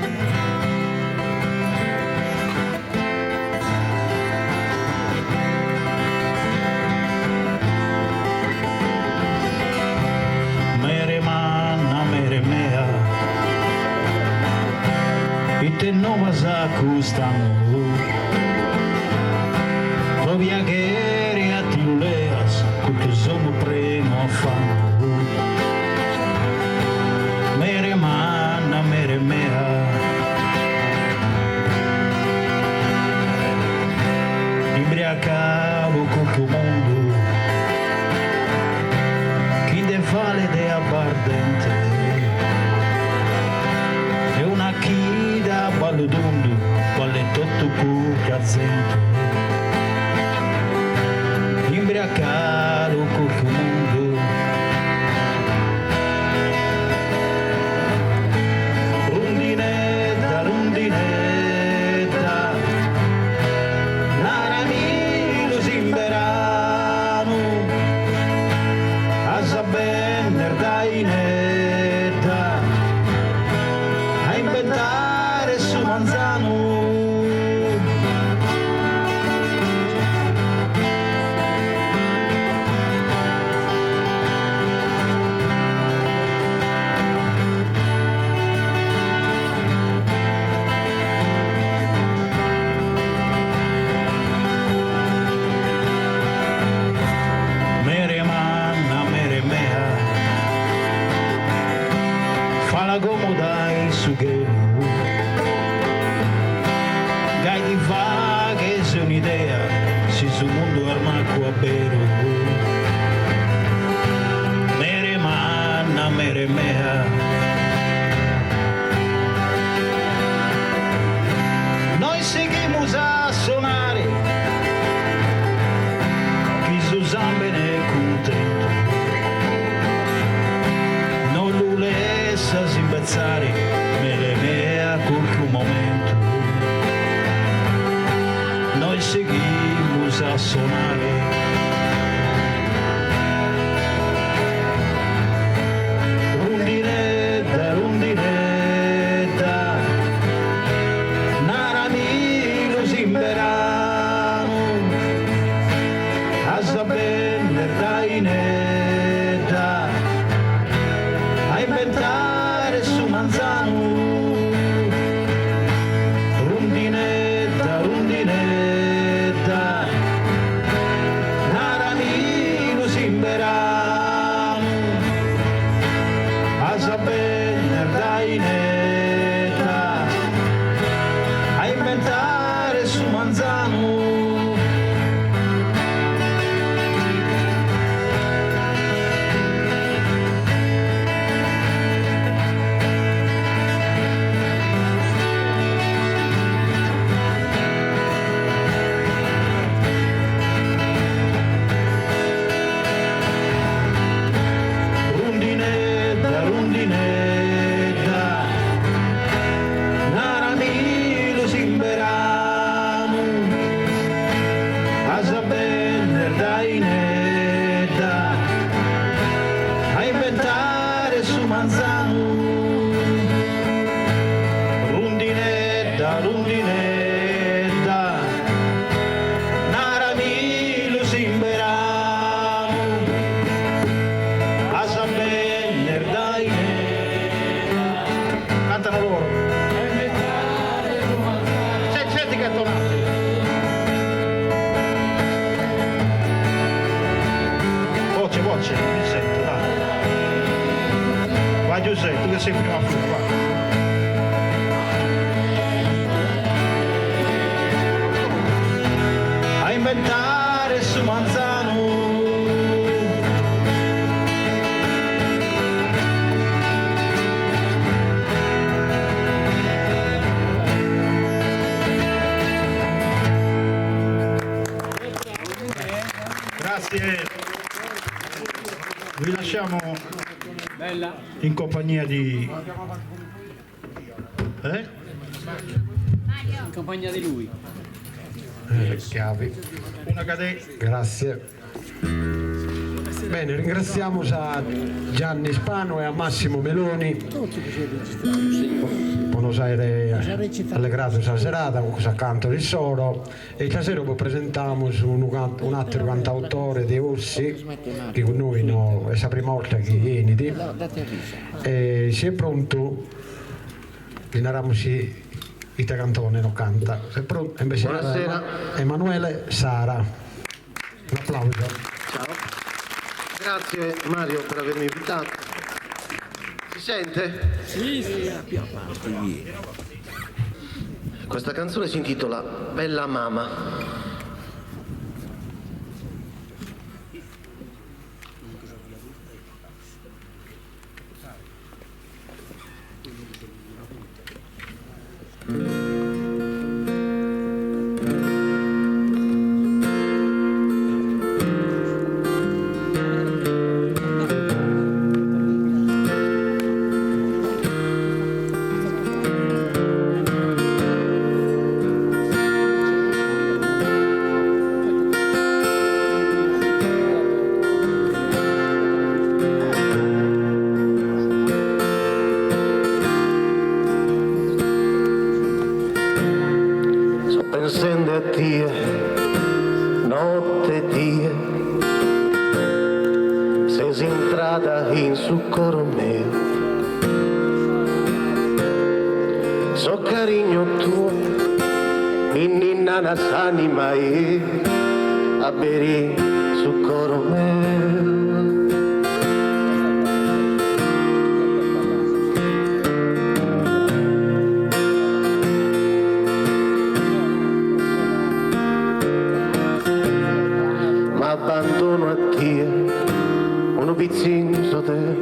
Mere manna, mere mea, ite novas a cust'annu, pro piaghere a ti lu leas, custu somu prenu 'e affannu. Mere manna, mere mea. Imbriacadu custu mundu chi nde falet de abbardente e una chida a ballu tundu ballet totu cudda zente. Imbriacadu custu mundu. Rundinedda, rundinedda, naramilu si in beranu as a benner dae innedda a imbentare su manzanu. Mere manna, mere mea, fala como dae su chelu, gai ti faghes un'idea si su mundu est macu a beru. Mere manna, mere mea. Nois sighimus a sonare chi su sambene cuntentu non lu lessas imbetzare mere mea carchi momentu. Nois sighimus a sonare. Rundinedda, rundinedda, naramilu si in beranu as a benner dae innedda a imbentare su manzanu. Rundinedda, rundinedda, naramilu si in beranu as a benner dae innedda a imbentare su manzanu. Rundinedda, rundinedda, naramilu si in beranu as a benner dae innedda a imbentare su manzanu. Rundinedda, rundinedda, naramilu si in beranu Grazie. Vi lasciamo in compagnia di... Eh? In compagnia di lui. Le chiavi. Una cadena. Grazie. Bene, ringraziamo a Gianni Spano e a Massimo Meloni. Po nos aere allegradu sa serada cun custu cantu issoro e istasero bos presentamus unu un'atteru cantautore de Ossi chi cun nois no est sa prima 'orta chi 'enit e si est prontu li naramus ite cantone nos cantat. Si est prontu e invece Buonasera. Emanuele Sara. Un applauso. Ciao. Grazie Mario per avermi invitato. Si sente? Sì, sì. Questa canzone si intitola Bella Mama. So pensende a tie, notte e die, ses intrada in su coro meu. Su carignu tuo, mi ninnat s'anima e aberit su coro meu. M'abbandono a tie, unu pitzinnu so deo,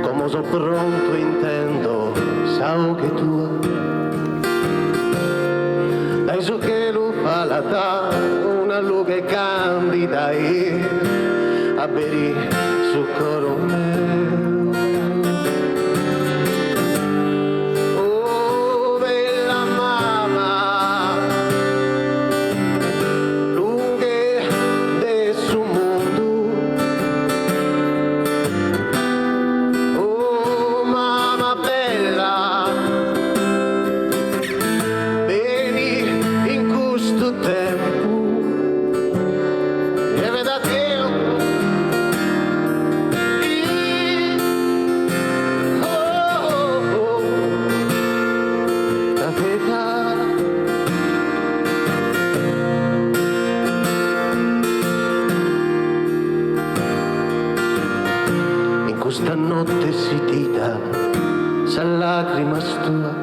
como so prontu intendo sa 'oghe tua. Dae su chelu falat una lughe candida e aberit su coro meu. Oh bella mama, lughe de su mundu. Oh mama bella, beni in custu tempus e veda Dio. Oh, oh, la verità. In custa notte sidida, sas lacrimas tuas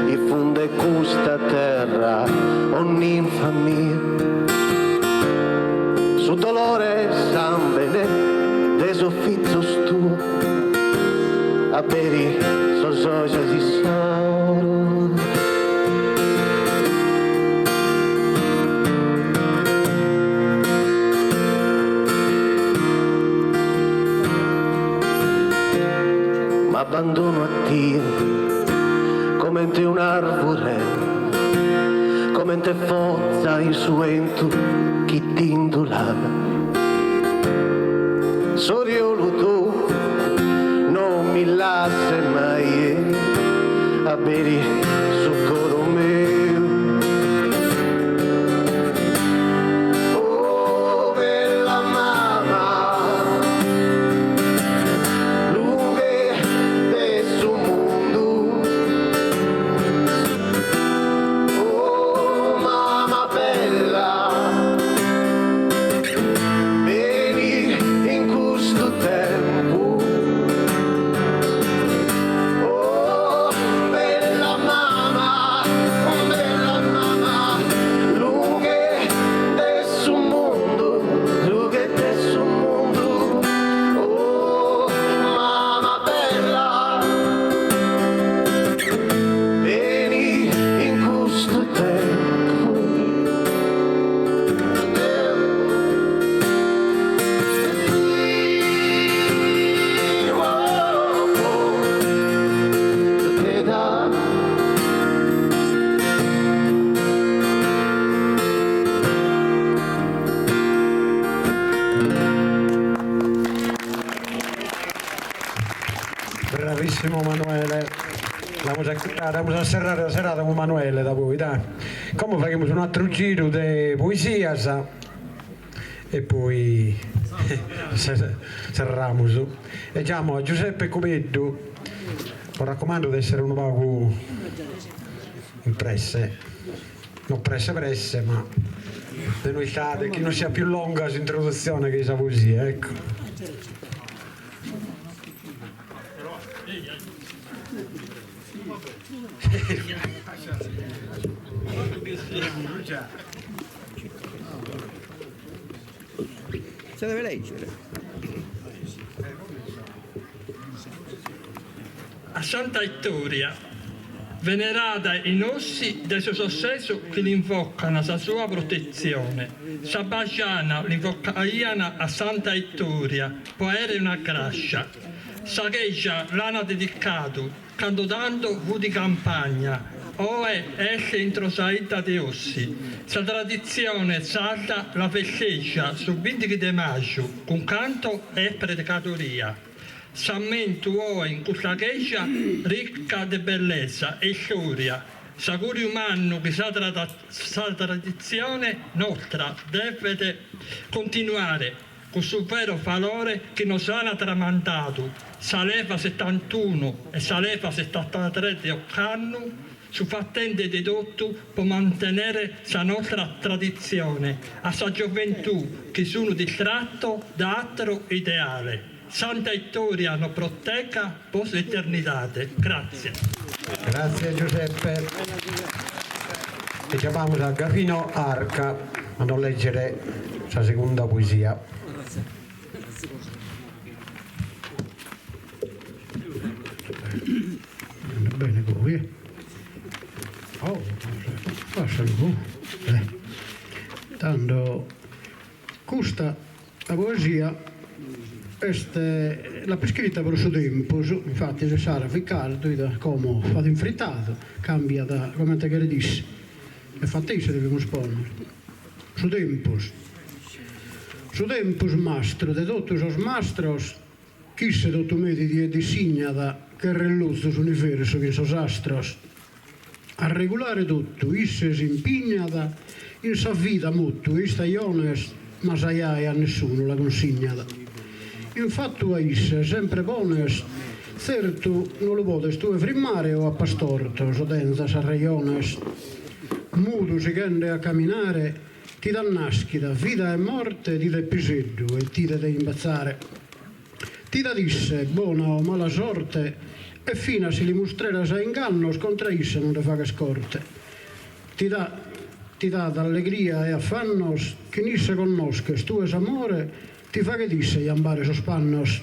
infunde custa terra, o ninfa mia. Su dolore e sambene de sos fizos tuos, aberi sos ojos issoro. M'abbandono a tie, comente un'arvure, comente foza in su 'entu chi t'indulat. S'oriolu tuo non mi lasses mai, aberi su coro meu. Oh bella mama, lughe de su mundu. Oh mama bella, beni in custu tempus. Oh bella mama, serrare, amus a serrare sa serada cun Manuele da poi, dai. Como faghimus un'atteru giru de poesias e poi serramus. E giamo a Giuseppe Cubeddu, bos raccumando de essere unu pagu in presse, no presse presse ma de no istare, chi non siat pius longa s'introduzione che sa poesia, ecco. Si deve leggere. A Santa Ittoria, venerada in Ossi dae sos ossesos chi l'invocana sa sua protetzione, sa bajana l'invocaiana a Santa Ittoria po aere una grascia. Sa cheja l'ana dedicadu cando tando fut campagna, oe est intro sa 'idda de Ossi. Sa traditzione sarda la festeggiat su bindighi de maju cun canto e pregadoria. S'ammentu oe in custa cheja ricca de bellesa e istoria, s'auguriu mannu chi sa traditzione nostra devet continuare Cun su veru valore chi nos an tramandadu sa leva setantunu e sa leva setantatres de ocannu, sun fatende de totu pro mantenere sa nostra traditzione a sa gioventù chi sun distrattos da ateru ideale. Santa Ittoria nos protegat pro s'eternidade. Grazie. Grazie Giuseppe. E giamamus a Gavino Arca a nos leggere sa segunda poesia. Andat bene goi eh. Oh, lassalu eh. Tando custa poesia est l'apo iscrita pro su tempus, infatis issara fit caldu, ite como fat infritadu, cambiat comente cheret isse e fat'a isse devimus ponner. Su tempus. Su tempus mastru de totu sos mastros ch'isse totu medit e dissignat che rellozu s'universu chin sos astros. A regulare totu isse s'impignat in sa vida motu e istajones ma sa jae a nessunu la cunsignat. In fatu a isse sempre pones tzertu no lu podes tue frimmare o apas tortos o tenzas sas rejones. Mudu sighende a caminare ti dat naschida, vida e morte ti det piseddu e ti det imbetzare. Ti dat isse bona o mala sorte e finas si li mustreras ingannos contra isse non nde faghes corte. Ti dat ti dat allegria e afannos chin isse connosches tue s'amore ti faghet isse jambare sos pannos.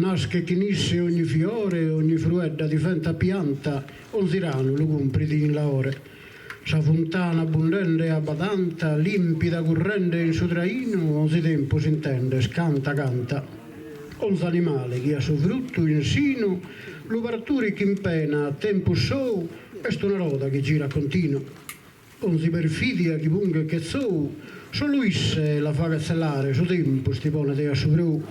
Naschet chin isse ogni fiore ogni fruedda diventat pianta onzi ranu lu cumprit in laore. Sa funtana bundende abba tanta, limpida currende in su trainu, onzi tempus intendes canta canta. Onzi animale chi at su fruttu in sinu, lu parturit chin pena a tempus sou, est una roda chi girat continu. Onzi perfidia chi punghet che tzou, solu isse la faghet tzelare, su tempus ti ponet a su prou.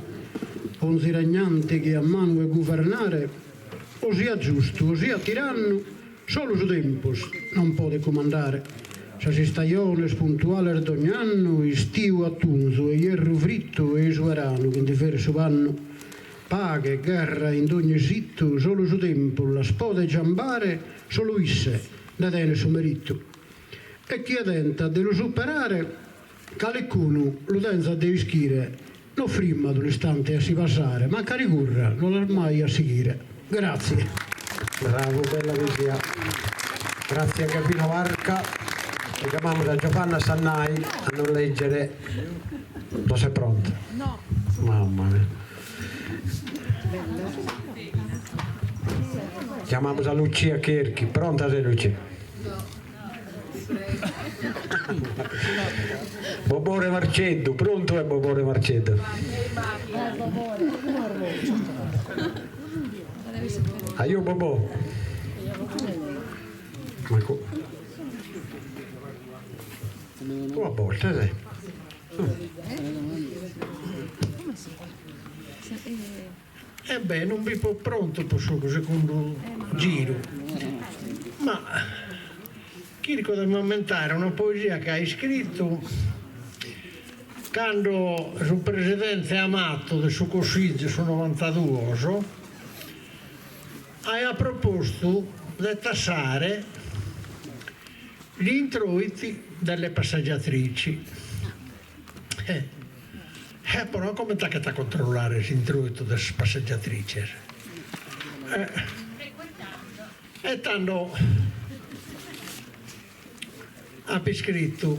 Onzi regnante chi at manu 'e guvernare, o siat giustu o siat tirannu, Solu su tempus non podet cumandare sas istajones puntuales dogn'annu, istiu, atunzu e ierru frittu e-i su 'eranu chi ndi ferit su pannu. Paghe, gherra in dogni situ, solu su tempus las podet giambare, solu isse nde tenet su merittu. E chie tentat de lu superare, calicunu lu tenzat de ischire, no frimmat un'istante a si pasare, mancari curra no l'as mai a sighire. Grazie. Bravu, bella poesia. Grazie a Gavino Arca e chiamamus a Giovanna Sannai a nos leggere. No ses pronta? No. Mamma mia. Chiamamus a Lucia Cherchi. Pronta ses Lucia? Bobore Marceddu, prontu est Bobore Marceddu? Ajò Bobò. Una borta, sì. E beh, non bipo prontu pro su segundu giru. Ma chirco de m'ammentare una poesia chi aia iscritu cando su presidente Amato de su Cossizu su novantaduos aiat propostu de tassare gli introiti delle passeggiatrici. Eh, però comente 'achet a controllare s'introitu de sas passeggiatrices? E tando apo iscritu,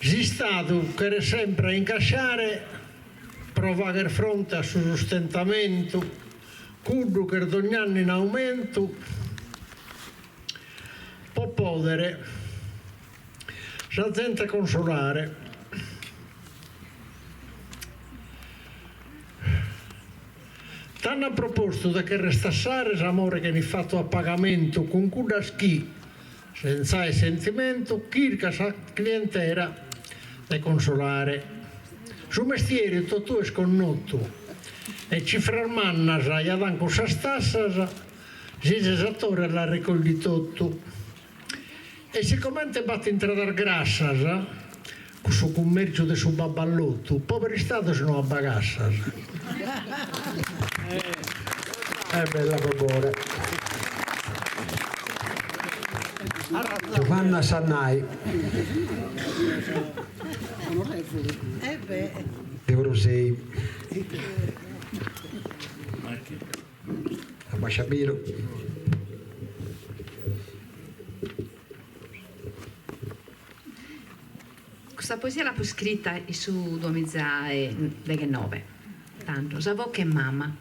S'Istadu cheret sempre a incasciare pro fagher fronte a su sustentamentu, cuddu ch'est dogn'annu in aumentu, pro pòdere sa zente consolare. Tando an propostu de cherrer tassare s'amore ch'enit fatu a pagamentu cun cuddas chi, senza aer sentimentu, chircat sa clientela de consolare. Su mestieri totue est connotu e cifras mannas ja dan cussas tassas, si s'esattore las recoglit totu. E sicomente b'at intradas grassas, cun su cummerciu de su babballotu, poberu istados no at bagassas. Eh bella Bobore. Giovanna Sannai. De Orosei. Abbasciabilu. Custa poesia l'apo iscrita in su duamiza e deghennoe, tando, sa voche 'e mama.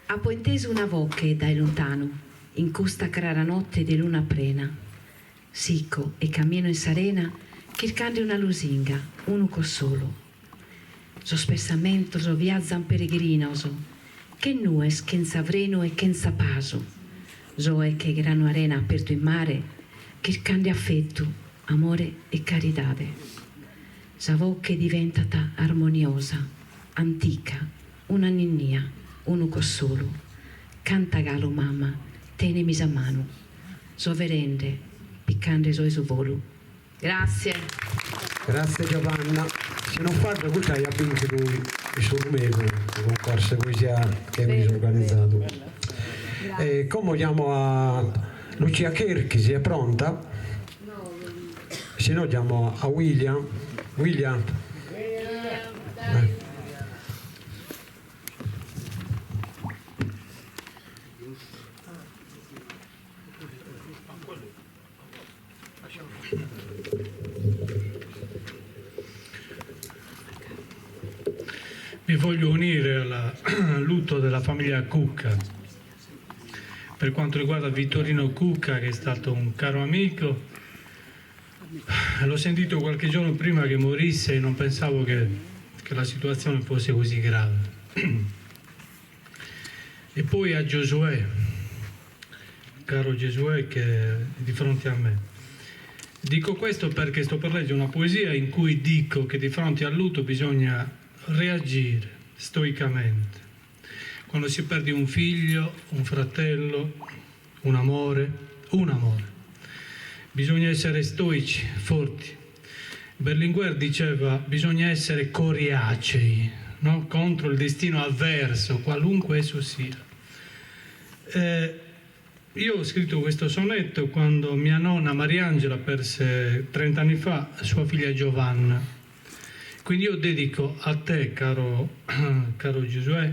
Apo intesu una voche dae luntanu, in custa crara notte de luna prena. Sico e camino in s'arena chircande una lusinga, unu cossolu. Sos pessamentos viazan peregrinos, che nues chentza frenu e chentza pasu. Soe che granu arena apertu in mare, chircande affettu, amore e caridade. Sa voche diventat armoniosa, antica, una ninnia, unu cossolu. Canta galu mama, tenemi sa manu. So averende, piccande soe su volu. Grazie. Grazie Giovanna. Si non fardo custa aiat binchidu in su Rumegu, su concorso 'e poesia chi aimus organizadu. E como giamo a Lucia Cherchi, si est pronta? Si no giamo a William. William. Mi voglio unire al lutto della famiglia Cucca. Per quanto riguarda Vittorino Cucca, che è stato un caro amico, l'ho sentito qualche giorno prima che morisse e non pensavo che, che la situazione fosse così grave. E poi a Giosuè, caro Giosuè che è di fronte a me. Dico questo perché sto per leggere una poesia in cui dico che di fronte al lutto bisogna reagire stoicamente. Quando si perde un figlio, un fratello, un amore, un amore. Bisogna essere stoici, forti. Berlinguer diceva bisogna essere coriacei, no? contro il destino avverso, qualunque esso sia. Eh, io ho scritto questo sonetto quando mia nonna Mariangela perse 30 anni fa sua figlia Giovanna. Quindi io dedico a te, caro, caro Giosuè,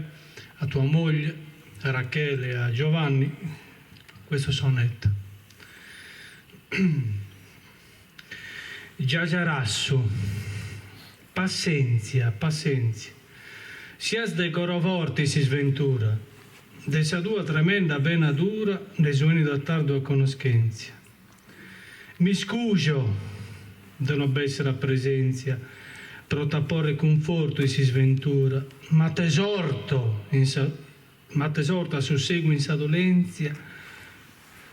a tua moglie, a Rachele e a Giovanni, questo sonetto. Giagiarassu, Passèntzia, passèntzia. Sias de coro forte in s'isventura, de sa tua tremenda pena dura nde so 'ennidu a tardu a connoschèntzia. M'iscujo de no b'èssere a presèntzia pro t'aporrer cunfortu in s'isventura, ma t'esorto in sa ma t'esorto assussegu in sa dolèntzia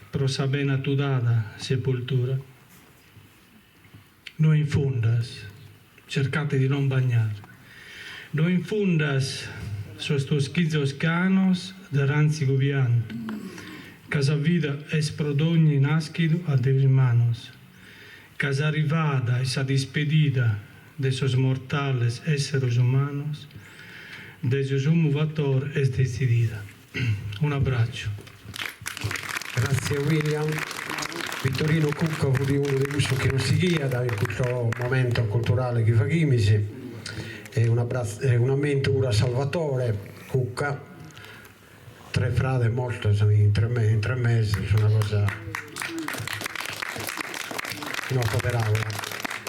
pro sa pena tudada sepoltura. No infundas, cercate di non bagnare, no infundas. sos tuos chizos canos de ràntzigu piantu, ca sa vida est pro dogni nàschidu a Deus in manos, ca s'arrivada e sa dispedida de sos mortales èsseros umanos dae su Summu Fatore est detzidida. Un'abbràciu. Grazie William. Vittorino Cucca fut unu de cussos chi nos sighiat in custu momento culturale chi faghimis e un'ammentu puru a Salvatore Cucca, tres frades mortos in tres meses, una cosa chi no apo peràula.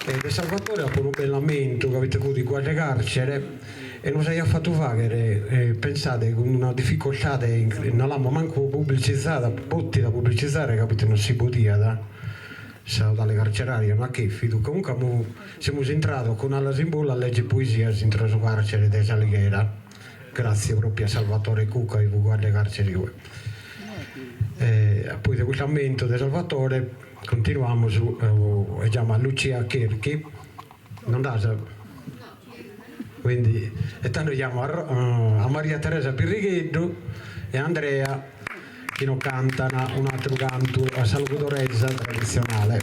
E de Salvatore apo unu bellu ammentu ca poita fut guardia 'e carcere e nos aiat fatu faghere, pensade, cun una dificoltade, no l'amus mancu publicizada, potida publicizare ca poita non si podiat, sa sodale carceraria no at chèfidu, comunque amus, semus intrados cun Alas in Bolu a leger poesias intro su carcere de S'Alighera, gratzie propriu a Salvatore Cucca chi fut guardia 'e carcere igue. E a poi de custu ammentu de Salvatore continuamus e giamu a Lucia Cherchi, non dd'as? Quindi, e tando giamu a Maria Teresa Pirrigheddu e a Andrea chi nos cantan un'atteru cantu a sa logudoresa traditzionale.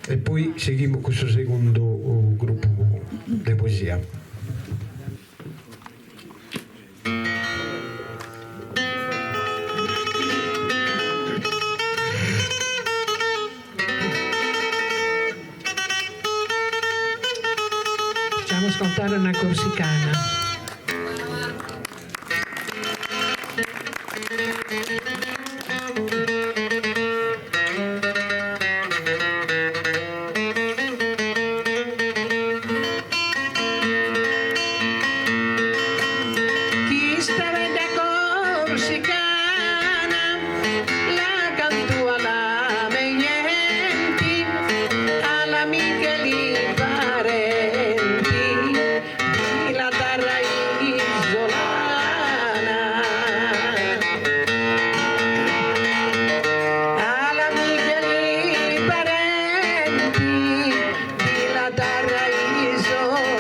E poi sighimus cun su segundu gruppu de poesia. Facciamo ascoltare una corsicana. Chista bella corsicana la canto alla me genti, all'amiche e li parenti di la terra isolana. All'amiche e li parenti di la terra isolana.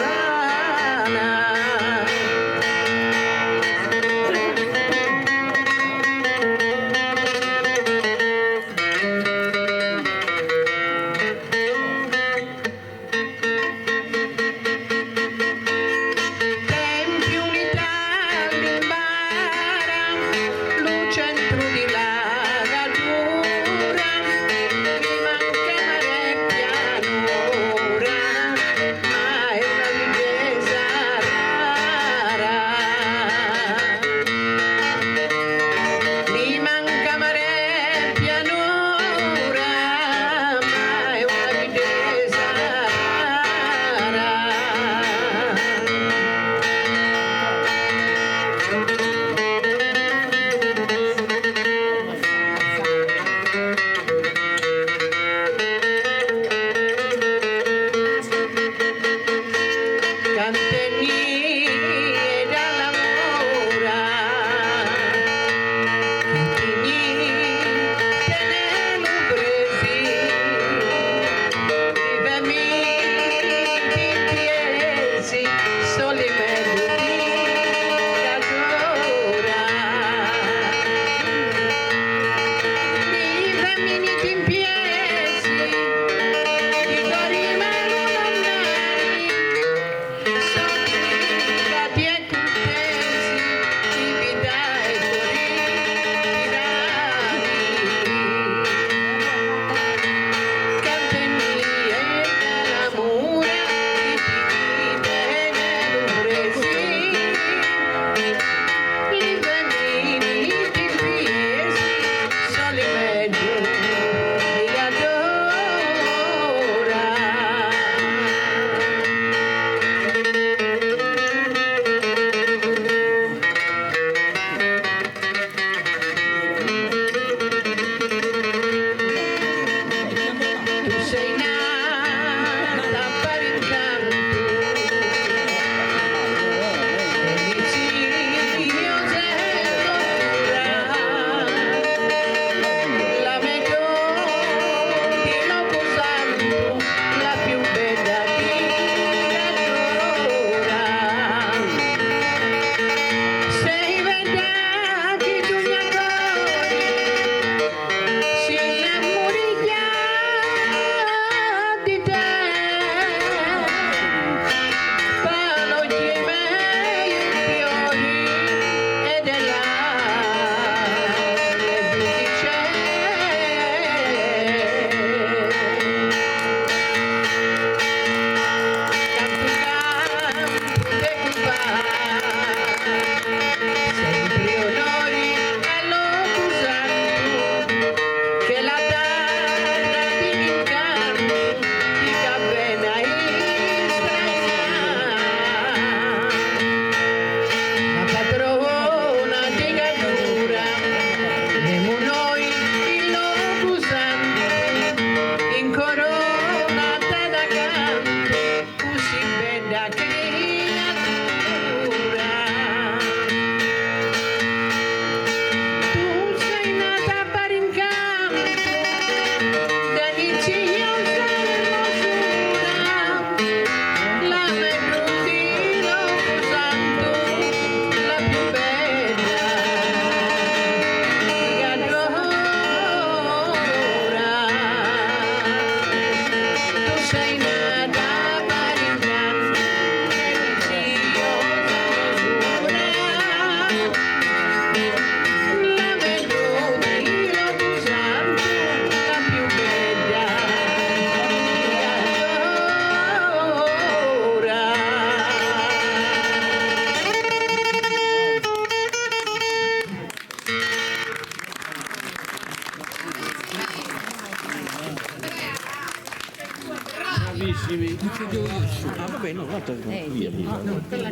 Ah, vabbè, no, tanto via, via.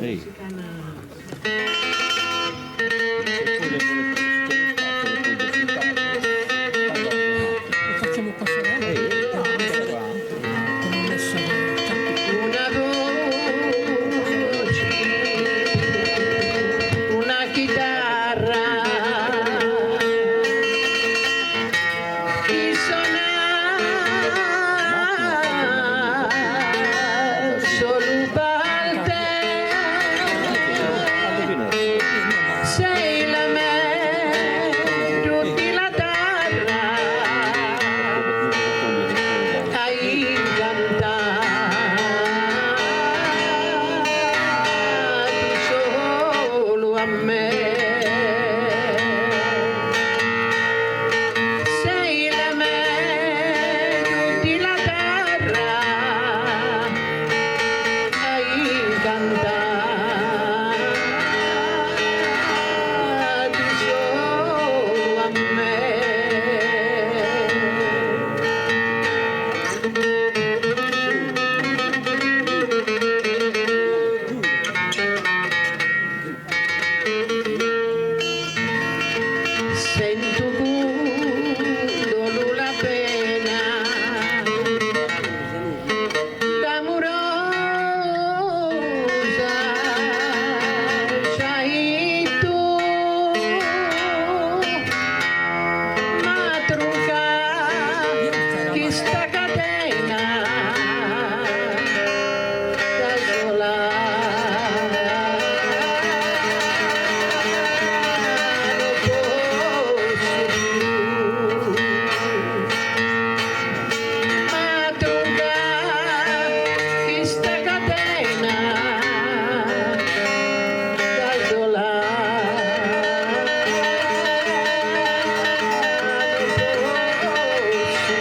Ehi. Facciamo passare. Una voce, una chitarra, chi suona solo per te. Sei la me di la terra hai incantato solo a me. Sei la meglio di la terra, hai incantato solo a me. Sento quando la pena d'amorosa sei tu ma trucca questa catena da sola non posso più ma trucca questa catena da sola non posso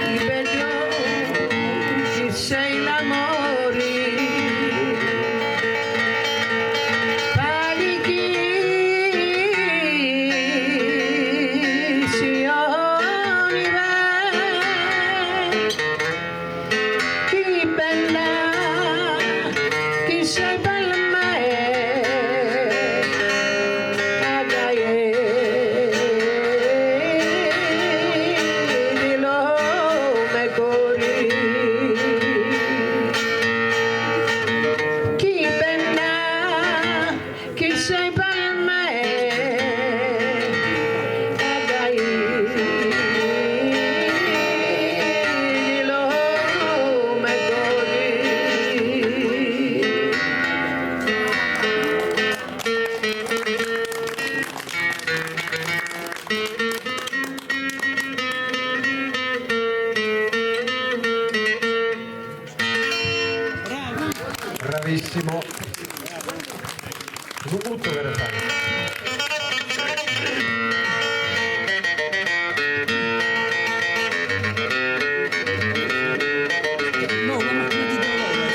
Ti vedo che sei l'amore, pari chi si ogni chi bella, chi sei per me, di l'ome cori. Chi bella, chi sei per me, di l'ome cori. Bravissimo. Tutto per fare. No, la macchina di dolore.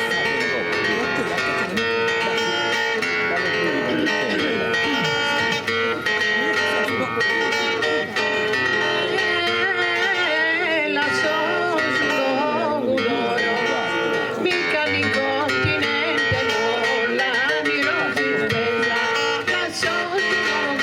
La so sul d'oro, mica di continente, non la mi resistenza. La so sul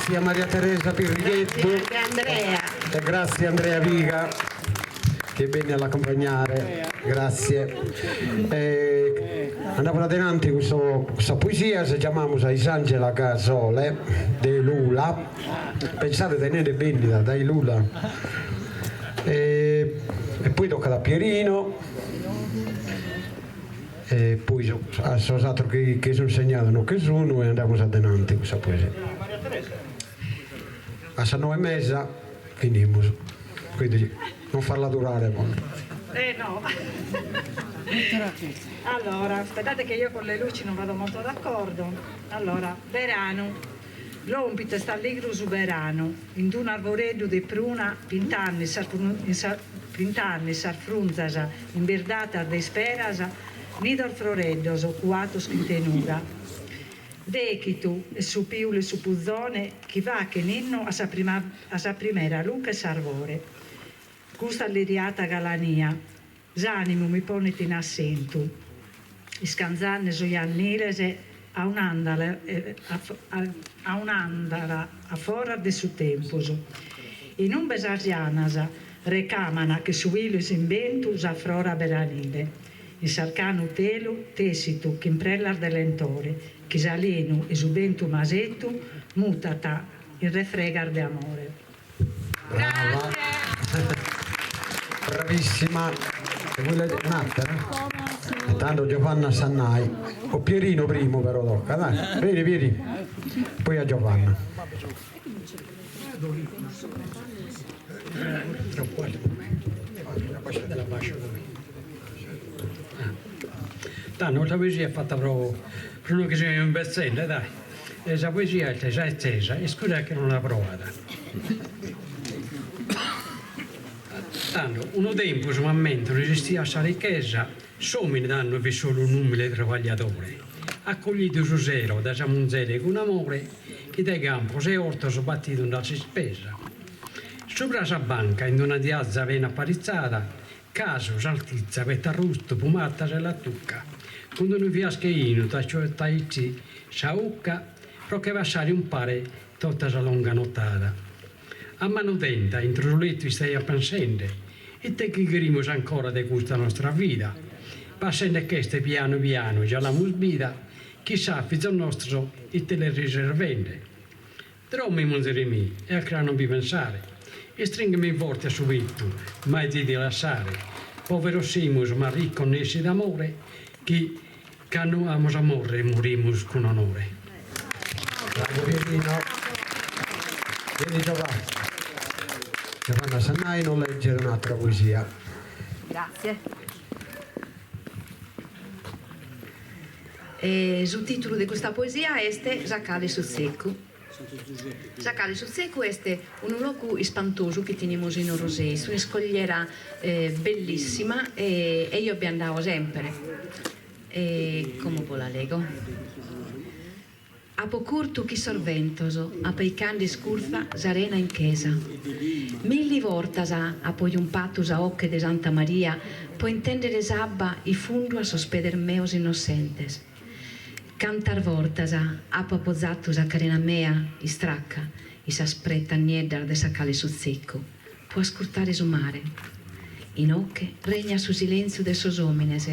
Grazie a Maria Teresa Pirrigheddu. Grazie Andrea. E grazie Andrea Piga che venne ad accompagnare. Grazie. Eh, andiamo avanti con questa poesia, se chiamiamo a Isangela Casole de Lula. Pensate tenete bene dai Lula. E, e poi tocca da Pierino. E poi a sos atros chi, chi sono segnato no che sono e andiamo avanti con questa poesia. A sas noe e mesa finimus, quindi non farla durare molto. Eh no. Allora, aspettate che io con le luci non vado molto d'accordo. Allora, beranu. Lompit est alligru su beranu, in d'unu arvoreddu de pruna pintande sas pintande sas frunzas imbirdadas de isperas, nidos froreddos cuados chin tenura. Dechitu est su piulu 'e su puzone chi faghet ninnu a sa prima a sa primera luche 'e s'arvore. Custa alliriata galania s'animu mi ponet in assentu, iscanzande sos janniles a un'andala a un'andala a foras de su tempus. In umbe sas janas recaman che su pilu 'e s'imbentu sa frora beranile. In s'arcanu telu tessitu chin prellas de lentore chi s'alenu 'e su bentu masetu mutat in refregas de amore. Brava. Bravissima. E vuoi leggere un'altra? E tanto Giovanna Sannai. O Pierino primo però tocca, dai. Vieni Pierino. Poi a Giovanna. Tando custa poesia est fata pro pro nois chi semus imbetzende, dai. E sa poesia est sa 'etzesa, iscusa chi non l'at proada. Tando, unu tempus, m'ammento, no esistiat sa richesa, s'omine tando fit solu un'umile trabagliadore, accoglidu su sero dae sa munzere cun amore, chi dae campos e ortos batidu nd'at s'ispesa. Subra sa banca, in una tiaza bene aparitzada, casu, saltitza, pet'arrustu, pumatas e latuca, cun unu fiascu 'e 'inu t'asciutait sa 'ucca pro che passare umpare tota sa longa notada. A manu tenta, intro su letu istaiat pensende, ite chi cherimus ancora de custa nostra vida, passende ch'est pianu pianu già l'amus bida, chissà a fizos nostros ite l'est riservende. Drommi, munzere mi', e a cras non bi pensare. Istringhemi forte a su pettu, mai ti dia lassare. Poveros semus, ma riccos nessi d'amore, chi cando amus a morrer morimus cun onore. Bravo Pierino. Vieni Giovanna. Giovanna Sannai nos legget un'altra poesia. Grazie. E su tìtulu de custa poesia est Sa Cala 'e su Tzecu. Sa Cala 'e su Tzecu est unu logu ispantosu chi tenimus in Orosei, est un'iscogliera bellissima e eo bi andao semper. E como bos la lego. Apo curtu chi sos bentos, apeicande iscurtza s'arena inchesa. Milli bortas apo jumpatu sa 'oche de Santa Maria po intèndere s'abba ifundu a sos pedes meos innossentes. Cantas bortas apo apozatu sa carena mea istracca in sas pretas nieddas de sa cala 'e su Tzeccu po ascurtare su mare. Inoche regnat su silentziu de sos òmines.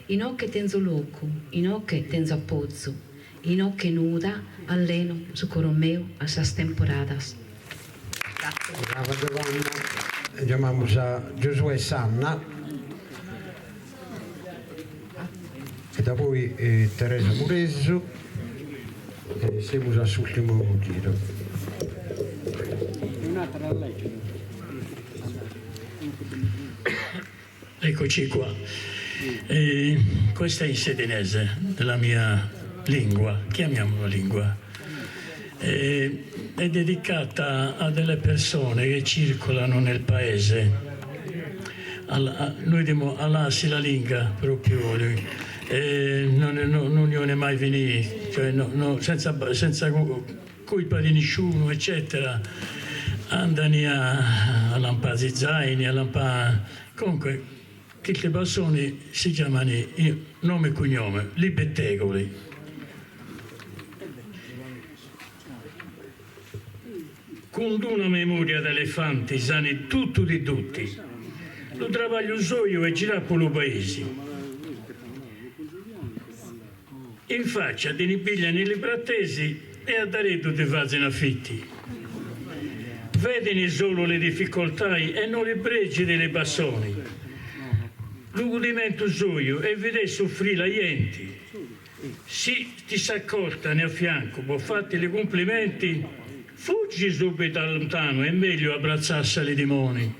Inoche tenzo locu, inoche tenzo apozu. Inoche nuda alleno su coro meu a sas temporadas. Brava Giovanna. E giamamus a Giosuè Sanna e da poi Teresa Muresu e semus a s'ultimu giru. Eccoci qua. E questa è in sedinese, della mia lingua, chiamiamola lingua. E, è dedicata a delle persone che circolano nel paese. Alla, a, noi dimo all'assi la lingua proprio, eh, non, non, non ne mai finì, cioè no, no, senza, senza colpa di nessuno, eccetera, andani a, a lampare zaini, a lampare... Comunque, queste persone si chiamano nome e cognome, li bettegoli. Cun d'una memoria d'elefanti sani tuttu di tutti. Lu travagliu soju è girà po lu paisi. In faccia ti ni pigliani li pratesi e a daretu ti fazini affitti. Vedini solu li difficoltai e no li pregi di li passoni. Lu gudimentu soju è vidè suffrì la jenti. Si ti s'accortani a fiancu po fatti li cumplimenti, fuggi subito a luntanu, è megliu abbrazzasse li dimoni.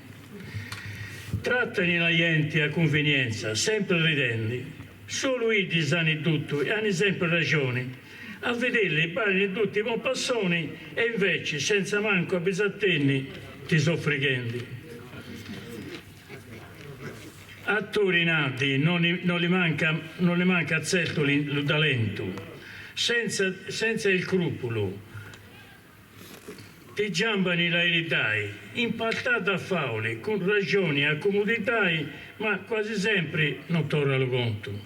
Trattani la jenti a cunvinienza, sempre ridendi. Solu iddi sani tuttu e hani sempre ragioni. A vidirli parini tutti pompassoni e inveci, senza mancu abbisattinni, ti so frighendi. A Turi Nardi non li manca non li manca zertu lu talentu, senza senza iscrupulu ti giambani la 'iridai, impastata a fauli, cun ragioni a cumudidai, ma quasi sempri non torra lu contu.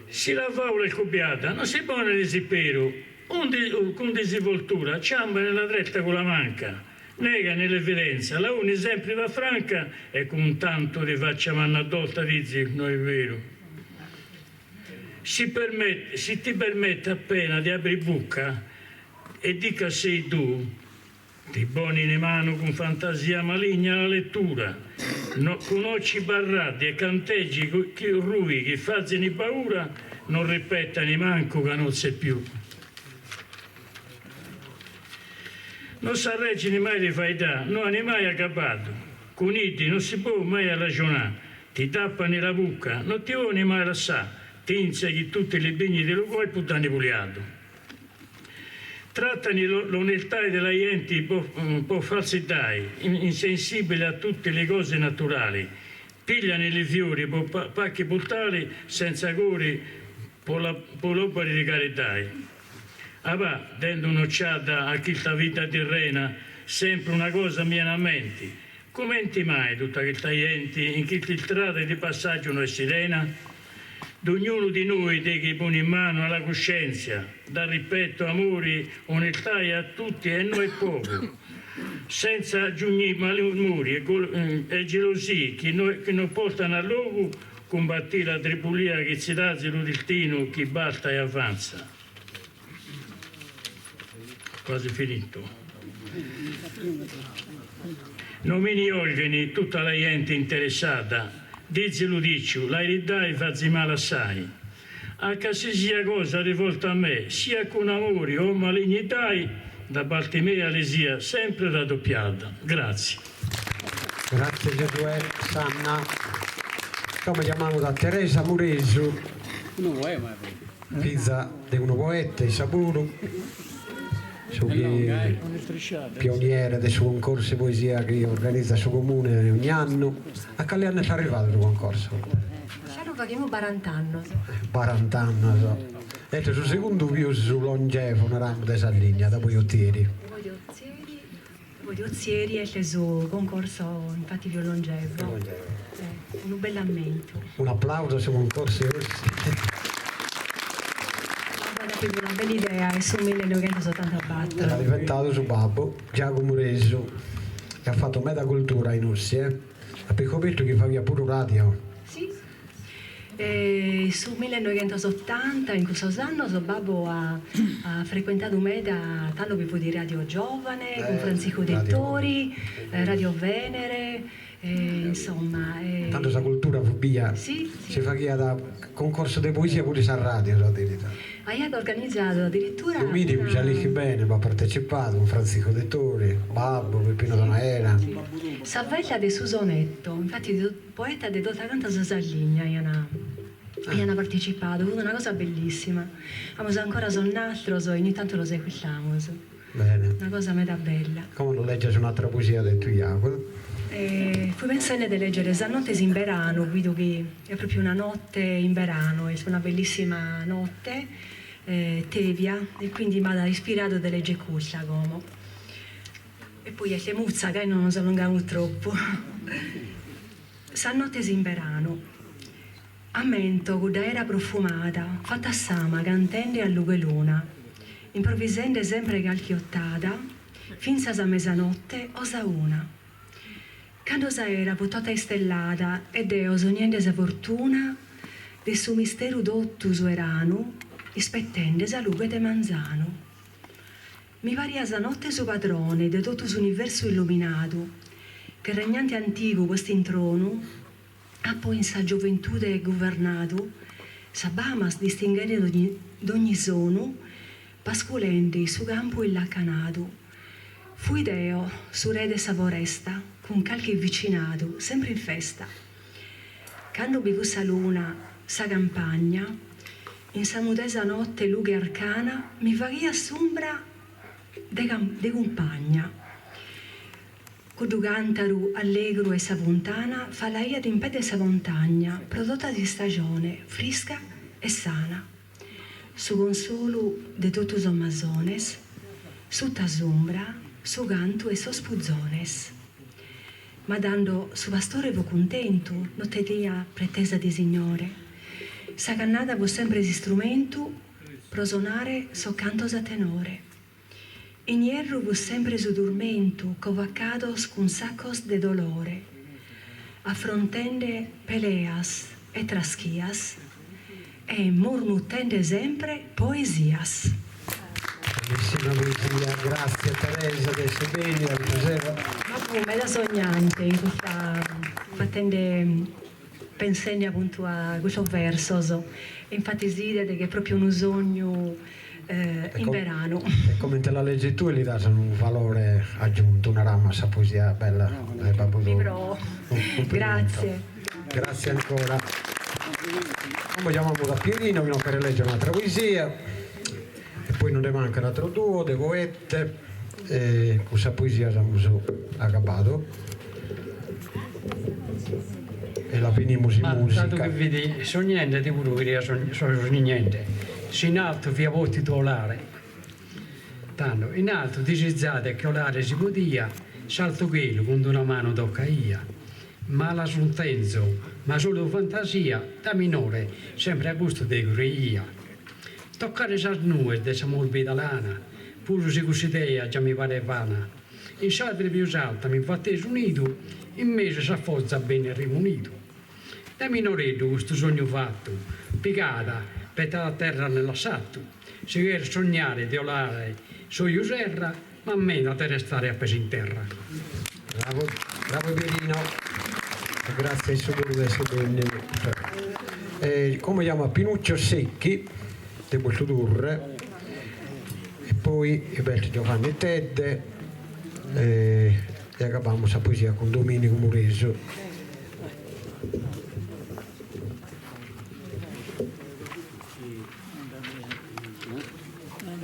Si la faula est cubiada non si ponet disiperu, cun disinvoltura ciambani la dretta cun la manca, Negani l'evidenza, la uni sempri va franca e cun tantu di faccia manna dolta dizi, no è veru. Si permette, si ti permette appena di apri bucca e dica sei tu, ti ponini manu cun fantasia maligna a la lettura, no, cun occi barrati e canteggi chi rui chi fazini paura, non ripettani mancu ca non c'è più. Non s'arreggini mai di faeddà, no ani mai agabbadu. Cun iddi non si po' mai arraxonà, ti tappani la bucca, non ti 'oni mai lassà, tinze chi tutti li bigni di lu corpu t'ani puliadu. Trattani l'onestà de la jenti po falsidai, insensibili a tutti li cosi naturali, pigliani li fiori po pacchi purtali senza cori po l'operi di caritai. Abà, dende un'occiata a chista vita tirrena, sempre una cosa mi 'enit a menti, cumenti mai tutta chista jenti in chista istrada di passaggiu no est sirena? Dognunu di noi deghi poni manu a la cuscenzia, da rispettu, amori, onestai a tutti e no est pogu, senza aggiugni malumori e gelosii chi no portan a logu, Cumbatì la tribulia chi si dazi lu distinu chi basta e avanza. Quasi finito. Nomini organi tutta la jenti interessata, dizi lu diciu, la 'iridai fazi mali assai. A ca si sia cosa rivolta a me, sia cun amori o malignidai, da parti mea li sia sempre raddoppiata. Grazie. Grazie Giosuè Sanna. Como giamamus a Teresa Muresu, fiza de unu poeta issa puru, su chi pioniere de su concorso 'e poesia chi organizat su Comune ogni annu. A cale annu est arrivadu su concorso? Cust'annu faghimus barant'annos. Barant'annos. Est su segundu pius longevo, naramus, de Sardigna, dopo Otieri. Dopo di Ozieri est su concorso infatti pius longevo. Unu bellu ammentu. Un'aplausu a su concorso 'e Ossi. At apidu una bella idea in su millenoighentosotantabattor. L'at inventadu su babbu, Giagu Muresu, chi at fatu meda cultura in Ossi, eh. Apo iscobertu chi faghiat puru radio. Si. E su millenoighentosottanta, in cussos annos, babbu at frecuentadu meda, tando bi fut Radio Giovane cun Frantziscu Dettori, Radio Venere, insomma. Tando sa cultura fut bia, si faghiat concorso de poesia puru in sa radio, sa verità. Aiat organizadu addirittura una. Domìnigu già l'ischit bene, b'at partecipadu cun Frantziscu Dettori, babbu, Peppino Donaera. Sa festa de su sonetto, infatti poetas de tota canta sa Sardigna aian aian partecipadu, fut una cosa bellissima, amus ancora sos nastros e ogni tantu los ecuitamus. Bene. Una cosa meda bella. Como nos legges un'àtera poesia de tiu Jacu. E fui pensende de leggere Sas nottes in beranu, bidu chi est propriu una notte in beranu, est una bellissima notte, tebia, e quindi m'at ispiradu de leggere custa como. E poi est mutza, gai non nos allungamus troppu. Sas nottes in beranu. Ammento cudda aera profumada, fatta s'ama cantende a lughe 'e luna, improvisende sempre calchi ottada. fintzas a mesanotte o sa una. Cando s'aera fut tota istellada e deo sognende sa fortuna de su misteru totu su 'eranu ispettende sa lughe de manzanu. Mi pariat sa notte su padrone de totu s'universu illuminadu, che regnante antigu postu in tronu, apo in sa gioventude guvernadu, sas bamas distinghende dogni sonu, pasculende in su campu illacanadu. Fui deo su re de sa foresta cun calchi vicinadu sempre in festa. Cando bi fut sa luna, sa campagna, in sa mudesa notte lughe arcana mi faghiat s'umbra de cumpagna. Cuddu cantaru allegru 'e sa funtana falaiat in pè de sa montagna pro tota s'istajone frisca e sana. Su consolu de totu sos masones, sutta s'umbra su cantu 'e sos puzones. Ma tando su pastore fut cuntentu, no teniat pretesa de signore. Sa cannada fut sempre s'istrumentu pro sonare sos cantos a tenore. In ierru fut sempre su turmentu, covacados cun saccos de dolore, afrontende peleas e traschias e murmutende sempre poesias. Bellissima poesia, grazie Teresa de esser bennida custa sera. Ma fui meda sognante in custa fatende pensende apuntu a custos versos e infati si 'idet chi est propriu unu sognu in beranu. E comente la leggi tue li das unu valore aggiuntu, naramus, a sa poesia bella de babbu tou. Mi provo. Grazie. Grazie ancora. Como giamamus a Pierino chi nos cheret leggere un'atera poesia e poi nos nde mancan ateros duos de poete e cun sa poesia amus agabadu. E la finimus in musica. Ma dadu chi fit sognende deo puru cheria so sognende, si in altu fia potidu 'olare. Tando, in altu disizadu che 'olare si podia, s'altu chelu cun d'una manu toccaia. Malas non tenzo, ma solu fantasia, da minore sempre a custu deo creia. Toccare sas nues de sa morbida lana, puru si cuss'idea già mi paret vana. In s'alvure pius alta mi fattei su nidu, in mesu 'e sas fozas bene remunidu. Dae minoreddu custu sognu fattu, pigada, bettada a terra ne lassatu. Si cheret sognare de 'olare s'oju serra, ma meda de restare a pes in terra. Bravo, bravo Pierino, e grazie a issu puru de esser bennidu. E como giamo a Pinuccio Secchi de Pontedurre. E poi b'est Giovanni Tedde e agabamus sa poesia cun Domìnigu Muresu.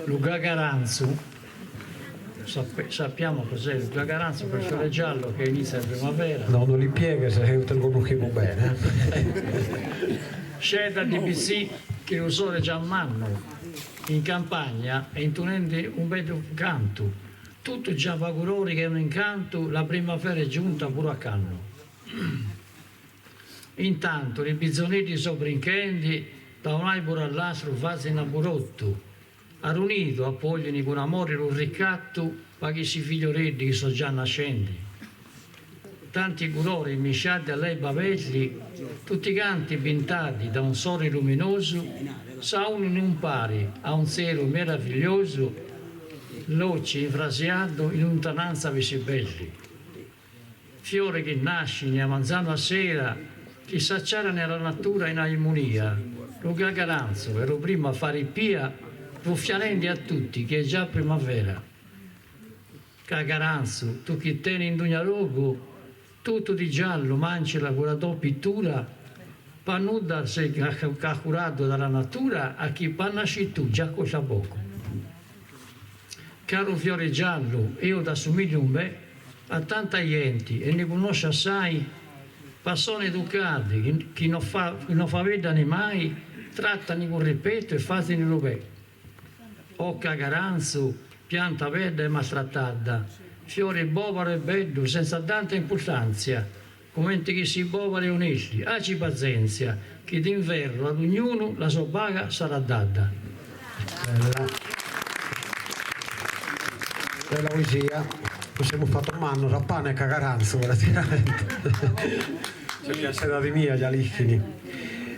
Lu cagarantzu, sappiamo cos'è lu cagarantzu, quel fiore giallo che inizia in primavera. No, no l'ispieghes, ca ti lu connoschimus bene. Sceda DBC chi lu sole già mannu. In campagna è intunendi un bellu cantu, tuttu già fa curori che è un incantu, la primavera è giunta puru acannu. Intantu li pizoneddi so brinchendi, da un'alburu all'atru fatzint aburottu, arrunidu apoglini cun amori lu ricattu pa chi si figlioreddi chi so già nascendi. Tanti culori misciati all'erba belli, tutti canti pintati da un sole luminosu, s'aunini umpari a un tzelu meravigliosu, luci infrasiadu in luntananza visibelli. Fiori chi nascini a manzanu a sera, chi s'acciarani alla natura in armonia, lu cagarantzu è lu primu a fari pia, ruffianendi a tutti chi è già primavera. Cagarantzu, tu chi teni in dugna logu, tuttu di giallu mancila cun la to pittura, pa nudda sei cacuradu dalla natura a chi pa nasci tu già costa pocu. Caru fiori giallu, eo t'assumigliu un bè a tanta jenti e ndi cunnosciu assai, persone educati chi no faveddani mai, trattani cun ripetu e fatzini lu pè. O cagarantzu, pianta bedda e maltrattada, fiori bòbaru e beddu senza tanta importantzia, cumenti chi si bòbari onesti, aci patzèntzia, chi d'inverru ad ognunu la sua paga sarà dada. Bella. Bella poesia, nos semus fatos mannos a pane e cagarantzu praticamente. Sos chi an s'edade mia già l'ischin.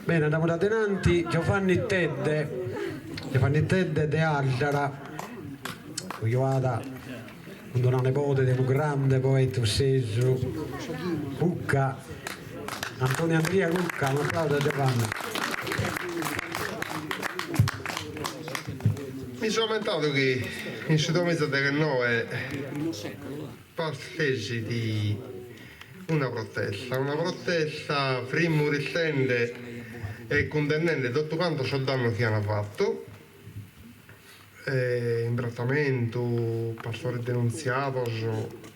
Bene, andamus adenanti, Giovanni Tedde, Giovanni Tedde de Àldara, cojuada cun d'una nebode de unu grande poeta ossesu, Cucca, Antoni Andria Cucca, un'aplausu a Giovanni. Mi so ammentadu chi in su duamizadeghennoe partesit una protesta, una protesta frimmuristende e cundennende totu cantos sos dannos chi an fatu, imbrattamentu, pastores denuntziados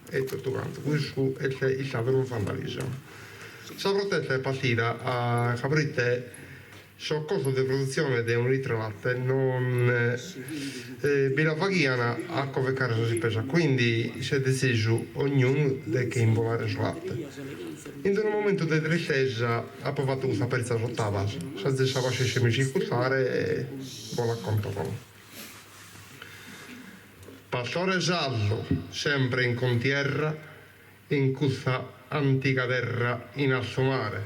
e totu cantu, cussu est istadu unu vandalismu. Sa protesta est partida ca proite Sos costos de produtzione de unu litru 'e latte non bi la faghian a covecare sas ispesas, quindi s'est detzisu ognunu de che imbolare su latte. In unu momentu de tristesa apo fatu custas paritzas otavas, s'azis sa pascescia 'e mi iscurtare bos la conto como. Pastore sardu sempre in cuntierra in custa antiga terra in altu mare.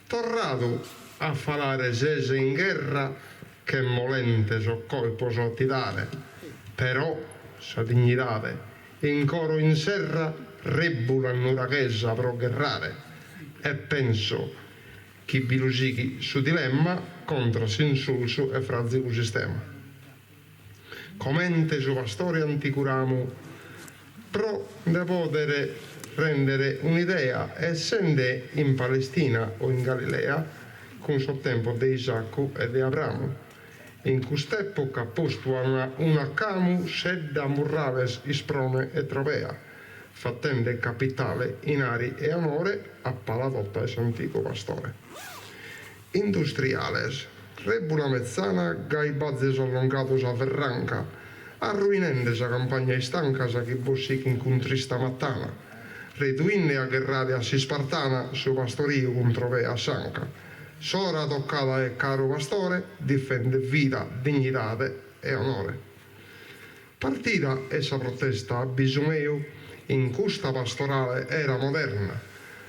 Torradu a falare ses in gherra che molente sos colpos a ti dare, però sa dignidade in coro inserra rebula nuraghesa pro gherrare e penso chi bi lu sighit su dilemma contra s'insulsu e frazigu sistema. Comente su pastore antigu ramu pro nde pòdere rèndere un'idea essende in Palestina o in Galilea cun sos tempos de Isaccu e de Abramu. In cust'època postu an un'acamu Sedda Murrales Isprone e Trobea fatende capitale 'inari e onore a pala tota 'e s'antigu pastore. Industriales, rebula metzana gai b'azis allongadu sa ferranca, arruinende sa campagna istanca sa chi bos sighin cun trista matana, reduinde a gherrare a s'ispartana su pastoriu cun trobea a s'anca. S'ora tocada est caru pastore, difende vida, dignidade e onore. Partida est sa protesta a bisu meu in custa pastorale era moderna,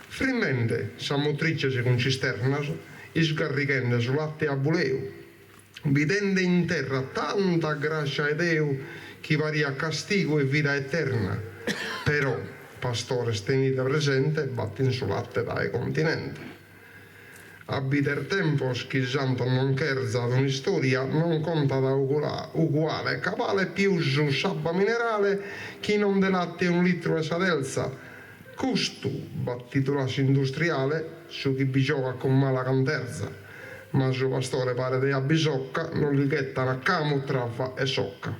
frimmende sas motrices cun cisternas, isgarrighende su latte a buleu, bidende in terra tanta grascia 'e Deu chi pariat castigu 'e vida eterna, però, pastores tenide presente battin su latte dae continente. A bider tempos chi Santos non cherzat un'istoria non contat uguale ca balet pius s'abba minerale chi non de latte unu litru 'e sa telza. Custu battidu l'at s'industriale su chi bi giogat cun mala canterza ma su pastore paret a bisocca non li ghettan camu trava e socca.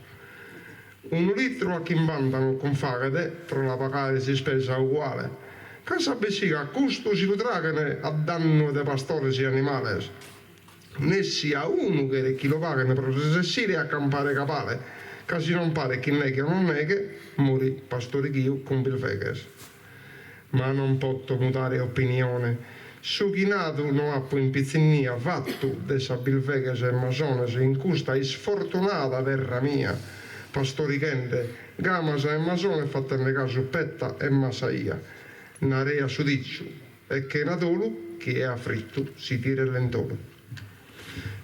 Unu litru a chimbanta non cunfaghet pro la pagare s'ispesa uguale, ca sa bessiga a custu si lu traghen a dannu de pastores e animales. Nessi a unu cheret chi lu paghen pro resessire a campare cabale, ca si non paret chi neghe o non neghe, morit pastorighiu cun bilveghes. Ma non poto mudare opinione, su chi nadu no apo in pitzinnia fatu de sas bilveghes e masones in custa isfortunada terra mia, pastorighende gamas e masones fatende casu peta e massaia. Nareat su diciu, e chena dolu, chie at fritu si tiret lentolu.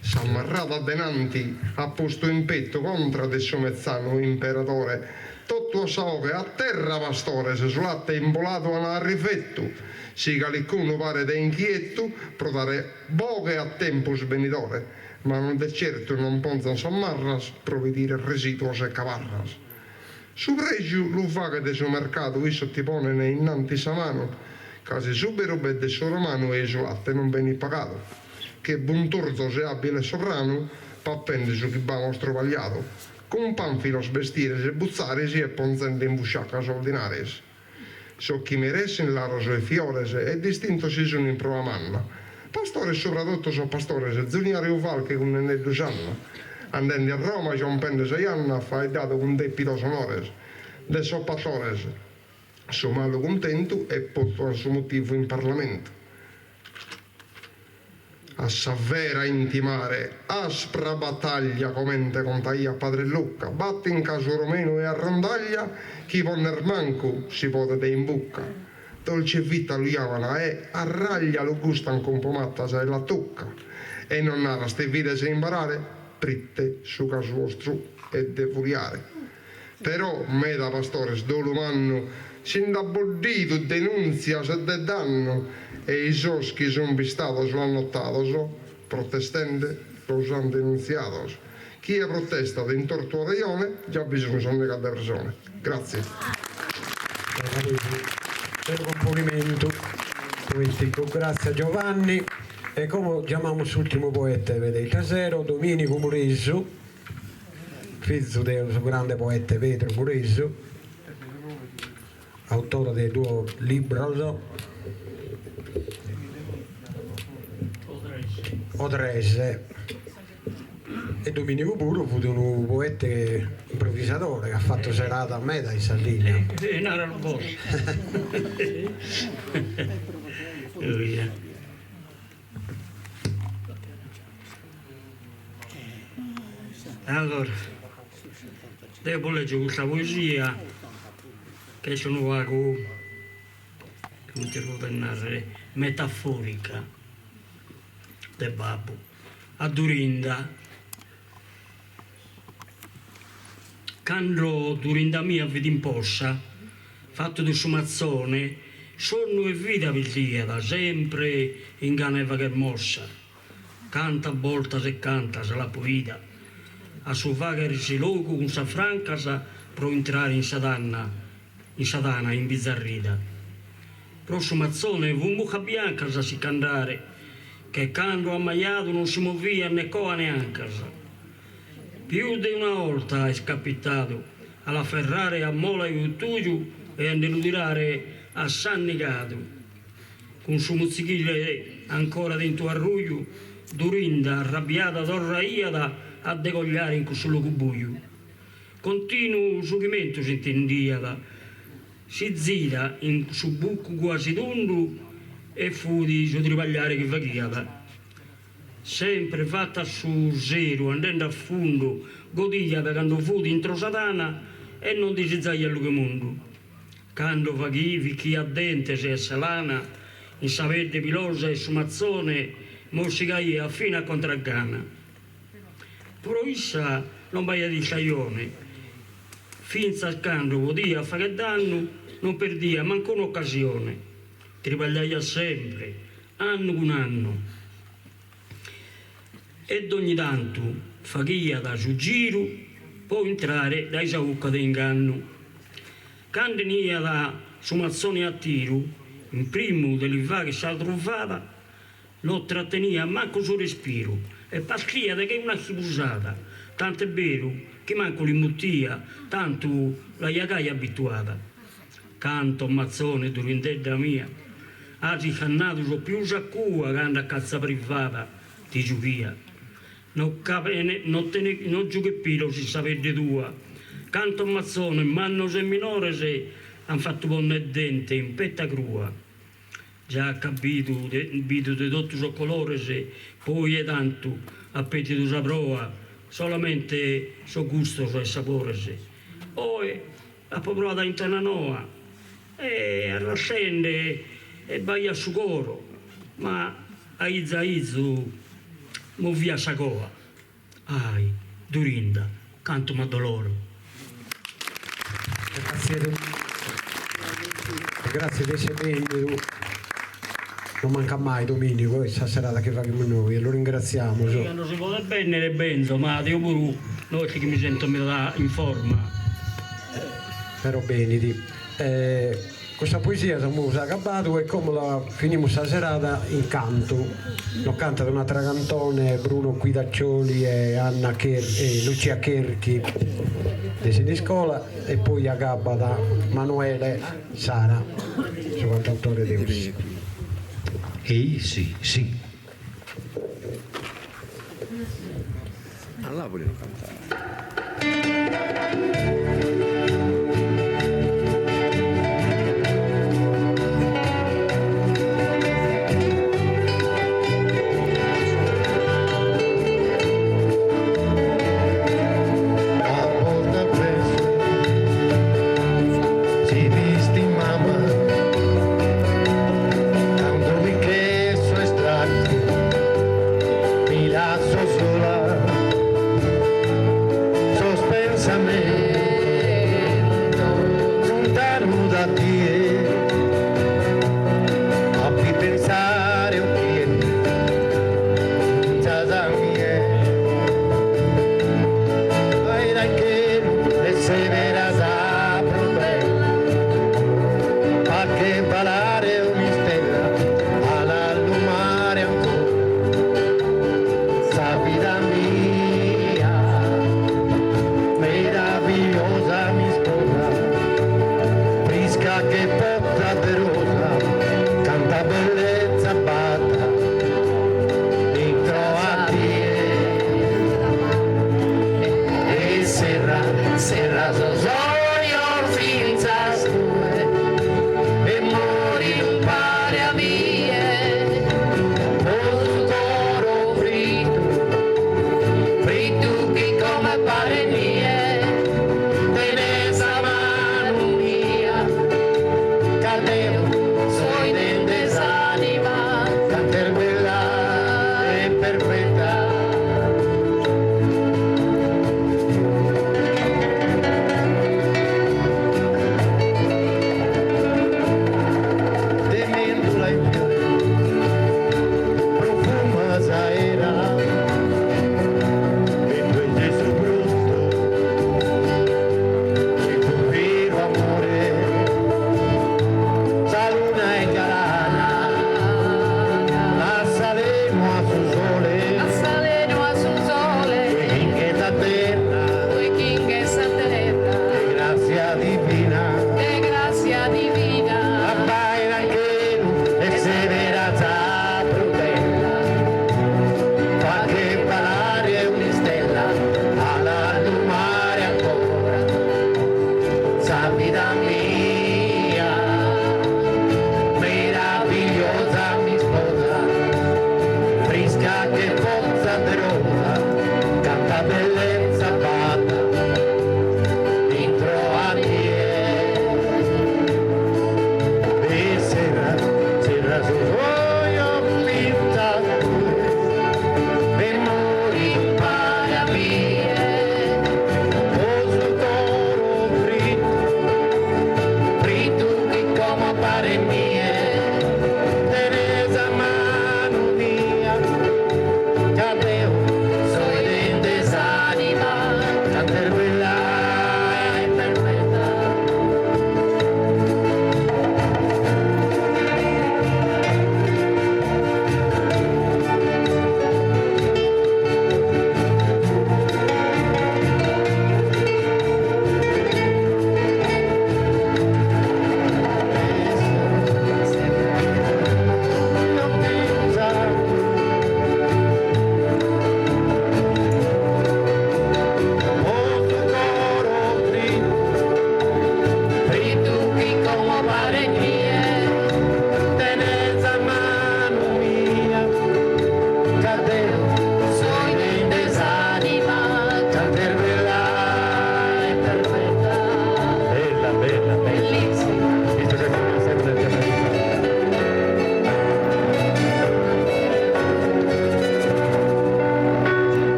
S'amarrada denanti at postu in petu contra de su metzanu imperadore, totu a sa 'oghe a terra pastores su latte imboladu an a rifetu, si calicunu paret inchietu pro dare boghe a tempus benidore, ma non de certu non ponzan sas marras pro pedire residuos e cabarras. Su preju lu faghet su mercadu issos ti ponen innanti sa manu, ca si suberu b'est de su romanu ei su latte non benit pagadu. Che punturzos e abile sovranu, pappende su chi b'amos trobagliadu, cun panfilos bestires e butzaris e ponzende in busciacca sos dinaris. Sos chi meressin laros e fiores e distintos si sun in proa manna. Pastores subra totu sos pastores, Zuniariu Falche cun Nenneddu Sanna. Andende a Roma, giompende sa janna, at faeddadu cun depidos onores. De sos pastores su malu cuntentu e postu an su motivu in parlamentu. A sa vera intimare, aspra battaglia comente contaiat padre Luca, battin casu romenu e arrondaglia chi ponner mancu si podet in bucca. Dolce vita lu jaman e a raglia lu gustan cun pomatas e lattucca. E non naras ti vides imbarare, prite su casu 'ostru est de furiare. Però meda pastores dolu mannu si nd'at boddidu denùntzias de dannu e i sos chi sun bistados annotados protestende los an denuntziados. Chie protestat in tortu o rejone già bi sun sos negas de presone. Grazie. Bellu cumponimentu poeticu. Grazie a Giovanni. E como giamamus s'ultimu poete de istasero, Dominigu Muresu. Fizu de su grande poete Pedru Muresu, autore de duos libros o tres, e Dominigu puru fut unu poete improvisadore, at fatu seradas meda in Sardigna. Naralu bos. Allora, deo bos lègio custa poesia chi est unu pagu, comente si podet nàrrere, metafòrica de babbu, a Durinda. Cando Durinda mia fit in possa, fatu de su matzone, sonnu e vida perdiat, sempre in gana 'e fagher mossa. Cantas boltas e cantas l'apo 'ida, a su faghersi logu cun sas francas pro intrare in sa tana, in sa tana imbizarrida. Pro su matzone fun mujas biancas a si ch'andare, che cando ammajadu non si moviat ne coa ne ancas. Pius de una 'olta est capitadu a l'aferrare a mola 'e utuju e a nde lu tirare assannigadu. Cun su mutzighile ancora tintu a ruju, Durinda arrabbiada torraiat a degogliare in cussu logu buju. Continu su chimentu s'intendiat, sizida in su bucu guasi tundu e fut su tribagliare chi faghiat. Sempre fata a su seru andende a fundu godiat cando fut intro sa tana e non disizaiat lughe mundu. Cando fichiat dentes e sa lana in sa pedde pilosa 'e su matzone mossigaiat fina a contragana. Pro issa non b'aiat istajone, fintzas cando podiat fagher dannu non perdiat mancu un'ocasione. Tribagliaiat sempre annu cun annu e dogni tantu faghiat su giru pro intrare dae sa 'ucca de ingannu. Cando 'eniat su matzone a tiru, in primu de li fagher sa truvada, no tratteniat mancu su respiru e paschiat che una chibusada, tant'est beru chi mancu li muttiat, tantu l'aiat gai abituada. Cantos matzones Durindedda mia as iscannadu so pius a cua cando a catza privada ti giughia. No no tene no giughet pilos in sa pedde tua. Cantos matzones mannos e minores an fatu ponner dente in petta crua. Già ch'as bidu bidu de totu sos colores poi 'e tantu as perdidu sa proa solamente sos gustos e sabores. Oe Apo proadu in tana noa e arrassende e b'aiat su coro, ma aizu aizu moviat sa coa. Ahi, Durinda, cantu m'addoloro. Gratzie de esser bennidu. Non mancat mai Dominigu in sa serada chi faghimus nois e lu ringratziamus. Cando si podet bennere benzo, ma deo puru no est chi mi sento meda in forma. Però benit. Custa poesia amus agabbadu e como la finimus sa serada in cantu. Nos cantat un'atera cantone Bruno Guidaccioli e Anna Cher e Lucia Cherchi de Siniscola e poi agabbat Manuele Sara, su cantautore de Ossi. Ehi sì, sì. Ah, là vogliono cantare.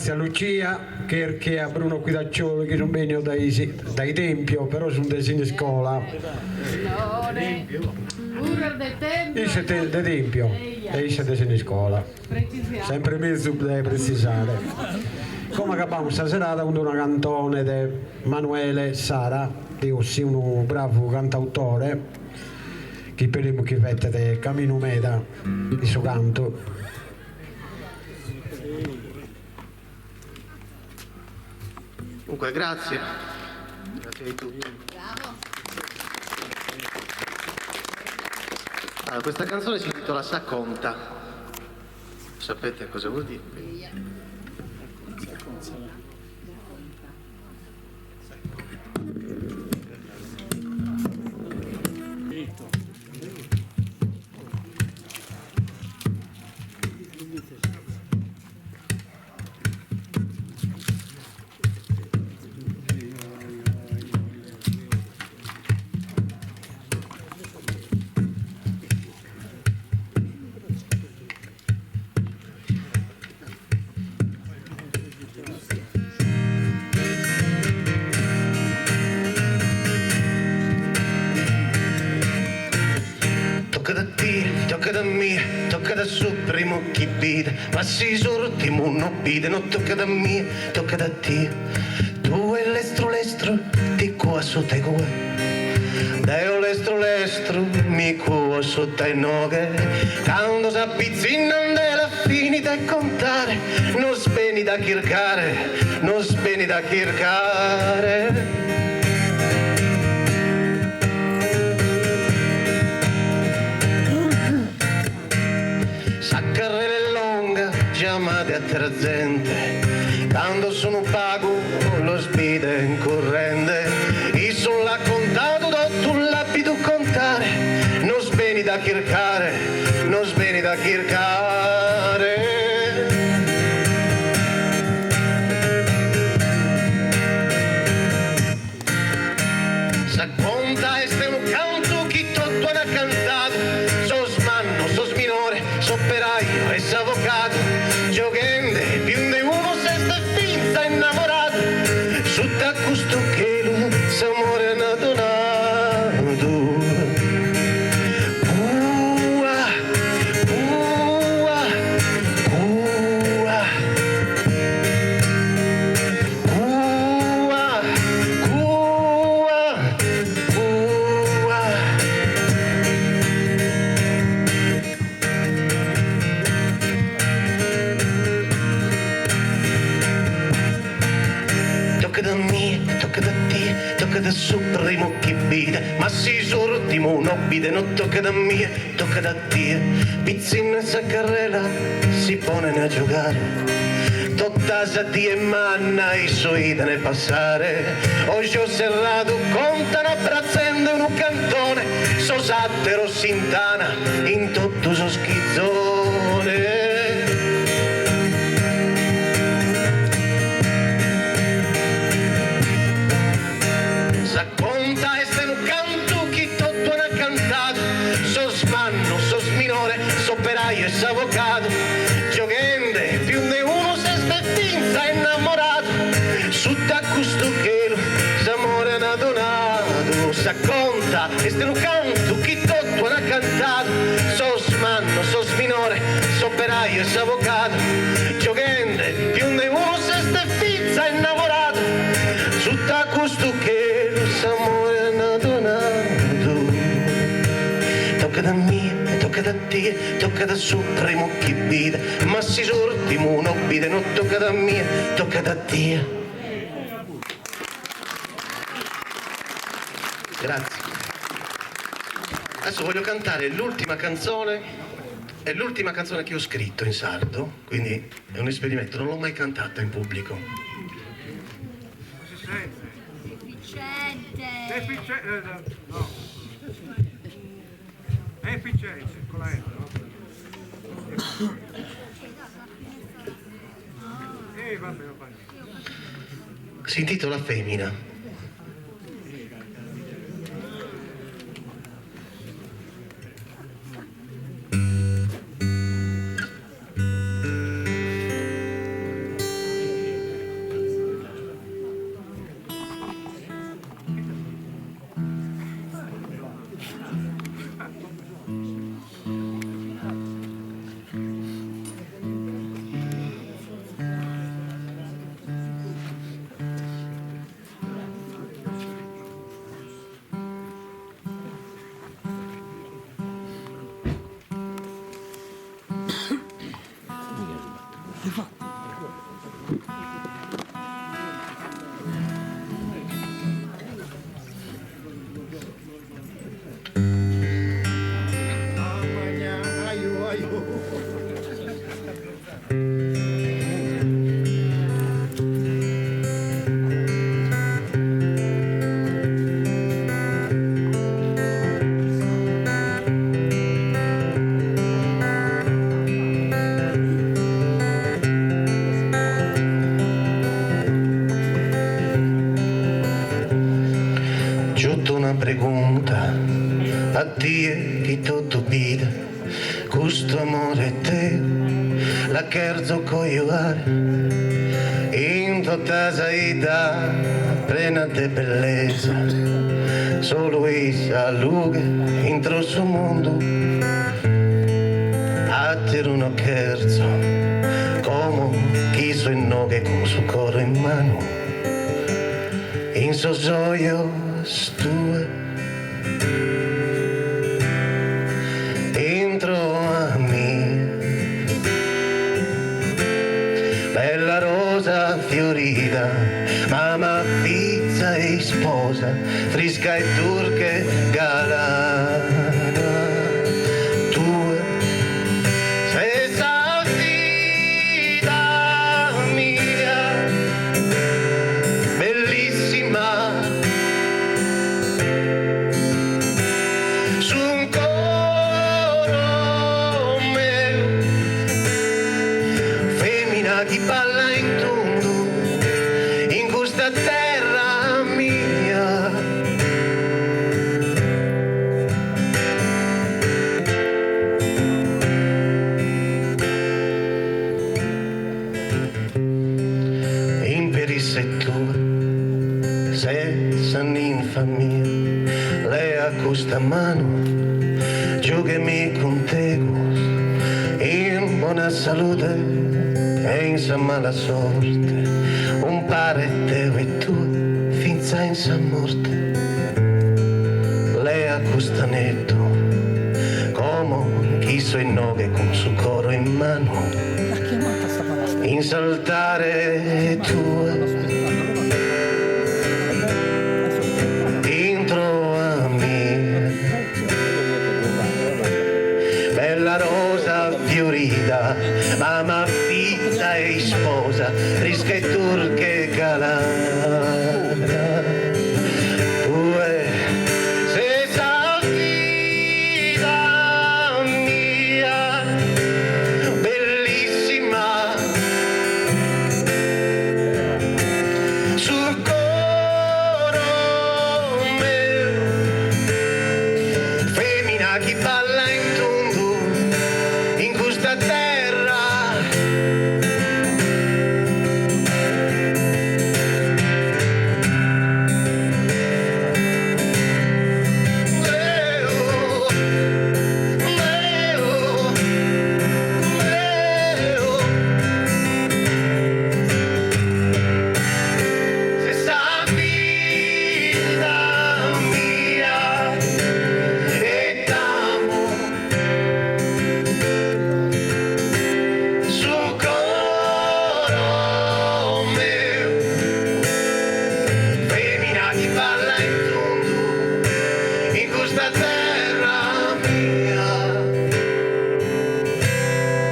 Grazie a Lucia Cherchi e a Bruno Guidaccioli chi sun bennios dae dae Tempio, però sun de Siniscola. Isse est de Tempio e issa de Siniscola. Sempre mezus de pretzisare. Como agabamus sa serada cun una cantone de Manuele Sara, de Ossi, unu bravu cantautore chi isperemus chi fetet caminu meda in su cantu. Dunque, grazie. Grazie a tutti. Allora, questa canzone si intitola Sa Conta. Sapete cosa vuol dire? Toccat a tie, toccat a mie, toccat a su primu chi bidet, ma si s'urtimu no bidet, no toccat a mie, toccat a tie. Tue lestru lestru ti cuas sutta igue, deo lestru lestru mi cuo sutta inoghe, cando sa pitzinna nde la finit 'e contare, nos benit a chircare, nos benit a chircare. Sa carrera est longa, giamade atera zente, cando sun pagu los biden currende, issu l'at contadu totu, l'at bidu contare, nos benit a chircare, nos benit a chircare. Sa conta est unu cantu chi totu an cantadu, sos mannos, sos minores, s'operaju e s'avocadu, gioghende pius de unu s'est finza innamoradu, sutta custu chelu s'amore an donadu. Cua, cua, cua. Cua, cua, cua. Toccat a mie, toccat a tie, toccat a su primu chi bidet, ma si s'urtimu no bidet, no toccat a mie, toccat a tie. Pitzinnos in sa carrela si ponen a giogare, tota sa die manna issos 'iden passare, ojos serradu contan abbratzende unu cantone, sos ateros s'intana in totu sos chizones. Sa conta est unu cantu chi totu an cantadu, sos mannos, sos minores, s'operaju e s'avocadu, gioghende pius de unu s'est finza innamoradu, sutta custu chelu s'amore an donadu. Sa conta est unu cantu chi totu an cantadu, sos mannos, sos minores, s'operaju e s'avocadu, gioghende pius de unu s'est finza innamoradu, sutta custu chelu s'amore an donadu. Toccat a mie, toccat a tie, toccat a su primu chi bidet, ma si s'urtimu no bidet, no toccat a mie, toccat a tie. Grazie. Adesso voglio cantare l'ultima canzone, è l'ultima canzone che ho scritto in sardo, quindi è un esperimento, non l'ho mai cantata in pubblico. Si sente. Deficiente. Deficiente. No. Efficiente, con la E. No? Vabbè, vabbè. Si intitola Femina. conta a tie chi totu bides custu amore teu la cherzo cojuare in tota sa 'idda prena de bellesa solu issa lughet intro su mundu ateru no cherzo como chi so inoghe cun su coro in manu in sos ojos tue intro a mie bella rosa fiorida mama fiza e isposa frisca e durche galana tue ses sa vida mia bellissima su coro meu femina chi balla in tundu in custa terra mia. Imperisse tue ses sa ninfa mia, lea custa manu, giughemi cun tegus in bona salude e in sa mala sorte, umpare deo e tue finza in sa morte. Lea cust'aneddu, como chi so inoghe cun su coro in manu, in s'altare tue intro a mie. Bella rosa fiorida, mama, fiza e isposa, frisca e durche galana. Tue ses sa vida mia, bellissima. Su coro meu, femina chi balla in tundu in custa terra. Ses sa vida mia e t'amo su coro meu femina chi balla in tundu in custa terra mia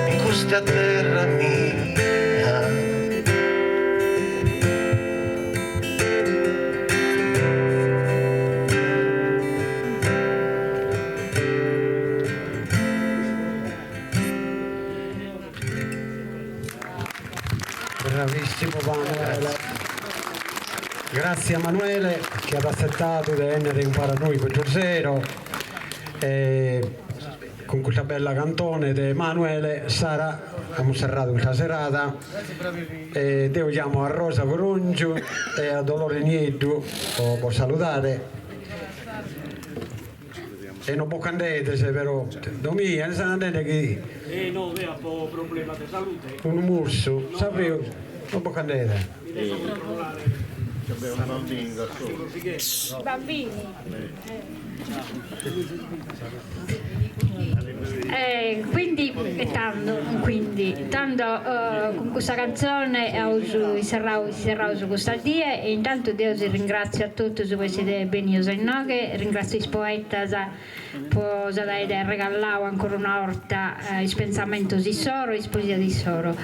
in custa terra mia. Bravissimo Manuele. Grazie a Manuele chi at atzettadu de 'ennere umpare a nois custu sero e cun custa bella cantone de Manuele Sara amus serradu custa serada e deo giamo a Rosa Corongiu e a Dolore Nieddu po bos saludare. E no bos ch'andedes però, Domì, est andende chi. Eh no, deo apo problema de salute. Unu mursu, sapiu, no bos ch'andedes. Mi devo controllare. C'abbiamo un bambino da solo. Bambini. Eh, quindi, e tando, quindi, tando eh, cun custa cantzone aus serrau serraus custa die e intantu deo si ringratzio a totus po essere benios a inoghe, ringratzio is poetas po s'aere regallau ancora una 'orta is pensamentos issoro e is poesias issoro.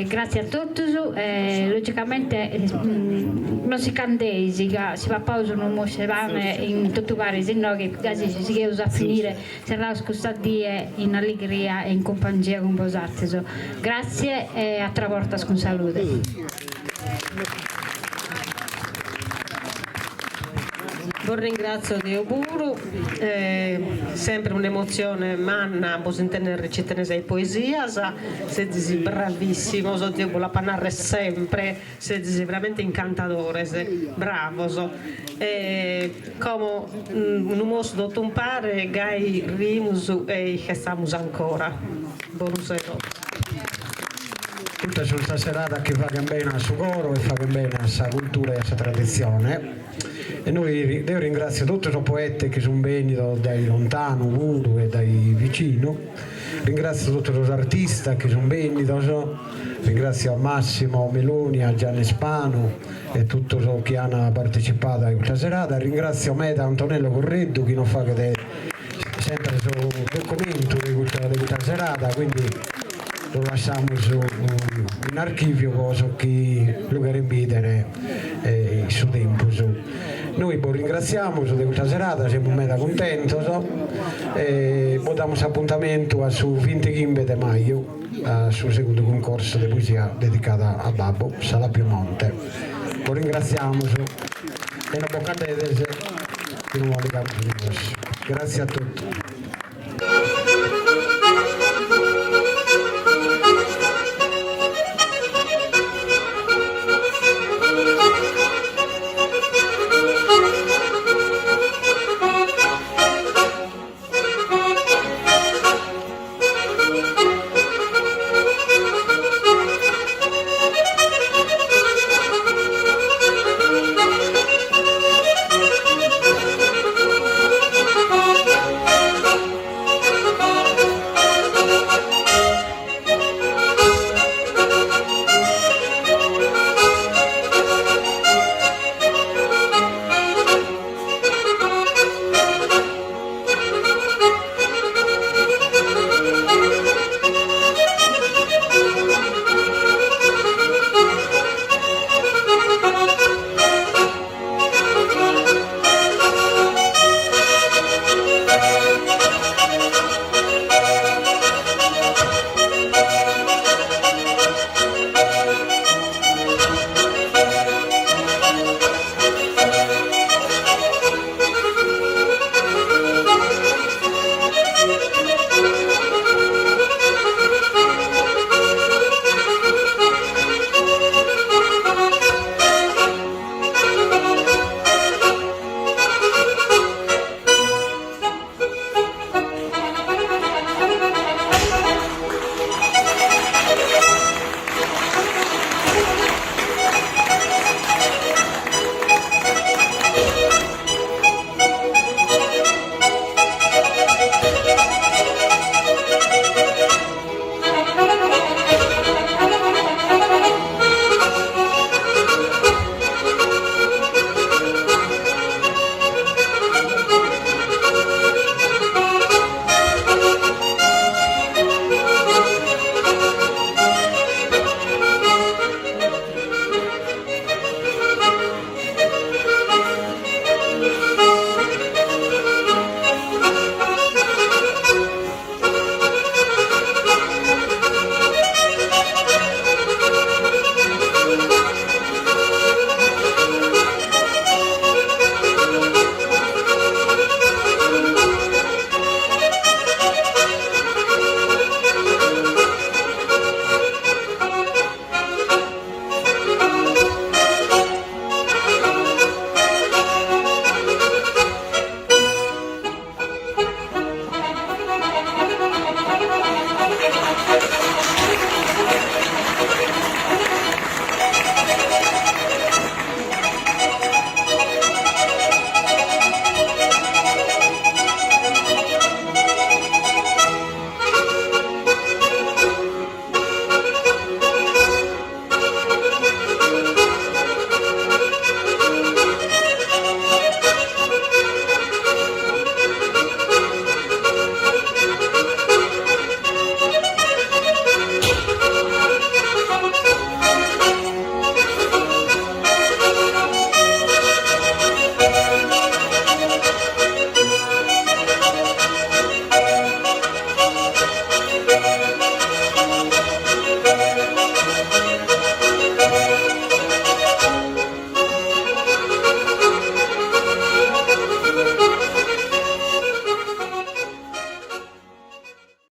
Gratzias a totus e logicamente non si ch'andeis ca si papaus unu mossu 'e pane in totu paris inoghe gasi sigheus a finire Serraus custa die in alligria e in cumpangia cun bosatrus. Gratzie e atras bortas cun salude. Bos ringratzio deo puru, sempre un'emotzione manna bos intender recitende sas poesias, sezis bravissimos, deo bos l'apo a narrer sempre, sezis veramente incantadores, bravos. E como unu mossu totu umpare gai riimus e ischetzamus ancora. Bonu sero. Custas sunt sas seradas chi faghent bene a su coro e faghent bene a sa cultura e a sa traditzione. E noi, deo ringratzio totu sos poetes chi sunt bennidos dae lontanu puru e dae vicinu, ringratzio totu sos artistas chi sunt bennidos, ringratzio a Massimo Meloni, a Gianni Spanu e totu sos chi ant partecipadu a custa serada, ringratzio meda Antonello Correddu chi nos faghet sempre su documentu de custa de custa serada, quindi lu lassamus in archivio po sos chi lu cherent bìdere in su tempus. Nois bos ringratziamus de custa serada, semus meda cuntentos e bos damus s'apuntamentu a su vintighimbe de maju a su segundu cuncorsu de poesia dedicada a babbu, Sala Piemonte. Bos ringratziamus e no bos ch'andedes chi no mandigamus. Gratzie a totu.